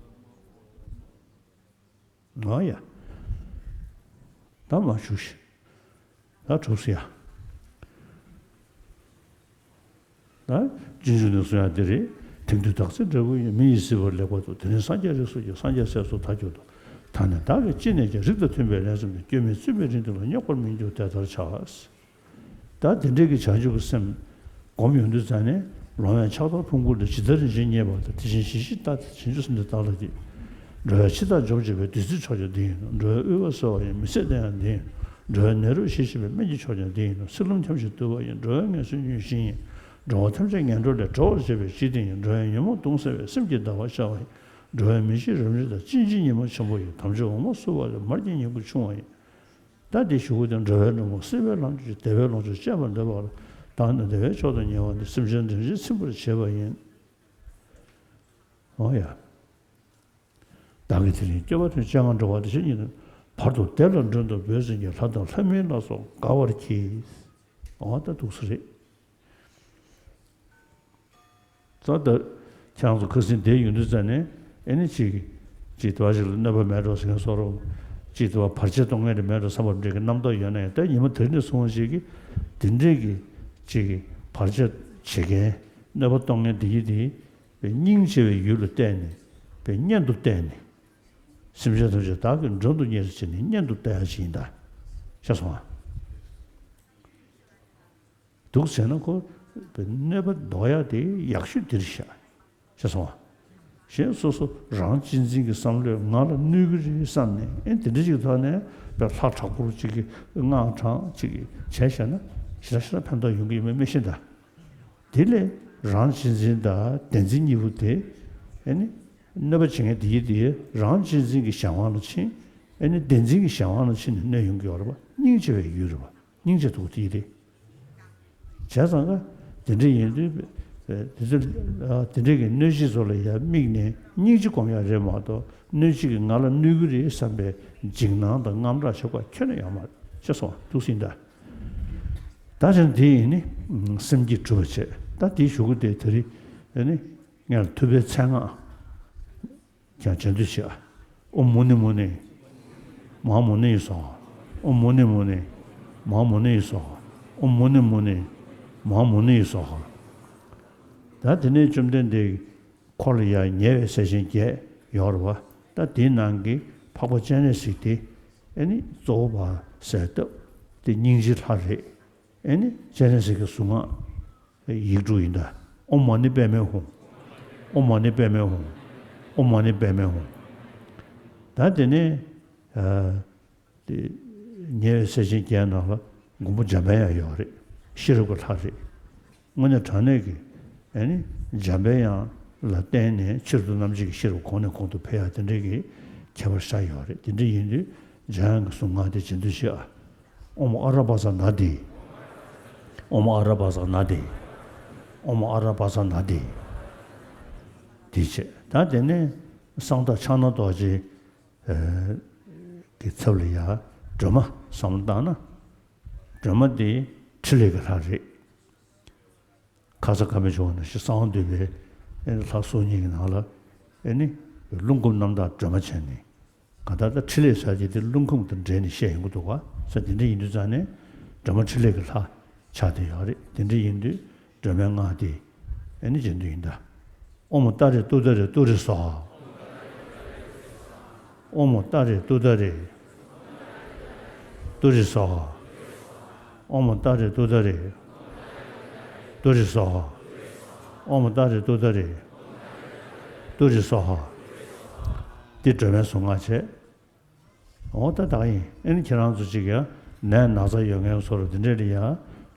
ཨོ་ཡ། ད་མ་བྱུང་ཞིག་ད་གྲུབ་སོང་ཡ། ད་སྤྱོད་འཇུག་ནས་གསུང་ཡ་འདི་རེད། དེང་དུས་བདག་ཚེ་འབྲས་བུ་ཡི། མི་ཡི་སྲིད་པར་ལེགས་པར་ཐོབ། དེ་རིང་སངས་རྒྱས་རིགས་སུ་སྐྱེས། སངས་རྒྱས་སྲས་སུ་ད་གྱུར་ཏོ། ད་ནི་བདག་གིས་ཅི་ནས་ཀྱང་། རིགས་དང་མཐུན་པའི་ལས་བརྩམས་ཏེ། སྐྱོན་མེད་བཙུན་པའི་རིགས་འདི་ལ། རྙོག་པར་མི་འགྱུར་དེ་ལྟར་བྱ། ད་དེ་འདྲའི་གི་བྱང་ཆུབ་ཀྱི་སེམས་སྒོམ་ཡོང་དུས་ཙང་ནས་ལོང་བས་ཕྱག་དར་ཕུང་པོ་འདི། ཇི་ལྟར་རིན་ཆེན་རྙེད་པ་ལྟར། དེ་བཞིན་གཞི་ཞིག་བལྟ་སྟེ། བྱང་ཆུབ་སེམས་འདི་བདག་ལ་སྐྱེས། འགྲོ་བའི་འཆི་བདག་འཇོམས་བྱེད་པའི། བདུད་རྩི་མཆོག་ཀྱང་འདི་ཡིན་ནོ། འགྲོ་བའི་དབུལ་བ་སེལ་བ་ཡི། མི་ཚེ་བརྟན་ཡང་འདི་ཡིན་ནོ། འགྲོ་བའི་ནད་རབ་ཞི་བྱེད་པའི། སྨན་གྱི་མཆོག་ཀྱང་འདི་ཡིན་ནོ། སྲིད་ལམ་འཁྱམས་ཤིང་དུབ་པ་ཡི། འགྲོ་བའི་ངལ་གསོའི་མྱོས་བྱེད་ཡིན། འགྲོ་བ་ཐམས་ཅད་ངན་འགྲོ་ལས་སྒྲོལ་བར་བྱེད་པའི་གཞི་འདི་ཡིན། འགྲོ་བའི་ཉོན་མོངས་གདུང་སེལ་བའི། སེམས་ཀྱི་ཟླ་བ་ཤར་བ་ཡིན། འགྲོ་བའི་མི་ཤེས་རབ་འབྱམས་དང་། སྐྱེ་འཆིའི་ཉི་མ་ཆེན་པོ་ཡིན། དམ་ཆོས་འོ་མ་བསྲུབས་པ་ལས། མར་གྱི་ཉིང་ཁུ་ཕྱུང་བ་ཡིན། ད་འདི་ཞུ་གི་དང་འགྲོ་བའི་སྒྲོན་མེ་སྲིད་པའི་ལམ་གྱི་བདེ་བའི་ལོངས་སྤྱོད་སྤྱད་པར་འདོད་པ་ལ། བདག་ནི་བདེ་བའི་མཆོག་ཏུ་ཉེ་བ་འདི། སེམས་ཅན་འདྲེན་བྱེད་ཚིམ་པར་བྱེད་པ་ཡིན། འོ་ཡ། བདག་གིས་དེ་རིང་སྐྱོབ་པ་དོན་སྤྱན་སྔར་འགྲོ་བ་འདི་ཕྱིར་སྙིང་ནས། བར་དུ་བདེ་ལ་མགྲོན་དུ་བོས་ཟིན་གྱིས། ལྷ་དང་ལྷ་མིན་ལ་སོགས་དགའ་བར་གྱིས། འོ་ད་འདུག་སེ་རེད། ད་ལྟ་ཁྱེད་རང་ཚོ་ཁ་སང་བསྡད་ཡོང་དུས་ཙང་ནས་ཨེ་ནི་ཅིག་ཅིག་དེ་བ་ཞིག་ལ་གནོད་པ་མེད་འགྲོ་ཟེར་མཁན་བཟོ་འདྲ། ཅིག་དེ་བ་བར་ཆད་གཏོང་མཁན་དེ་མེད་འགྲོ་བསམ་པ་འདྲ་གི་རྣམ་རྟོག་ཡོད་ན་ཡང་། ད་ཉི་མ་དེ་རིང་ནས་བཟུང་བ་ཞིག་གིས་དེ་འདྲས་ཀྱི་ཅིག་བར་ཆད་བྱེད་མཁན་གནོད་པ་གཏོང་མཁན་དེ་ཡི་དེ་སྙིང་རྗེ་བའི་ཡུལ་ལ་བལྟས་ནས་པའི་གཉེན་དུ་བལྟས་ནས་སེམས་ཅན་ཐམས་ཅད་བདག་གི་མགྲོན་དུ་གཉེར་བྱས་ནས་གཉེན་དུ་བལྟ་ཡ་ཞིག་ཡིན་ད། ཤེས་སོང་ཨ། འདུག་ཟེར་ན་ཁོ་གནོད་པ་ཟློག་ཡག་དེ་ཡག་ཤོས་འདིར་བཞག་ཤེས་སོང་ཨ། གཞན་སོ་སོ་རང་གཅེས་འཛིན་གྱི་བསམ་བློས་ང་ལ་གནོད་ཀྱི་རེད་བསམ་ནས་ཨེ་དེ་འདྲ་ཅིག་ཐོག་ནས་པའི་ལྷ་དྲག་པོ་ཅིག་གིས་དངངས་དྲངས་ཅིག་བྱས་བཞག་ན་ཞེ་དྲག་ཞེ་དྲག་ཕན་ཐོགས་ཡོང་གི་ཡོད་མེད་མི་ཤེས་ད། དེ་ལས་རང་གཅེས་འཛིན་དང་བདེན་འཛིན་གཉིས་པོ་དེ་ཨེ་ནི་གནོད་པ་བྱེད་མཁན་དེ་ཡིན་དེ་རང་གཅེས་འཛིན་གྱི་གཞན་དབང་ལ་ཕྱིན། ཨེ་ནི་བདེན་འཛིན་གྱི་གཞན་དབང་ལ་ཕྱིན་ནས་གནོད་ཡོང་གི་ཡོད་རེད་པ། སྙིང་རྗེ་བའི་ཡུལ་རེད་པ། སྙིང་རྗེ་ཐུགས་དེ་རེད། བྱས་ཙང་ཀ་དེ་འདྲ་ཡིན་དུས་དེ་ཚོ་དེ་འདྲ་གི་གནོད་བྱེད་ཚོ་ལ་ཡང་དམིགས་ནས་སྙིང་རྗེ་སྒོམ་ཡག་རེད་མ་གཏོགས། གནོད་བྱེད་ཀྱིས་ང་ལ་གནོད་ཀྱི་རེད་བསམ་པའི་འཇིགས་སྣང་དང་དངངས་སྐྲག་བྱེད་དགོས་ཁྱོན་ནས་ཡོད་མ་རེད། ཤེས་སོང་། འདུག་སེ་ཡིན་ད། ད་ཅང་དེ་ཡིན་ནི་སེམས་བསྐྱེད་གྲུབ་པ་བྱས། ད་དེའི་གཞུག་གུ་དེ་དེ་རིང་ཨེ་ནི་སྔོན་ལ་ཐུབ་པའི་མཚན་སྔགས་ཀྱང་བྱ་འདུས་བྱས། ཨོཾ་མུ་ནི་མུ་ནི་མ་ཧཱ་མུ་ནི་ཡེ་སྭཱ་ཧཱ། ཨོཾ་མུ་ནི་མུ་ནི་མ་ཧཱ་མུ་ནི་ཡེ་སྭཱ་ཧཱ། ཨོཾ་མུ་ནི་མུ་ནི་མ་ཧཱ་མུ་ནི་ཡེ་སྭཱ་ཧཱ། ད་དེ་ནས་བཅོམ་ལྡན་འདས་འཁོར་ལ་ཡང་ཉེ་བའི་སྲས་ཆེན་བརྒྱད་ཡོད་རེད་པ། ད་དེའི་ནང་གི་འཕགས་པ་སྤྱན་རས་གཟིགས་དེ་ཨེ་ནི་གཙོ་བོ་བ་ཟེར་སྟབས་དེ་སྙིང་རྗེའི་ལྷ་རེད། ཨེ་ནི་སྤྱན་རས་གཟིགས་ཀྱི་གཟུངས་སྔགས་ཡིག་དྲུག་ཡིན་ད། ཨོཾ་མ་ཎི་པདྨེ་ཧཱུྃ། ཨོཾ་མ་ཎི་པདྨེ་ཧཱུྃ། ཨོཾ་མ་ཎི་པདྨེ་ཧཱུྃ། ད་དེ་ནས་ཨ་དེ་ཉེ་བའི་སྲས་ཆེན་བརྒྱད་ནང་ལ་མགོན་པོ་འཇམ་དཔལ་དབྱངས་ཡོད་རེད། ཤེས་རབ་ཀྱི་ལྷ་རེད། དངོས་གནས་དྲང་གནས་ཀྱི་ཨེ་ནི་འཇམ་དཔལ་དབྱངས་ལ་བརྟེན་ནས་ཕྱིར་བསྡུ་རྣམ་འབྱེད་ཀྱི་ཤེས་རབ་གོང་ནས་གོང་དུ་འཕེལ་ཡག་དེ་འདྲའི་གི་ཁྱད་པར་ཤར་ཡོད་རེད། དེ་འདྲ་ཡིན་དུས་འཇམ་དབྱངས་ཀྱི་གཟུངས་སྔགས་དེ་བྱེད་འདོད་བྱེད་ཨ། ཨོཾ་ཨ་ར་བ་ས་ན་དྷཱིཿ། ཨོཾ་ཨ་ར་བ་ས་ན་དྷཱིཿ། ཨོཾ་ཨ་ར་བ་ས་ན་དྷཱིཿ། དེ་བྱས། ད་དེ་ནས་གསང་བདག་ཕྱག་ན་རྡོ་རྗེ་གི་ཚབ་ལ་ཡ་སྒྲོལ་མ་བསམ་བློ་བཏང་ན། སྒྲོལ་མ་དེ་ཕྲིན་ལས་ཀྱི་ལྷ་རེད། ཁ་ས་ཁ་མི་ཆུང་བ་ན་ཞེས་གསང་བ་འདུས་པའི་ཨེ་ནི་ལྷ་སོ་གཉིས་ཀྱི་ནང་ལ་ཨེ་ནི་རླུང་ཁམས་རྣམ་དག་སྒྲོལ་མ་བྱས་ནས། གང་ལྟར་ད་ཕྲིན་ལས་ཟེར་གྱི་དེ་རླུང་ཁམས་དང་འབྲེལ་ནས་བཤད་ཡོང་གི་འདུག་ག་ས། དེ་འདྲ་ཡིན་དུས་ཙང་ནས་སྒྲོལ་མ་ཕྲིན་ལས་ཀྱི་ལྷ་ཆགས་བསྡད་ཡོད་རེད། དེ་འདྲ་ཡིན་དུས་སྒྲོལ་མའི་སྔགས་དེ་ཨེ་ནི་བྱེད་འདོད་ཡིན་ད། ཨོཾ་ཏཱ་རེ་ཏུཏྟཱ་རེ་ཏུ་རེ་སྭཱ་ཧཱ། ཨོཾ་ཏཱ་རེ་ཏུཏྟཱ་རེ་ཏུ་རེ་སྭཱ་ཧཱ། ཨོཾ་ཏཱ་རེ་ཏུཏྟཱ་རེ་ཏུ་རེ་སྭཱ་ཧཱ། ཨོཾ་ཏཱ་རེ་ཏུཏྟཱ་རེ་ཏུ་རེ་སྭཱ་ཧཱ། འདི་སྒྲོལ་མའི་གཟུངས་སྔགས་བྱས། འོ་ད་ད་ཡིན། ཨེ་ནི་ཁྱེད་རང་ཚོ་གཅིག་ཡང་ནད་ན་ཚ་ཡོད་མཁན་ཚོར་འདི་འདྲས་ལ་ཡང་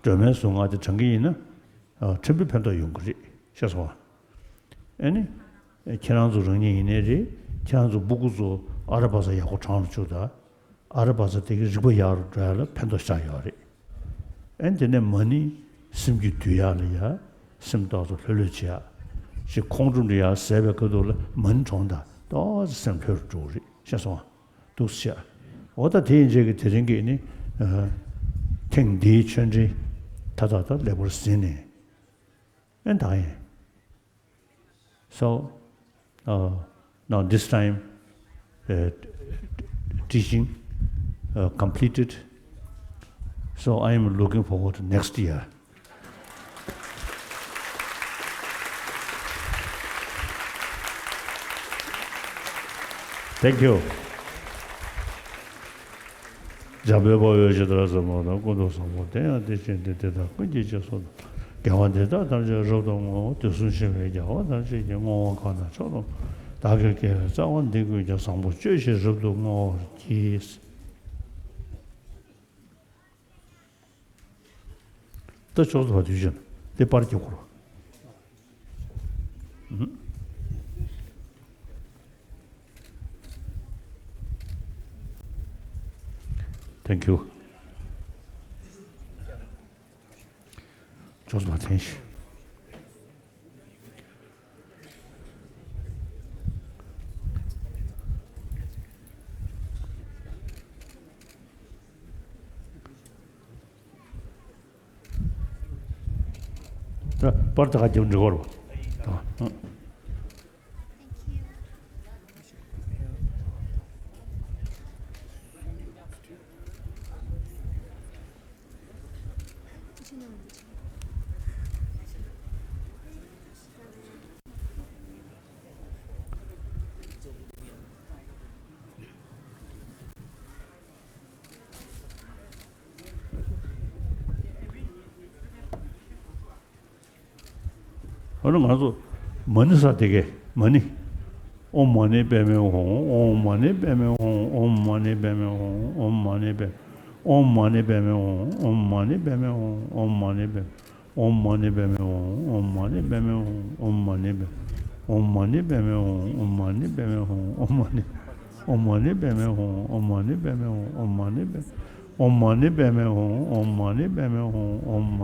སྒྲོལ་མའི་གཟུངས་སྔགས་དེ་བགྲང་གི་ཡིན་ན། ཨ། ཕྲན་བུ་ཕན་ཐོགས་ཡོང་གི་རེད། ཤེས་སོང་ཨ། ཨེ་ནི། ཁྱེད་རང་ཚོ་རང་ཉིད་ཡིན་ནའི་རེད། ཁྱེད་རང་ཚོ་སྤུ་གུ་ཚོ་ཨ་ར་བ་ས་ཡག་པོ་བགྲང་རུ་བཅུག་ད། ཨ་ར་བ་ས་དེ་གི་རིག་པ་ཡག་རུ་འགྲོ་ཡག་ལ་ཕན་ཐོགས་ཤར་ཡོད་རེད། ཨེ་ནི་དེ་ནས་མ་ཎི་སེམས་རྒྱུད་འདུལ་ཡག་ལ་ཡ། སེམས་ཏོག་ཙམ་ལྷོད་ལྷོད་བྱེད་ཡག་ཅིག་ཁོང་ཁྲོ་འདྲ་ཡག་ཟས་པའི་སྐབས་དུ་ལ་མ་ཎི་བགྲངས་ད་ཏོག་ཙམ་སེམས་ལྷོད་རུ་འགྲོ་གི་རེད། ཤེས་སོང་ཨ། འདུག་ཟེར། འོ་ད་དེ་ཡིན་རྗེས་ཀྱི་དེ་རིང་གི་ནི། ཨ། ཐེངས་འདིའི་ཆོས་འབྲེལ་ད་ད་ད་ལེགས་པར་ཟིན་ནས། ཨེ་ད་ཡིན། So, uh, now this time, uh, teaching, uh, completed. So I am looking forward to next year. Thank you. འཇམ་དཔལ་དཔའ་བོས་ཇི་ལྟར་གསུངས་པ་དང་། ཀུན་ཏུ་བཟང་པོ་དེ་ཡང་དེ་བཞིན་ཏེ། དེ་དག་ཀུན་གྱི་རྗེས་སུ་བདག་དགེ་བ་འདི་དག་ཐམས་ཅད་རབ་ཏུ་བསྔོ། དུས་གསུམ་གཤེགས་པའི་རྒྱལ་བ་ཐམས་ཅད་ཀྱིས། བསྔོ་བ་གང་དང་མཆོག་ཏུ་བདག་གིས་བགྱིས། རྩ་བ་འདི་ཀུན་ཀྱང་བཟང་པོ་སྤྱོད་ཕྱིར་རབ་ཏུ་བསྔོ་བར་བགྱི། ད་ཅོག་ཙེ་བ་དུས་ཆེན་དེ་པར་རྒྱག་དགོས་རེད། Thank you. ཅོག་ཙེ་བ་འཐེན་ཤིག་ད་པར་ད་ག་རྒྱབ་འགྲོ་བར་བ། ཨ་ནི་ང་ཚོ་མ་ཎི་ཟེར་དེ་གས་མ་ཎི། ཨོཾ་མ་ཎི་པདྨེ་ཧཱུྃ། ཨོཾ་མ་ཎི་པདྨེ་ཧཱུྃ། ཨོཾ་མ་ཎི་པདྨེ་ཧཱུྃ། ཨོཾ་མ་ཎི་པདྨེ་ཧཱུྃ། ཨོཾ་མ་ཎི་པདྨེ་ཧཱུྃ། ཨོཾ་མ་ཎི་པདྨེ་ཧཱུྃ། ཨོཾ་མ་ཎི་པདྨེ་ཧཱུྃ། ཨོཾ་མ་ཎི་པདྨེ་ཧཱུྃ། ཨོཾ་མ་ཎི་པདྨེ་ཧཱུྃ། ཨོཾ་མ་ཎི་པདྨེ་ཧཱུྃ། ཨོཾ་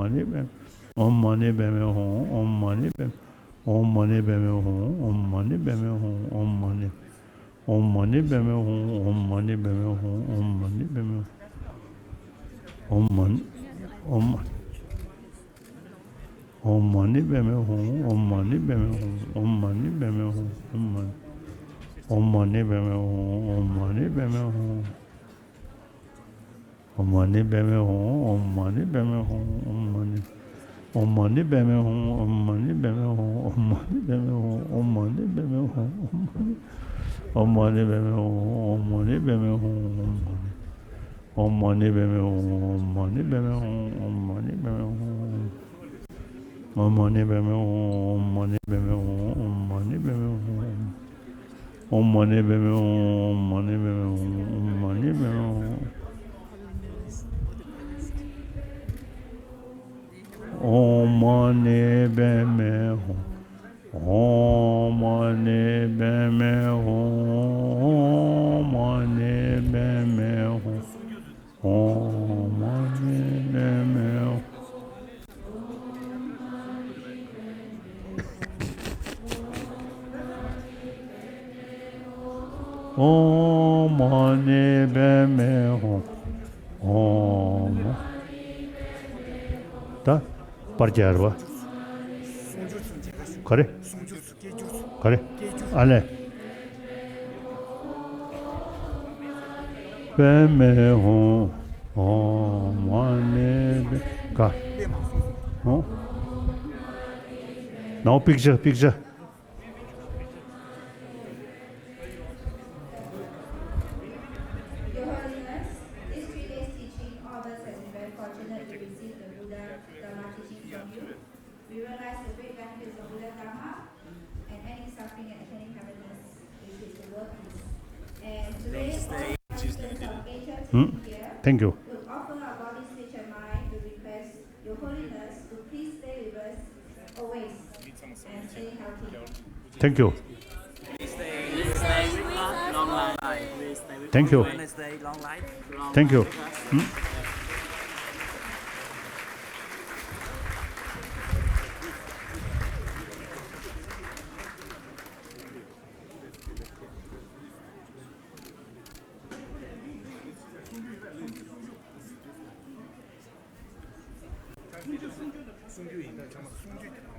མ་ཎི་པདྨེ་ཧཱུྃ། ཨོཾ་མ་ཎི་པདྨེ་ཧཱུྃ། ཨོཾ་མ་ཎི་པདྨེ་ཧཱུྃ། ཨོཾ་མ་ཎི་པདྨེ་ཧཱུྃ། ཨོཾ་མ་ཎི་པདྨེ་ཧཱུྃ། ཨོཾ་མ་ཎི་པདྨེ་ཧཱུྃ། ཨོཾ་མ་ཎི་པདྨེ། ཨོཾ་མ་ཎི་པདྨེ་ཧཱུྃ། ཨོཾ་མ་ཎི་པདྨེ་ཧཱུྃ། ཨོཾ་མ་ཎི། ཨོཾ་མ་ཎི་པདྨེ་ཧཱུྃ། ཨོཾ་མ་ཎི་པདྨེ་ཧཱུྃ། ཨོཾ་མ་ཎི་པདྨེ་ཧཱུྃ། ཨོཾ་མ་ཎི། ཨོཾ་མ་ཎི། ཨོཾ་མ་ཎི་པདྨེ་ཧཱུྃ། ཨོཾ་མ་ཎི་པདྨེ་ཧཱུྃ། ཨོཾ་མ་ཎི་པདྨེ་ཧཱུྃ། ཨོཾ་མ་ཎི། ཨོཾ་མ་ཎི་པདྨེ་ཧཱུྃ། ཨོཾ་མ་ཎི་པདྨེ་ཧཱུྃ། ཨོཾ་མ་ཎི་པདྨེ་ཧཱུྃ། ཨོཾ་མ་ཎི་པདྨེ་ཧཱུྃ། ཨོཾ་མ་ཎི། ཨོཾ་མ་ཎི་པདྨེ་ཧཱུྃ། ཨོཾ་མ་ཎི་པདྨེ་ཧཱུྃ། ཨོཾ་མ་ཎི་པདྨེ་ཧཱུྃ། ཨོཾ་མ་ཎི་པདྨེ་ཧཱུྃ། ཨོཾ་མ་ཎི། ཨོཾ་མ་ཎི་པདྨེ་ཧཱུྃ། ཨོཾ་མ་ཎི་པདྨེ་ཧཱུྃ། ཨོཾ་མ་ཎི། ཨོཾ་མ་ཎི་པདྨེ་ཧཱུྃ། ཨོཾ་མ་ཎི་པདྨེ་ཧཱུྃ། ཨོཾ་མ་ཎི་པདྨེ་ཧཱུྃ། ཨོཾ་མ་ཎི་པདྨེ་ཧཱུྃ། ཨོཾ་མ་ཎི་པདྨེ་ཧཱུྃ། ཨོཾ་མ་ཎི་པདྨེ་ཧཱུྃ། ཨོཾ་མ་ཎི་པདྨེ་ཧཱུྃ། ཨོཾ་མ་ཎི་པདྨེ་ཧཱུྃ། ཨོཾ་མ་ཎི་པདྨེ་ཧཱུྃ། ཨོཾ་མ་ཎི་པདྨེ་ཧཱུྃ། ཨོཾ་མ་ཎི་པདྨེ་ཧཱུྃ། ཨོཾ་མ་ཎི་པདྨེ་ཧཱུྃ། ཨོཾ་མ་ཎི་པདྨེ་ཧཱུྃ། ཨོཾ་མ་ཎི་པདྨེ་ཧཱུྃ། ཨོཾ་མ། ད་པར་རྒྱག་རེད་པ། ག་རེ། ག་རེ། ཨ་ལས། པདྨེ་ཧཱུྃ། ཨོཾ་མ་ཎི་པདྨེ། ག་ཧཱུྃ། ནའོ་པིག་ཅར་པིག་ཅར། Your Holiness, these three days teaching, all of us has been very fortunate to receive the Buddha Dharma teaching from you. We realize the great benefits of Buddha Dharma and ending suffering and attaining happiness, which is the world peace. And today, all the participants of Asia Hmm? Teaching here Thank you. would offer our bodies, spirit, and mind to request Your Holiness to please stay with us always and stay healthy. Thank you. Please stay with us. Long life. Please stay with Thank you. Long life. Thank you. Hmm? གསུང་རྒྱུ་ཡིན་ད་ཚང་མ་གསུང་རྒྱུ་དེ་ན།